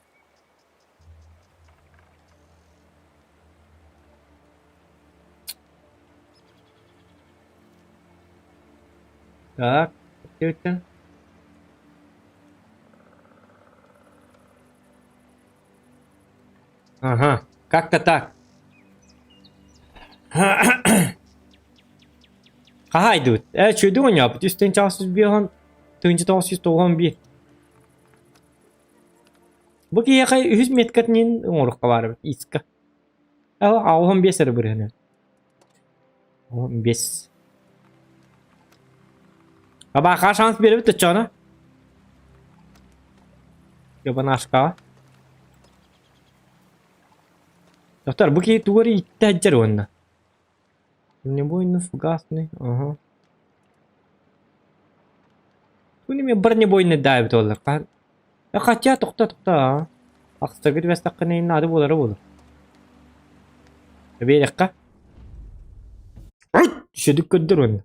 A: Так, тетя. Ага, как-то так. Хаһаайдыбыт. Ээ, үчүгэйдик оонньообут. Үс тыһыынча 805 тыһыынча 991. Бу киһиэхэ үһүс меткатын оҥоруохха баар эбит иска. 85 эрэ бырыһыана. 15. Абаха шанс биэрэбит оччоҕуна. Ебанашкаҕа. Доктор, бу киһи тугу эрэ ииттэ сылдьар уонна. Бронебойный фугасный, ага. Тугун эмиэ бронебойный даабыт буоллар. Хотя тохто тохто Ахсаргы түбэстэххинэ наада буолара буолар. Биэрэххэ. Сүдүк көрдөр уонна.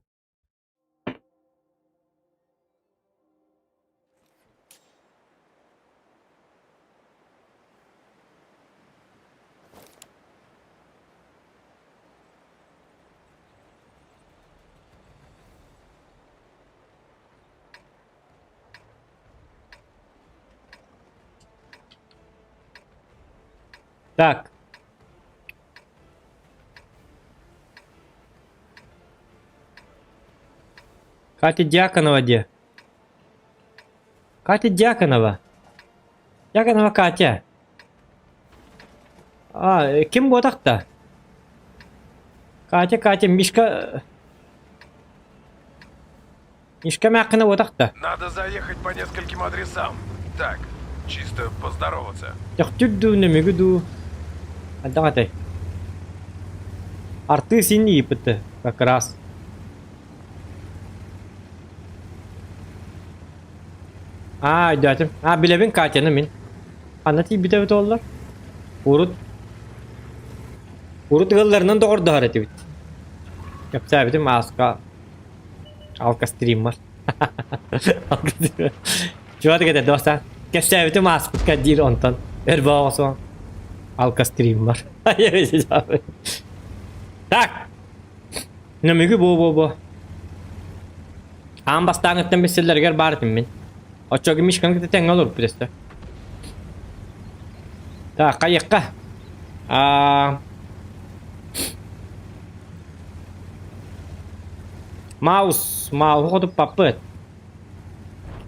A: Так. Катя Дьяконова диэ. Катя Дьяконова. Дьяконова Катя. А, ким буотах-то? Катя, Катя, Мишка... Мишка мээххинэ буотах-то?
B: Надо заехать по нескольким адресам. Так, чисто поздороваться.
A: Төхтүр дуу, нөмүгү дуу. Хайдах этэй? Артыыс ин ииппитэ, как раз. Аа, өйдөөтүм. Аа, билэбин Катяны мин. Ханна тиийбитэ эбит буоллар? Урут урут ыалларынан доҕордоһор этибит. Кэпсээбитим ааска алка стриммар. Чугатык этэ доста. Кэпсээбитим ааспыкка диир онтон өр боҕосуон алка стриммар. Так. Нөмүгү бу-бу-бу. Аан бастааҥыттан билсэллэригэр баар этим мин. Оччоҕо Мишканы кытта тэҥҥэ олорбуппут өстө. Так, хайыахха? Аа... Маус, мауһу хотуппаппыт.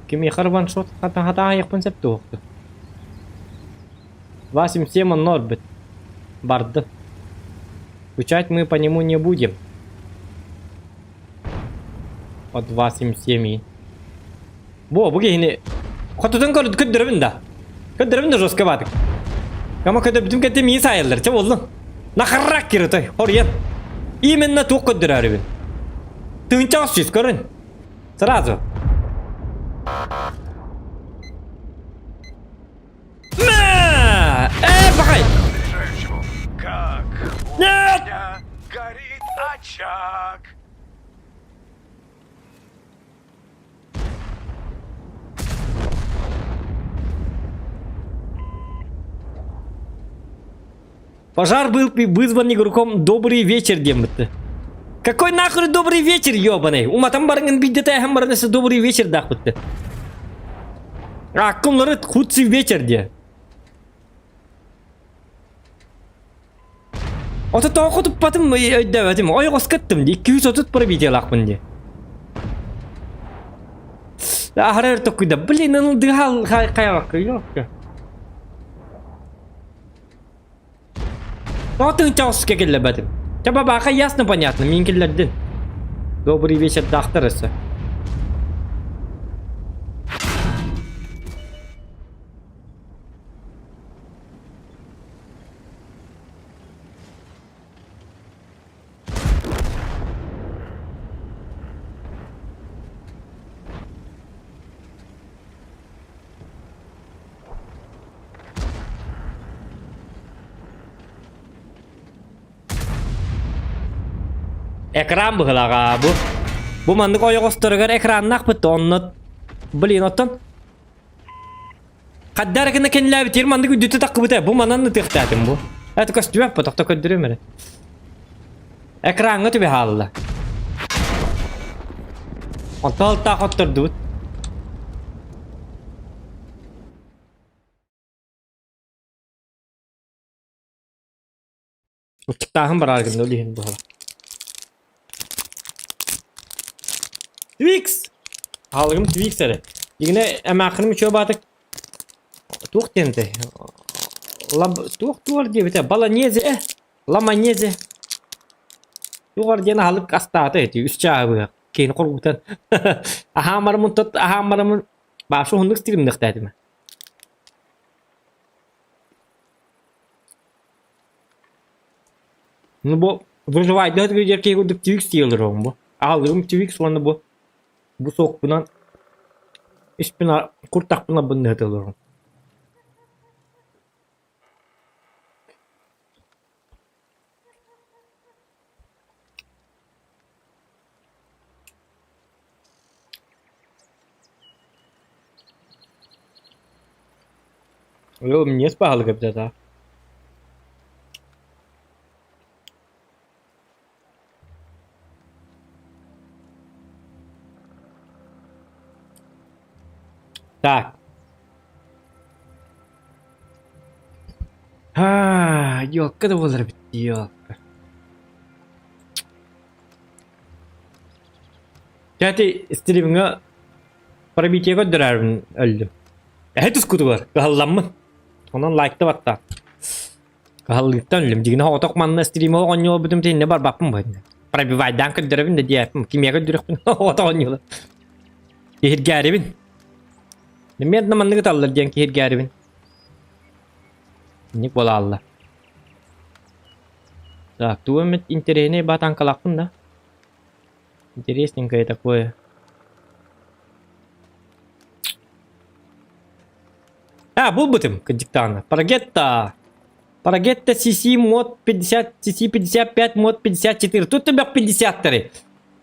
A: Кимиэхэ реваншот хатаайыахпын сөп туохту. Васим всем онно орбит. Барды. Скучать мы по нему не будем. От 277. Бо, бу киһини хотутун көрдөрөбүн да. Көрдөрөбүн да жестко баатык. Кама көтөрбүтүм кэнтэ мии саайаллар. Чэ боллун. Нахаррак кирутой. Хоруйан. Именно туох көрдөрөрүбүн. Тыынча сүүс көрүн. Сразу. Мэ! Э, бахай!
B: Решающему. Как у
A: Нет!
B: меня горит очаг.
A: Пожар был вызван игроком «Добрый вечер» диэн Какой нахуй добрый вечер, ёбаный? Уматан барыҥын биирдэ тээһэн баран өссө добрый вечер даахпытты. Аккумлары худший вечер диэ. Ото тоҕо хотуппатым өйдөөбөтүм. Ойоҕоско ыттым дии. 230 пробитиялаахпын дии. Аһара өр токкуйда. Блин, ну дыхал хайабакка, ёпка. Тоҕо тыынча оска киллэрбэтим? Чэ бабааха ясно понятно, мин киллэрдин. Добрый вечер, даахтар өссө. Экран быһылаҕа бу. Бу маннык ойоҕосторугар экраннаахпыт онно блин оттон Хаддар гына кэннилээбитигэр маннык үрдүтэ таххыбыта бу манан ытыахтаатым бу. Это көстүбэт бу тохто көрдөрүөм эрэ. Экраҥҥа түбэ хаалла. Онтон алтаах оттордубут. Ыччыктааһын бараар гынна ол иһин буола. Твикс! Аалыгым Твикс эрэ. Игинэ эмээххиним үчүгэй баатык туох диэн этэй? Лаб туох туор диэбитэ баланезе э ламанезе туох диэн аһылык астаата ити үс чааһы быһа киһини хоргутан аһаан бараммын тот аһаан бараммын баашы уһуннук стримнэхтээтим Ну бу выживайдыһыт видео киһи курдук Твикс дии олоробун бу. Аһылыгым Твикс уонна бу бу суохпунан испин куртахпын абынныһыт олоробун. Оо, минньигэс баһылык эбит этэ. Так. Аа, елка да буолар эбит, елка. Кстати, стримҥа пробитие көрдөрөөрүн өллүм. Эһэ тускутугар кыһалламмын. Онон лайкта баттаа. Кыһаллыыттан өллүм. Дьигинэ оҕотох манна стрима оҕонньуолбутум тиннэ барбаппын бу. Пробивайдаан көрдөрөбүн да диэппин. Кимиэхэ көрдөрөхпүн оҕотох оонньуулар. Киһиргээрибин. Немедленно манныгы таллар диэн киһиргээрибин. Инник буолааллар. Так, тугу эмит интэриэһинэй баатаҥкалаахпын да? Интересненькое такое. А, булбутум, кырдьыктаҕына. Парагетта! Парагетта CC мод 50, CC 55, мод 54. Тут элбэх 50-тары.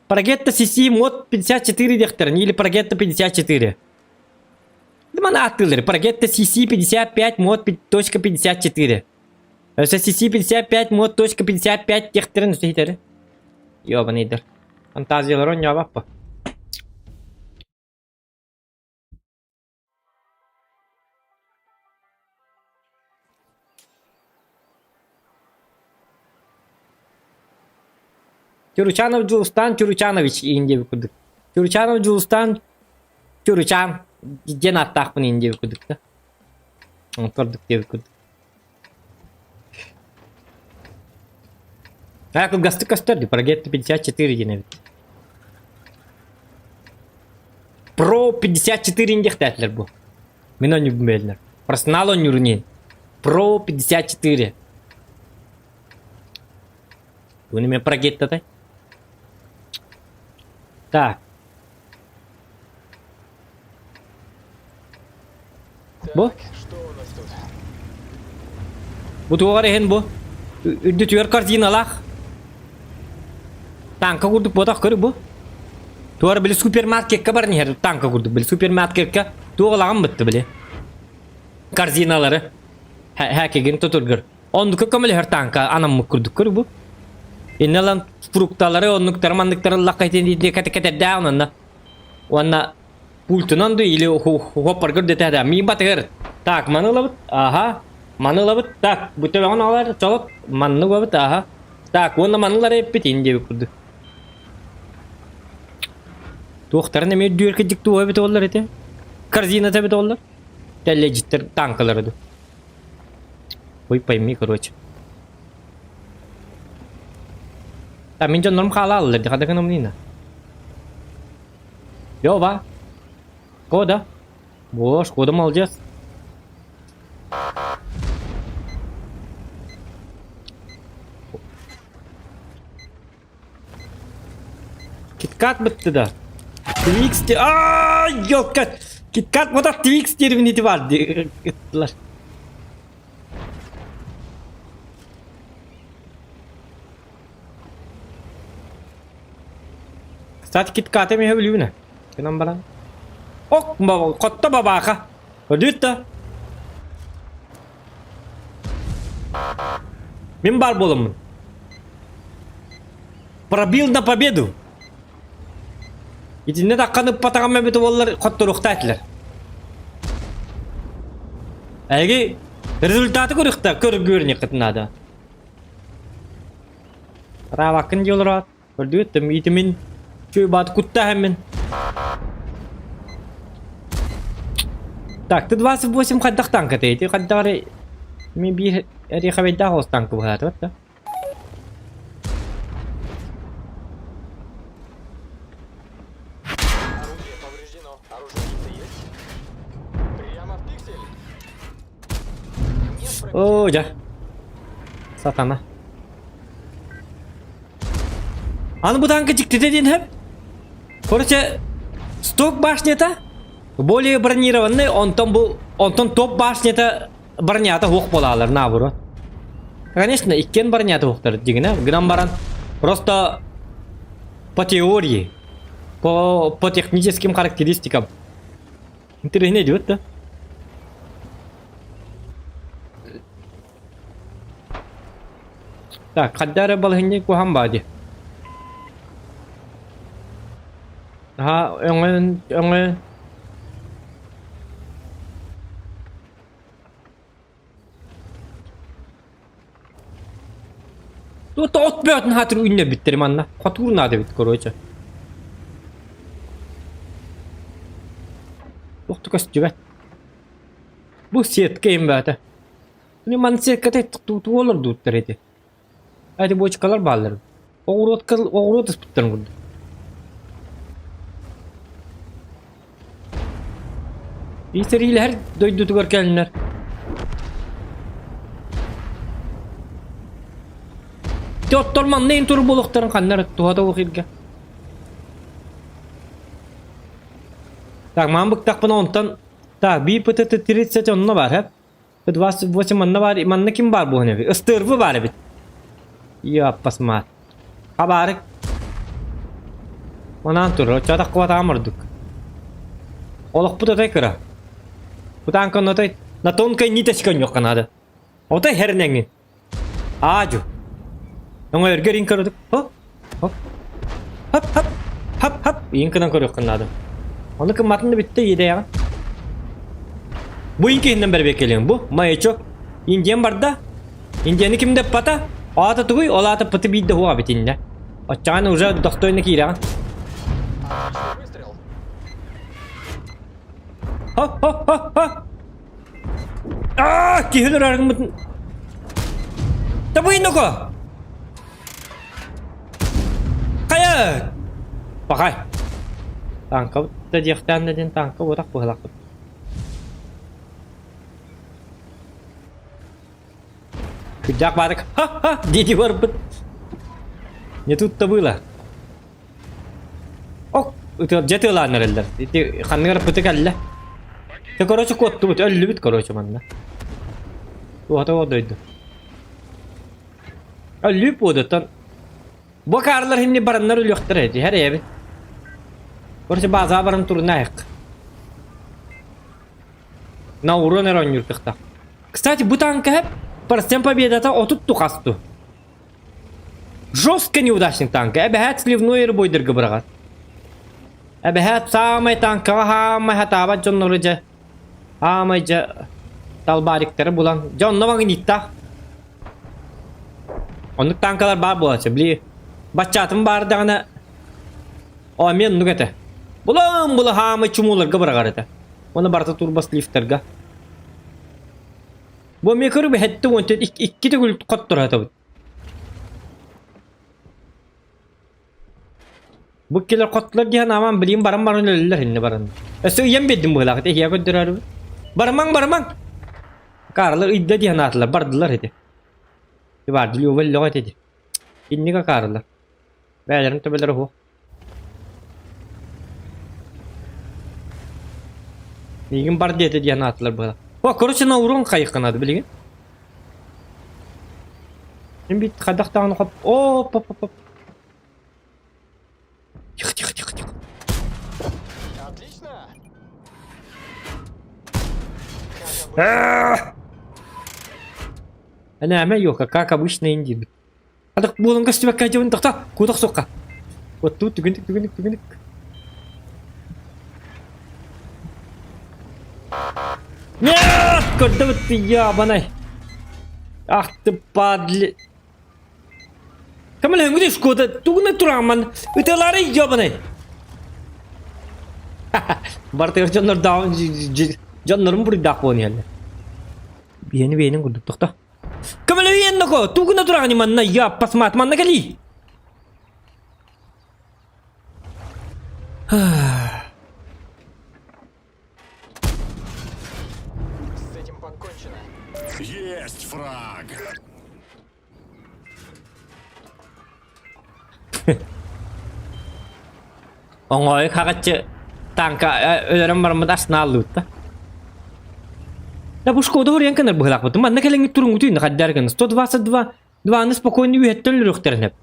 A: Парагетта CC мод 54 диэхтэрин или Парагетта 54. Маны ааттыыллар. Парагетта CC 55 мод точка 54. Өссө CC 55 мод точка 55 диэхтэрин өссө иһитэр. Ёбаныйдар. Фантазиялары оонньообоппо. Чуручанов Дьулустаан Чуручанович иин диэбит курдук. Чуручанов Дьулустаан Чуручан диэн ааттаахпын иин диэбит курдук да. Онтордук диэбит курдук. Аа, кылгастык көстөр дии, Прогетто 54 диэн эбит. Про 54 индиэхтээтилэр бу. Мин оонньуурбун бэйэлэр. Профессионал оонньуурун иһин. Про 54. Буну мен прогеттатай. Так. Бу? Бу туоҕар иһин бу? Үрдүтүгэр корзиналаах. Танка курдук буотах көрү бу. Туора били супермаркетка баран иһэр танка курдук били супермаркетка туоҕалаҕын бытты били. Корзиналары. Хәкигин тутургар. Оннука көмөлөһөр танка анаммыт курдук көрү бу. Инне ылан фрукталары оннуктары манныктары ыллахха итин кэтэрдээх онно. Уонна пультунан ду или хоппаргыр дэтэ миин батыгар. Так, маны ылабыт. Аха. Маны ылабыт. Так, бу төбөҕүн алар чолот. Манны ылабыт. Аха. Так, уонна маны ылар эппит ин диэбит курдук. Туохтарын эмиэ үрдүгэр кырдьык туох эбит оллар ити? Корзината эбит оллар. Тэллэйдьиттэр танкалары ду. Ой, пойми, короче. Та мин дьоннорум хаалааллар дии хата гынамнина. Лёва! Кода? Во, Шкода молодец. Киткат бытты да. Твикс те... Ааа, ёлка! Киткат вот Твикс терминити бар ыттылар. Кстати, киткаты меhe билүүнэ. Гынан баран. Ок, хотто бабааха. Өлүүт да. Мин бар буоламмын. Пробил на победу. Итиннэ таххан ыппатаҕым эбит буоллар хотторуохтаа этилэр. Эһиги результаты көрүөхтэ көргүөрүнүөххүт наада. Рааваккын дии олороот. Көрдүгүт да итимин чүй баат куттаһаммын. Так, Т-28 хайдах танка ити хайдах эрэ мен биир эриэхэбэйдээх оҕус танка быһаатыбат да.
F: Орудие повреждено. Оружейница есть? Прямо в пиксель. Нет пробития.
A: Оо, дьэ. Сатана. Аны бу танка дьиктитэ диэн сөп. Короче, сток башнята более бронированный, онтон бу онтон топ башнята бронята суох буолаалар наоборот. Конечно, иккиэн бронята суохтар дьиҥинэ гынан баран просто по теории, по техническим характеристикам. Интереснее идет, да? Так, хадда эрэ балаһынньык куһаҕан баа дии. Аһаа, өҥөн, өҥөн. Тута от бөҕөтүн хаатыр үүннэрбиттэр манна. Хотуур наада эбит, короче. Туох да көстүбэт. Бу сетка им баата. Мин манна сетката тутуу олордубуттар ити. Эти бочкалар бааллар. Оҕуруот оҕуруот ыспыттарын курдук. Итэриилэһэр дойдутугар кэлиннэр. Оттор манна ин тур буолуохтарын ханна туһата уох иргэ. Так, маан быктахпына онтон так, биир ПТ-30 онно бар, хэп? 28 манна баар, манна ким баар буолан эбит? Ыстырбы баар эбит. Иаппасмаат. Хабаарык. Манаан турар, оччоҕо таххыбатаҕым ордук. Олохпут отой кыра. Бу таанкан отой на тонкой ниточке онньуохха наада. Отой хэрнэҥин. Аадьу. Оҥойорго рин көрдүк. Хоп, хоп. Хоп, хоп. Хоп, хоп. Иин кынан көрүөххүн наада. Ону кымматын да бүттэ иэдэйэҕин. Бу иин киһиннэн бэрбиэккэлиэҥ. Бу маячок. Индиан барда. Индияны ким да ыппата. Аата тугуй? Ол аата пыты биирдэ уһуга битиннэ. Оччоҕун уже достойно киирэҕин.
F: Отличный выстрел.
A: Хоп, хоп, хоп, хоп. Аа, киһи өлөрөр Табыйнуко! Хайа! Пахай. Танка да диэхтээн да диэн танка буотах быһалахпыт. Күрдээх баатык ха-ха дии барбыт. Не тут-то было. Ок, дьэ тыалаан эрэллэр. Ити ханныгар пыты кэллэ. Ты, короче, куоттубут, өллүбүт, короче, манна. Туохата ол дойду. Өллүүп буодуттан. Бу каарлар хинни бараннар өлүөхтэрэ ити, хэр эбит. Короче, базаға баран турунайық. На урон эрэ оонньуур кыахтаах. Кстати, бу танка Парсен победата отут тухасту. Жестко неудачник танка. Эбэһээт сливной эрбойдерга быраҕар. Эбэһээт саамай танкаҕа хаамай хатаабат дьоннору дьэ аамай дьэ талбаариктары булан дьэ онно магниттаах. Оннук танкалар баар буолааччы. Били баччаатым баардаҕына о эмиэ оннук этэ. Булан була хаамай чумууларга быраҕар этэ. Уонна барыта турбослифтарга. Бу эмиэ көрүбэ 74 икки төгүл хотторо сатабыт. Бу килер хоттулар диэн аман билим баран баран өлөллөр инне баран. Өссө ыйан биэрдим быһылаах эһиэ көрдөрөрүм. Барымаҥ барымаҥ. Карлар ыйда диэн аатылар бардылар ити. Бар Люба лөҕө этиди. Иннигэ карлар. Бээлэрин төбөлөрө уһуох. Миигин бар диэтэ диэн аатылар быһа. О, короче, на урон хайыкканады билигин. Мин бит хайдах даҕаны хоп. О, поп поп поп. Тихо, тихо, тихо, тихо.
F: Отлично!
A: Ана ёка, как обычно инди. Адак буолан көстүбэккэ дьыбын тохто, кутах суққа. Вот тут түгүндүк түгүндүк түгүндүк. Нет, көрдөбүт ябанай. Ах ты падли. Көмөлөһүҥҥүт Шкода тугунан тураамман ыталаары ебаный. Бартыгар дьоннор дьоннорум буруйдаах буолан иһэллэр. Биэни биэнин курдук тохто. Көмөлөһүйэн ноко тугуна тураҕын манна я пасмат манна кэлии.
F: С этим покончено.
C: Есть фраг.
A: Оҥоойу хаҕаччы тааҥка өлөрөн бараммыт астынааллыбыт да. Да бу Шкода уруйан кынар быһылаахпыт. Манна кэлэҥҥит туруҥҥутуй хаддаар гына 122 дваны спокойно үөһэттэн өлөрүөхтэрин сөп.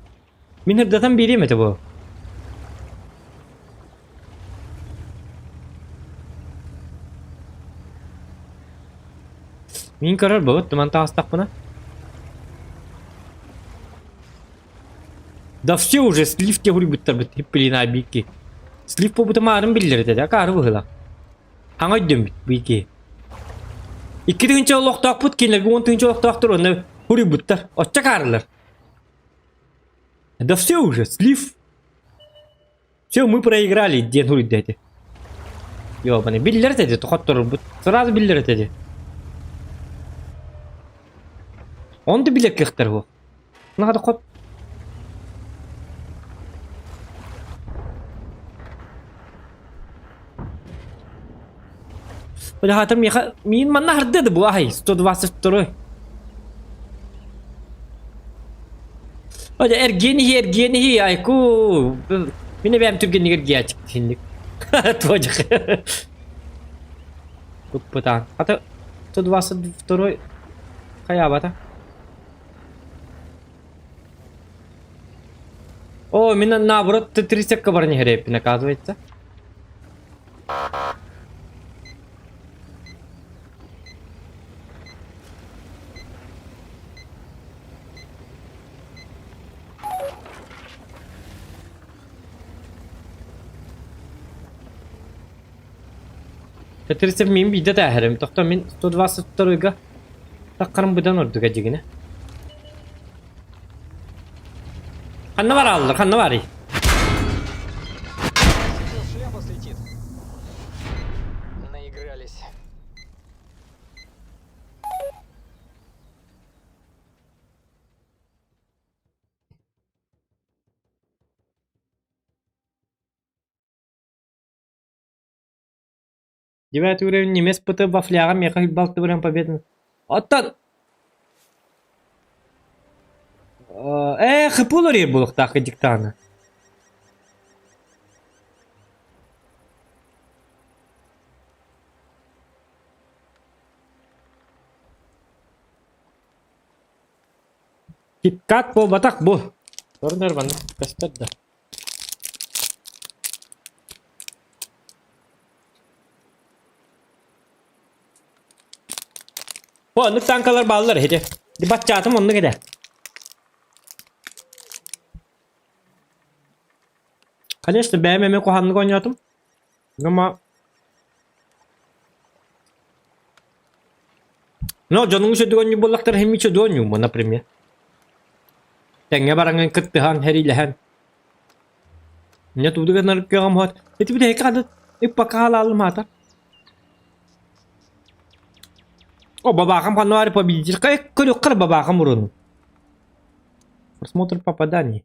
A: Мин ырдатан биэриэм этэ бу. Мин көрөр буолбут туман таҕыстахпына. Да все уже слив те хуруйбуттарбыт блин бикки. Слив буолбута маарын биллэр этэ да акаары быһыылаах. Хаҥа өйдөммүт бу Икки тыһыынча олохтоохпут кинилэргэ уон тыһыынча олохтоохтор уонна хуруйбуттар. Оччо акаарылар. Да все уже, слив. Все, мы проиграли, диэн суруйда этэ. Ёбаный, биллэр этэ хотторбут. Сразу биллэр этэ. Он да билэр кыахтар буо. Надо хот. Бля, миэхэ миин манна хардыа да буо аһай 122 Оля эргиэн иһи эргиэн иһи айку мин эбээм түргэнник эргийээчик синник туожах Туппутаан хата 122 хайаабата О, мин наоборот 30 баран иһэрэппин оказывается. Т-30 мин биирдэ тээһэрим. Тохто мин 122-га таххарым быдан ордуга дьигинэ. Ханна бараллар, ханна барый?
F: Сейчас шляпа слетит. Наигрались.
A: Девятый уровень немец ПТ вафляга меха балтыбыран победа. Оттон Э, хыпыл орир булуктаах диктаны. Киткат буолбатах бу. Көрүнэр манна көстөр да. Бу оннук танкалар бааллар ити. Баччаатым оннук этэ. Конечно, бэйэм эмиэ куһаҕаннык оонньоотум. Но Но дьонуҥ үчүгэй оонньуур буоллахтара иһин үчүгэй оонньууммун, например. Тэҥҥэ бараҥҥын кыттыһан, сэриилэһэн. Мне тугу гынар кыаҕым уһат. Ити бүтэһиккэ ханна ыппакка хаалаалым аата. О, бабаахам ханна баары победитель. Көрүөххэ эрэ бабаахам урун. Просмотр попаданий.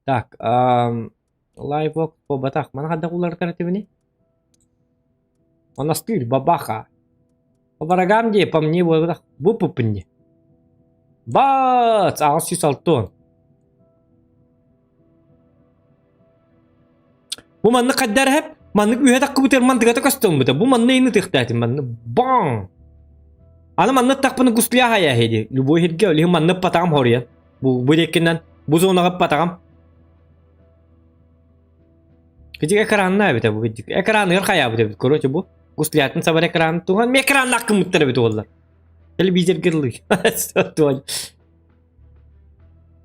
A: Так, лайвок буолбатах. Маны хайдах уларытар этибиний? Монастырь, бабаха. По врагам дии, по мне буолбатах. Бу-пуппун дии. Бац! 860. Бу маннык хайдар эһэп, маннык үһэ таххыбытыгар мандыгата көстөммүтэ. Бу манна ини тыхтаатым манны баң. Аны манна тахпыны гусля хая хеди. Любой хирге олиһин манны патагам хоруйан. Бу бу деккинен бу зонаға патагам. Кичик экранна эбите бу кичик. Экраныгар хаябыт эбит. Короче бу гуслятын сабар экран туган экранна кымыттар эбит олар. Телевизор гырлы.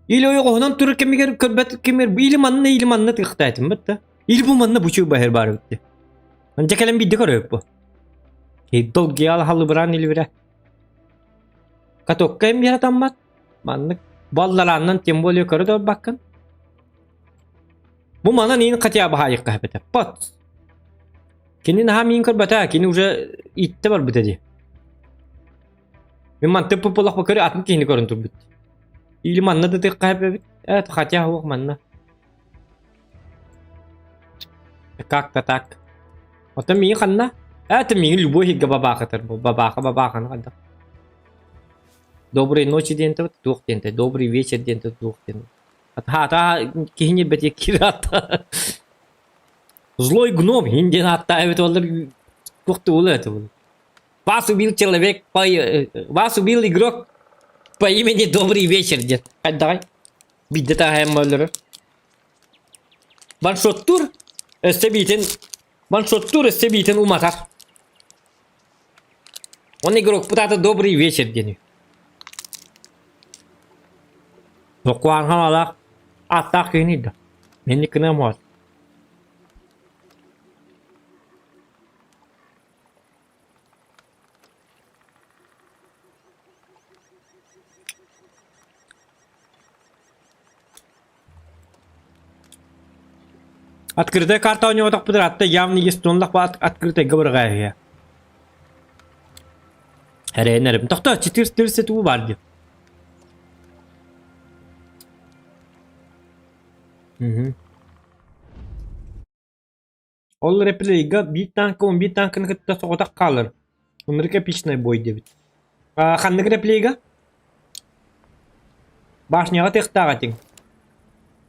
A: Или ойоҕоһунан турар кэмигэр көрбөт кэмигэр или манна или манна тыахтаатым бытта. Или бу манна бучуй баһыр баар эбит. Анча кэлэн биирдэ көрөбүт бу. Долгиал халыбыраан илибирэ. Катокка эмиэ таммат. Маннык балларааннан тем более көрө да барбаккын. Бу манан иин хотя бы хаайыкка хэпэтэ. Пот. Кини наһаа миин көрбөтө, кини уже иттэ барбыта дии. Мин мантып пупулах көрө атын киһини көрөн турбут. Или манна да тык эбит. Э, хотя уох манна. Как-то так. Оттон миин ханна? Это миин любой хигга бабаахатар бу. Бабааха бабааханы ханна. Доброй ночи диэн туох диэн добрый вечер диэн туох диэн. Хата киһини бэти кирата. Злой гном хин диэн ааттаабыт олар туох тугула это был. Вас убил человек по... Вас убил игрок по имени Добрый вечер, дед. Давай. Бидде таһайым өлөрөр. Ваншоттур өссө биитин ваншоттур өссө биитин уматар. Он игрок пытата добрый вечер диэн. Токуан хамалаах аттаах киһини да. Менни кына муат. Открытая карта у него так подряд, явно есть он открытая говоря. Эрэнэрим. Тохто, 430 уу бар дии. Мгм. Ол реплейга биир танка 11 танканы кытта соҕотох хаалар. Ынырык эпичнай бой диэбит. А, ханнык реплейга? Башняҕа тыахтаах этиҥ.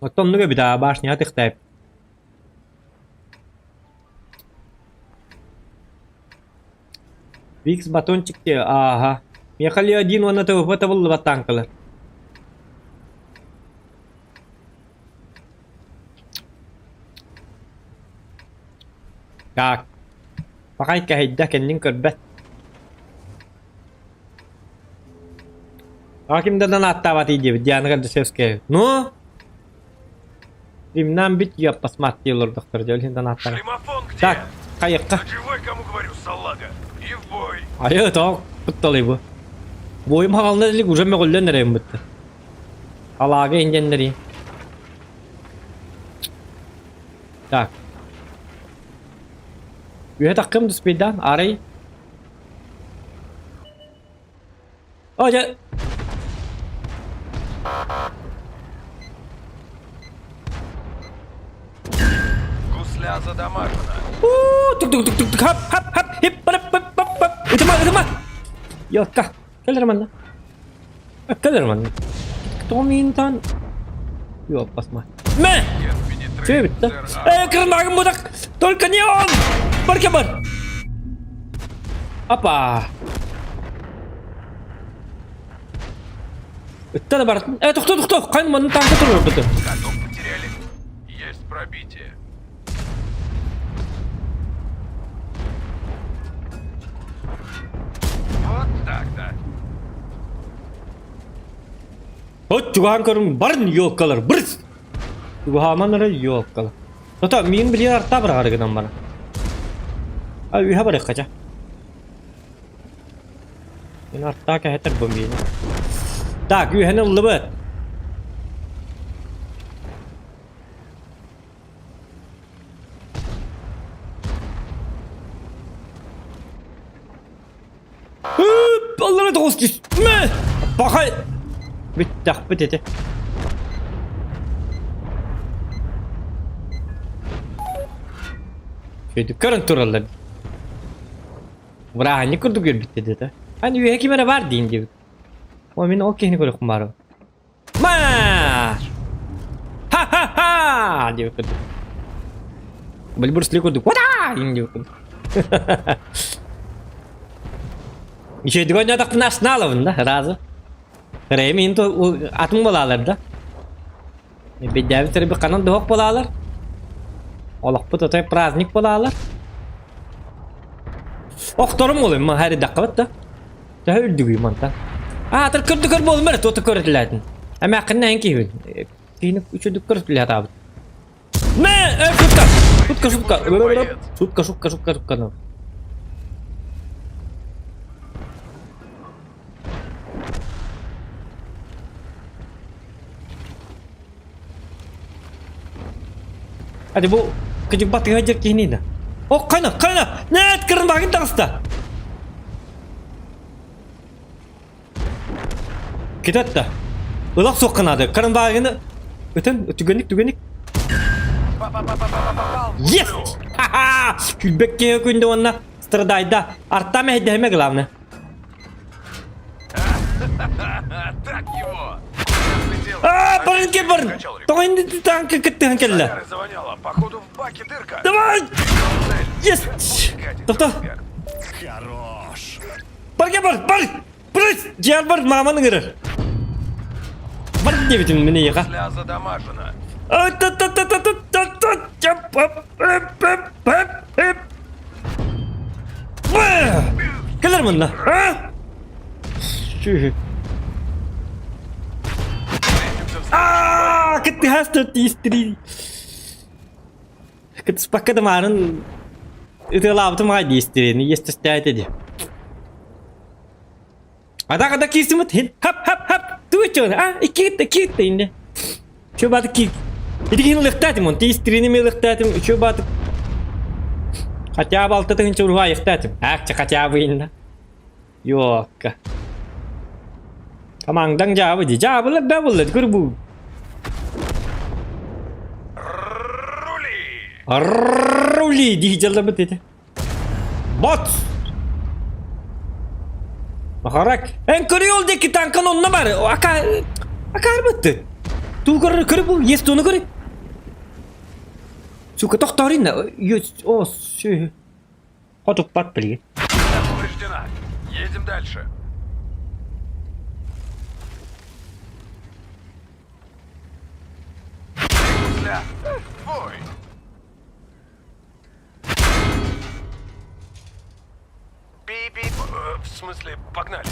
A: Оттон оннук эбит аа, башняҕа тыахтаах Викс батончик диэ, ааһа. Миэхэ Леодин уонна ТВП табыллыбат танкалар. Так. Пахай кэһэйдэ, кэннин көрбөт. А ким да ааттаабатый диэбит, Диана Гордашевская. Ну? Римнан бит я посмотрел олордохтор дьэ, ол ааттаабат.
B: Шлемофон где?
A: Так, хайыкка.
B: Живой, кому говорю, салага. И в бой.
A: Айы, тоқ, кутталый бу. Бойым хагалына илик уже мөҕүллэн эрэйим бытты. Алаага индиэннэри. Так. Үһэ таккым дуспейдаан, арай. О, дьэ.
B: Гусля задамажена.
A: Тук тук тук тук хап хап хап хип хап хап хап хап. Ытыма ытыма. Йокка. Кэлэр манна. Кэлэр манна. Томинтан. Yok басма. Мэ! Че битті? Э, кырнагым будак! Только не он! Бар бар! Опа! Ытта да бар. Э, тохто, тохто! Кайын манны танка турur буту.
B: Каток потеряли. Есть пробитие. Вот так-то.
A: От чугаһан көрүҥ барын ёлкалар бырс! Чугаһааман эрэ ёлкалар. Тото миин билиэр артаа быраҕар гынан баран. А үһэ барыахха ча. Мин артаа кэһэтэр бу миини. Так, үһэни ыллыбыт. Аллара тоҕус түс. Мэ! Пахай! Бүттэхпит ити. Үчүгэйдик көрөн тураллар. Бырааһынньык курдук үөрбүттэр диэтэ. Аны үөһэ ким эрэ баар диин диэбит. О, мин ол киһини көрүөхпүн баарым. Ма! Ха-ха-ха! диэбит курдук. Били курдук. Ура! диэбит курдук. Үчүгэйдик оонньоотохпуна астыналабын да, разы. Рэйим иһин атын буолаалар да. Бэйдээбит сэрби ханан да буолаалар. Олохпут отой праздник буолаалар. Охторум буолуй, харидэххэ да. Төһө үрдүгүй мантан. Аа, тыр көрдү көр буолум эрэ, туота көрөтүлээтин. Эмээххин эн киһибин. Киһини үчүдүк көрөтүлээтаабыт. Мэ, э, шутка! Шутка, шутка. Шутка, шутка, шутка, шутка. Hadi bu кыдьык батыга дьэр киһини да. О, қайна, қайна! Нет, кырын таҕыста! Китатта. Ылах суохха наада. Кырын Өтөн, түгэнник, түгэнник. Есть! Ха-ха! Күлбэккэ күндэ уонна страдайда. Арта мэһэйдэһимэ главное.
B: Так его!
A: А, барын кел барын! Тоҕо инди танка кыттыһан кэллэ.
B: Завоняло. Походу в баке дырка.
A: Давай! Есть! Тоқта!
C: Хорош!
A: Бар кел бар, бар! Бар! Дьиэр бар, маманы ыҥырар. Бар диэбитим мин эйиэхэ.
B: Гусля задамажена.
A: Кэлэр мунна. Аа, кыттыһас тиистири. Кытыспакка да маарын ытыалаабытым аҕай диистирини иэстэстээте ди. Ада-ада киирсимит хин хап хап хап туучун а иккит иккит инде. Чө баты ки. Ити киһини ылыахтаатым он тиистирини ми ылыахтаатым үчү баты Хотя бы алта тыһынча уруһу айыахтаатым. Аакча хотя бы инна. Йоокка. Командаң жаабы ди. Жаабылар да буллар көр бу.
B: Рули!
A: Рули дии дьалларбыт ити. Бот! Махарак. Эн көрү диэки танкан онно бар. Ака акаарбытты. Туу көрөр көрү бу есть ону көрү. Сука тохторин Есть о сü. Хотуппат билген.
B: Повреждена. Едем дальше. Гусля. Ой. Би-би. В смысле, погнали.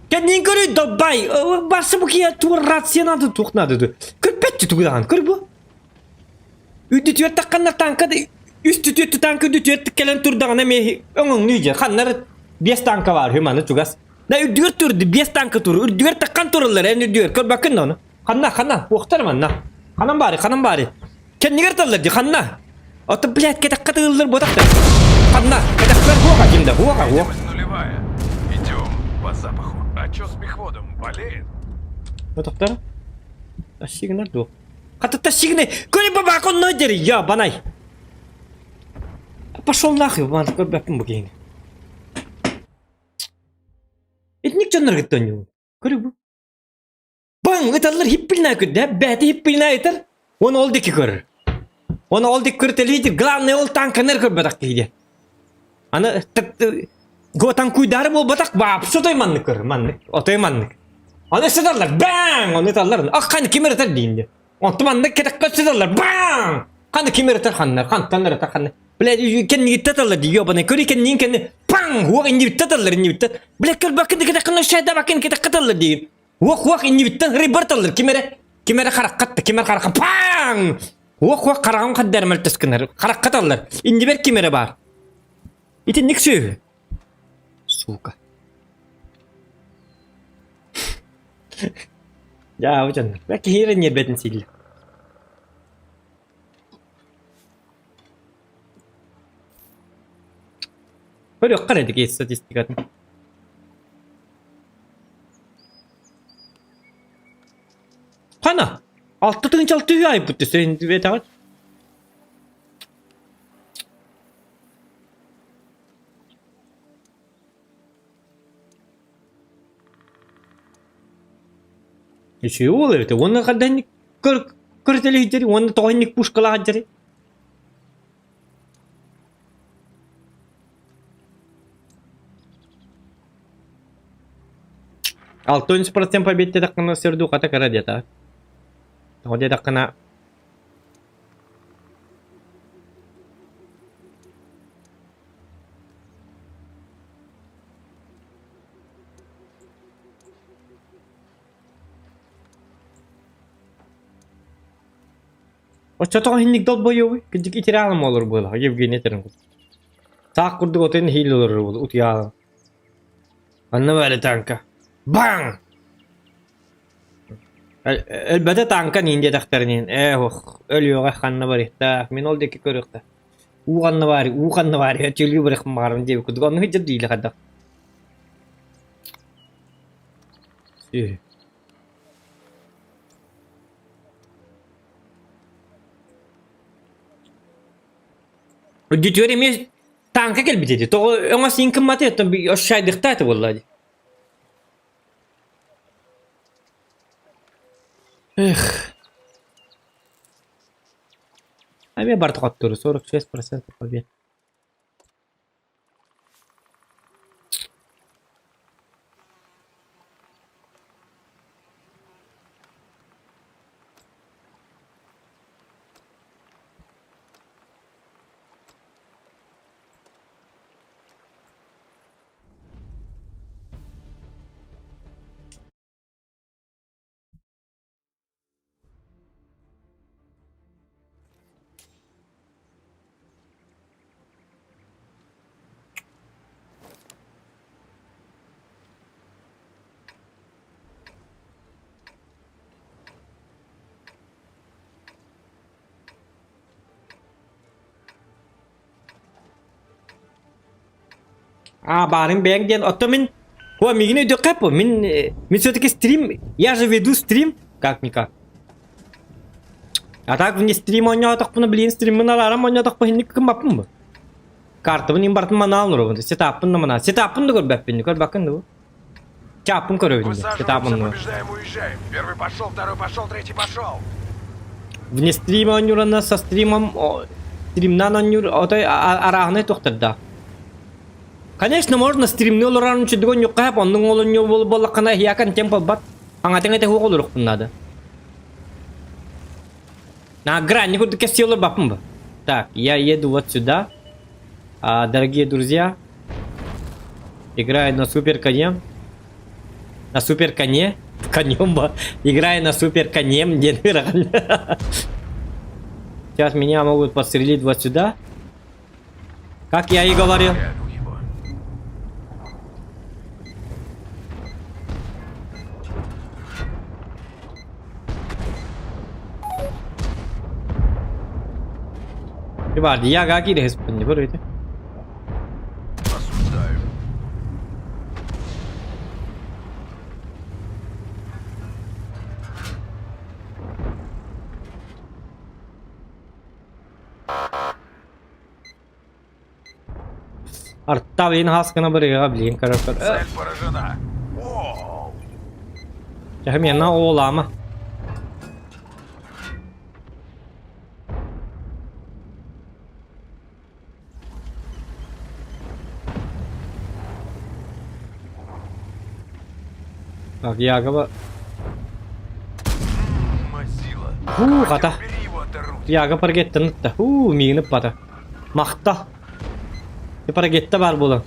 A: Кэннин көрүй долбай. Барсы бу киһи тур рация надо туох надо Көрбөт тугудаан көр бу. Үрдүтүөр тахханна танка да үс түтүөттү танка үрдүтүөр кэлэн турдаҕына эмиэ өҥөҥнүү дьэ ханнар биэс танка баар үһү маны чугас. Да үрдүгэр турду биэс танка тур үрдүгэр таххан тураллар эн үрдүгэр көрбөккүн да ону. Ханна ханна уохтар манна. Ханан баары ханан баары. Кэннигэр таллар дии ханна. Ото блядь кэтэххэ тыыллар буотахтар. Ханна кэтэхпэр хуоха ким да хуоха хуох.
B: Видимость нулевая. Идем по запаху. А чё с мехводом? Болеет?
A: Отохтор. Тащигнар дуо. Хата тащигны. Көре баба конно дери я банай. Пошел нахуй, ман көрбөппүн бу киһини. Итинник дьоннор кытта оонньуубун. Көрү бу. Баҥ ыталлар хиппилнаа көрдө, бэйэтэ хиппилнаа ытар. Уонна ол диэки көрөр. Уонна ол диэки көрүтэлиир, главное ол танканар көрбөтөх киһи диэн. Аны го танкуйдаары буолбатах, вообще отой маннык көрөр, маннык, отой маннык. Аны сыталлар, баҥ! Ону ыталлар, ах ханна ким ытар диин диэн. Онтон маннык кэтэххэ сыталлар, баҥ! Ханна ким ытар ханна, хантан ытар ханна. Бля, кэннигиттэ ыталлар дии, ёбаный, көрүй кэнниин кэнни, паҥ! Уох иннибиттэ ыталлар, иннибиттэ. Бля, көрбөккүн да кэтэххин, шайдабаккын кэтэххэ ыталлар диигин. Уох-уох иннибиттэн рыбарталлар ким эрэ ким эрэ хараххатта ким эрэ харахха пааҥ уох-уох хараҕым хаддар мөлтөс гынар хараххаталлар иннибэр ким эрэ баар итинник сүөһү сука дьаабы дьоннор киһи эрэ ньиэрбэтин сииллэр. Көрүөххэ эрэ ити статистикатын. Хана? 6 6 үһү айбыт төсө бэтэҕит. Үчүгэй уол эбит. Уонна ханна көр көрүтэлиһдери уонна тоҕо инник пушкалаах дьэри. 60% побед диэтэххинэ сердухата кыра диэтэ. Тоҕо диэтэххинэ Оччотоҕо иһинник долбойуобуй? Кырдьык итирэҕин олор буолла, Евгений этэрин курдук. Саах курдук отун иһиил олорор буолла, утуйаалан. Анна баары танка. Баҥ! Өлбөтө танка ниин диэтэхтэринин, ээ ох, өлүөҕэ ханна барыахтаах, мин ол диэки көрүөхтэ. Уу ханна баарый, уу ханна баарый, чөлүү барыахпын баҕарабын диэбит курдук, оннук сылдьар диилэ хайдах. Сү. Үрдүтүгэр эмиэ тааҥка кэлбит ити. Тоҕо өҥөс иин кымматый, оттон ощайдыхтаа этэ буолла дии. Эх. Эмиэ барыта хоттору 46% побед. А, баарыҥ бэйэҥ диэн, оттон мин О, миигин өйдүөххэ эппо. Мин, мин все-таки стрим, я же веду стрим, как-никак. А так вне стрим оонньоотохпуна, блин, стриммин арааран оонньоотохпуна инник гыммаппын бу. Картабын им бартын манаан олоробун, сетаппын да манаан. Сетаппын да көрбөппүн, көрбөккүн да бу. Чааппын көрөбүн
B: Высаживаемся,
A: сетаппын
B: побеждаем, уезжаем. Первый пошел, второй пошел, третий пошел.
A: Вне стрима оонньуурана со стримом стримнан оонньуур отой арааһынай туохтардаах. Конечно, можно стримни олорон үчүдүгүн ньукка оннуҥ олонньу буоллаххына иһиакан тем буолбат. Аҥатыҥ этэ хуох олоруохпун наада. На грани курдук кэпсии олорбаппын бу. Так, я еду вот сюда. А, дорогие друзья, играю на супер коне. На супер коне. Конем ба. Играю на супер коне. Диэн Сейчас меня могут подстрелить вот сюда. Как я и говорил.
B: Реалю его.
A: Яга киириһиспин көрүтэ.
B: Осуждаю.
A: Арта блин хаскына барыга блин короче.
B: Цель поражена. Воу!
A: Чахмена оолаама. Так, Ягова.
B: Мазила.
A: Хуу, хата.
B: Убери его от орудия.
A: Яга паргеттан ытта. Хуу, миигин ыппата. Махта. Парагетта бар буолан.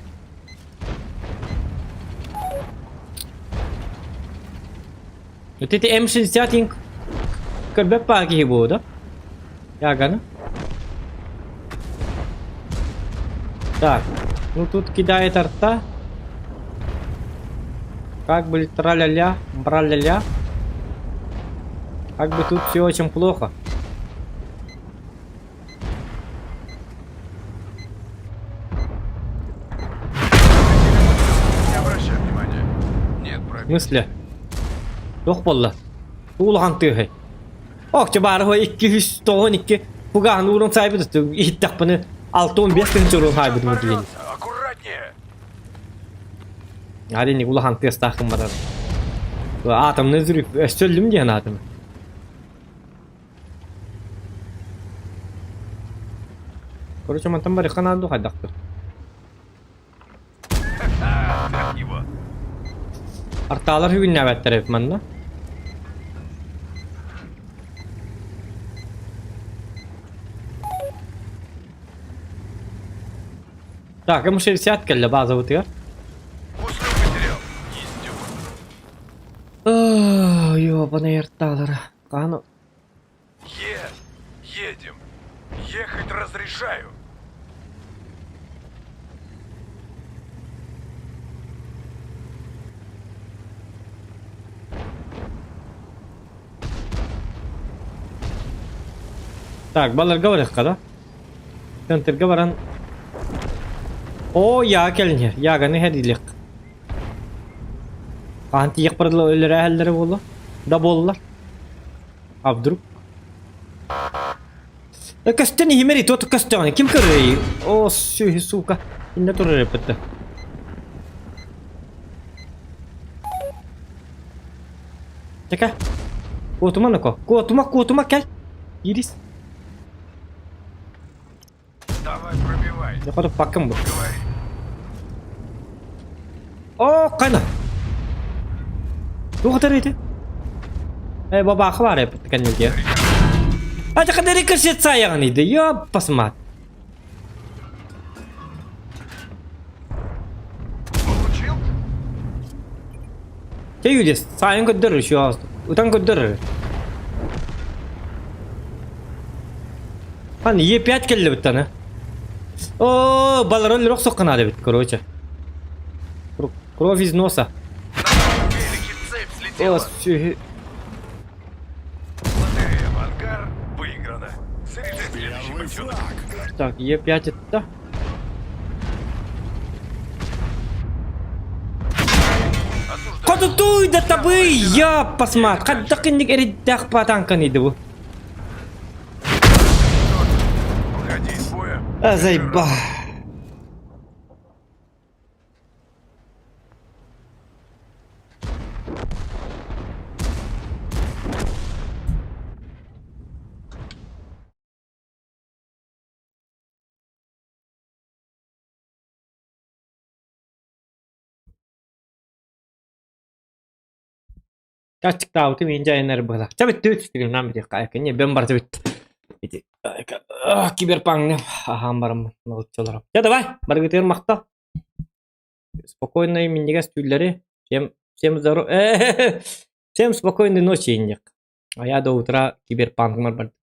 A: Вот эти М60 инк көрбөт баар киһи буолуо да? Яганы. Так, ну тут кидает арта. Как бы тра-ля-ля, бра-ля-ля. Как бы тут все очень плохо. Мысля. Туох буолла? Улахан тыаһай. Ок, баары хой 292 фугаһын уурун сайбыт иһиттэхпинэ 65 тыһыынча уурун хайбыт диэн.
B: Аккуратнее!
A: Әрине улахан тыастаах гымматар. Атомный взрыв өссө өллүм диэн атом. Короче, мантан барыхха наада хайдахтыр.
B: Его.
A: Артаалар бүгүннээбэттэр эбит манна. Так, М60 кэллэ базабытыгар.
B: Гуслю потерял. Не издевай.
A: Ёбаный артаалара. Хаһан
B: Е, едем. Ехать разрешаю.
A: Так, баларга барыахха да? Центрга баран Оо, яа кэлин Яганы иһэрдилиэх. Хаһан тиийэх барыла өлөрөөһөллөрө буолуо? Да буоллар. А вдруг? Э, көстөн иһимэр ити оту көстөҕүнэ ким көрөрүй? О, сүһү, сука. Иннэ турар эппитте. Чэкэ. Куотума ноко. Куотума, куотума кэл. Ирис.
B: Давай пробивай.
A: Дьэ, хотуппаккын бу.
B: Говори.
A: Оо, хайна. Туох этэр ити? Э, бабаахы баар эппит кэнники. А дьэ рикошет саайаҕын иди, ёппасмат.
B: Получил?
A: Чэ Юлис, саайын көрдөр еще ытан көрдөр. Хан Е5 кэллибит аны. О, балары өлөрөх сохханаады эбит, короче. Кровь из носа.
B: На велике цепь
A: О,
B: слетела.
A: сүһү.
B: Лотерея в ангар выиграна. Заряжай следующий
C: Первый
B: бочонок.
C: флаг.
A: Так, Е5 это.
B: Осуждаю.
A: Хотутуй да табы, я посмат. Хаддак инник эриддах патанкан иди бу.
B: Выходи из боя.
A: А, заеба. Чачыктаабытым иин дьайынар быһыылаах. Чэ бүттүбүт түгүннээн бүтүөххэ айка. Не бэм барыта бүттэ. Ити айка киберпаҥҥа аһаан бараммын налыччаларым. Чэ давай барыгытыгар махтал. Спокойной минньигэс түүллэри. Всем всем здоров... Всем спокойной ночи инник. А я до утра киберпанкмар бардым.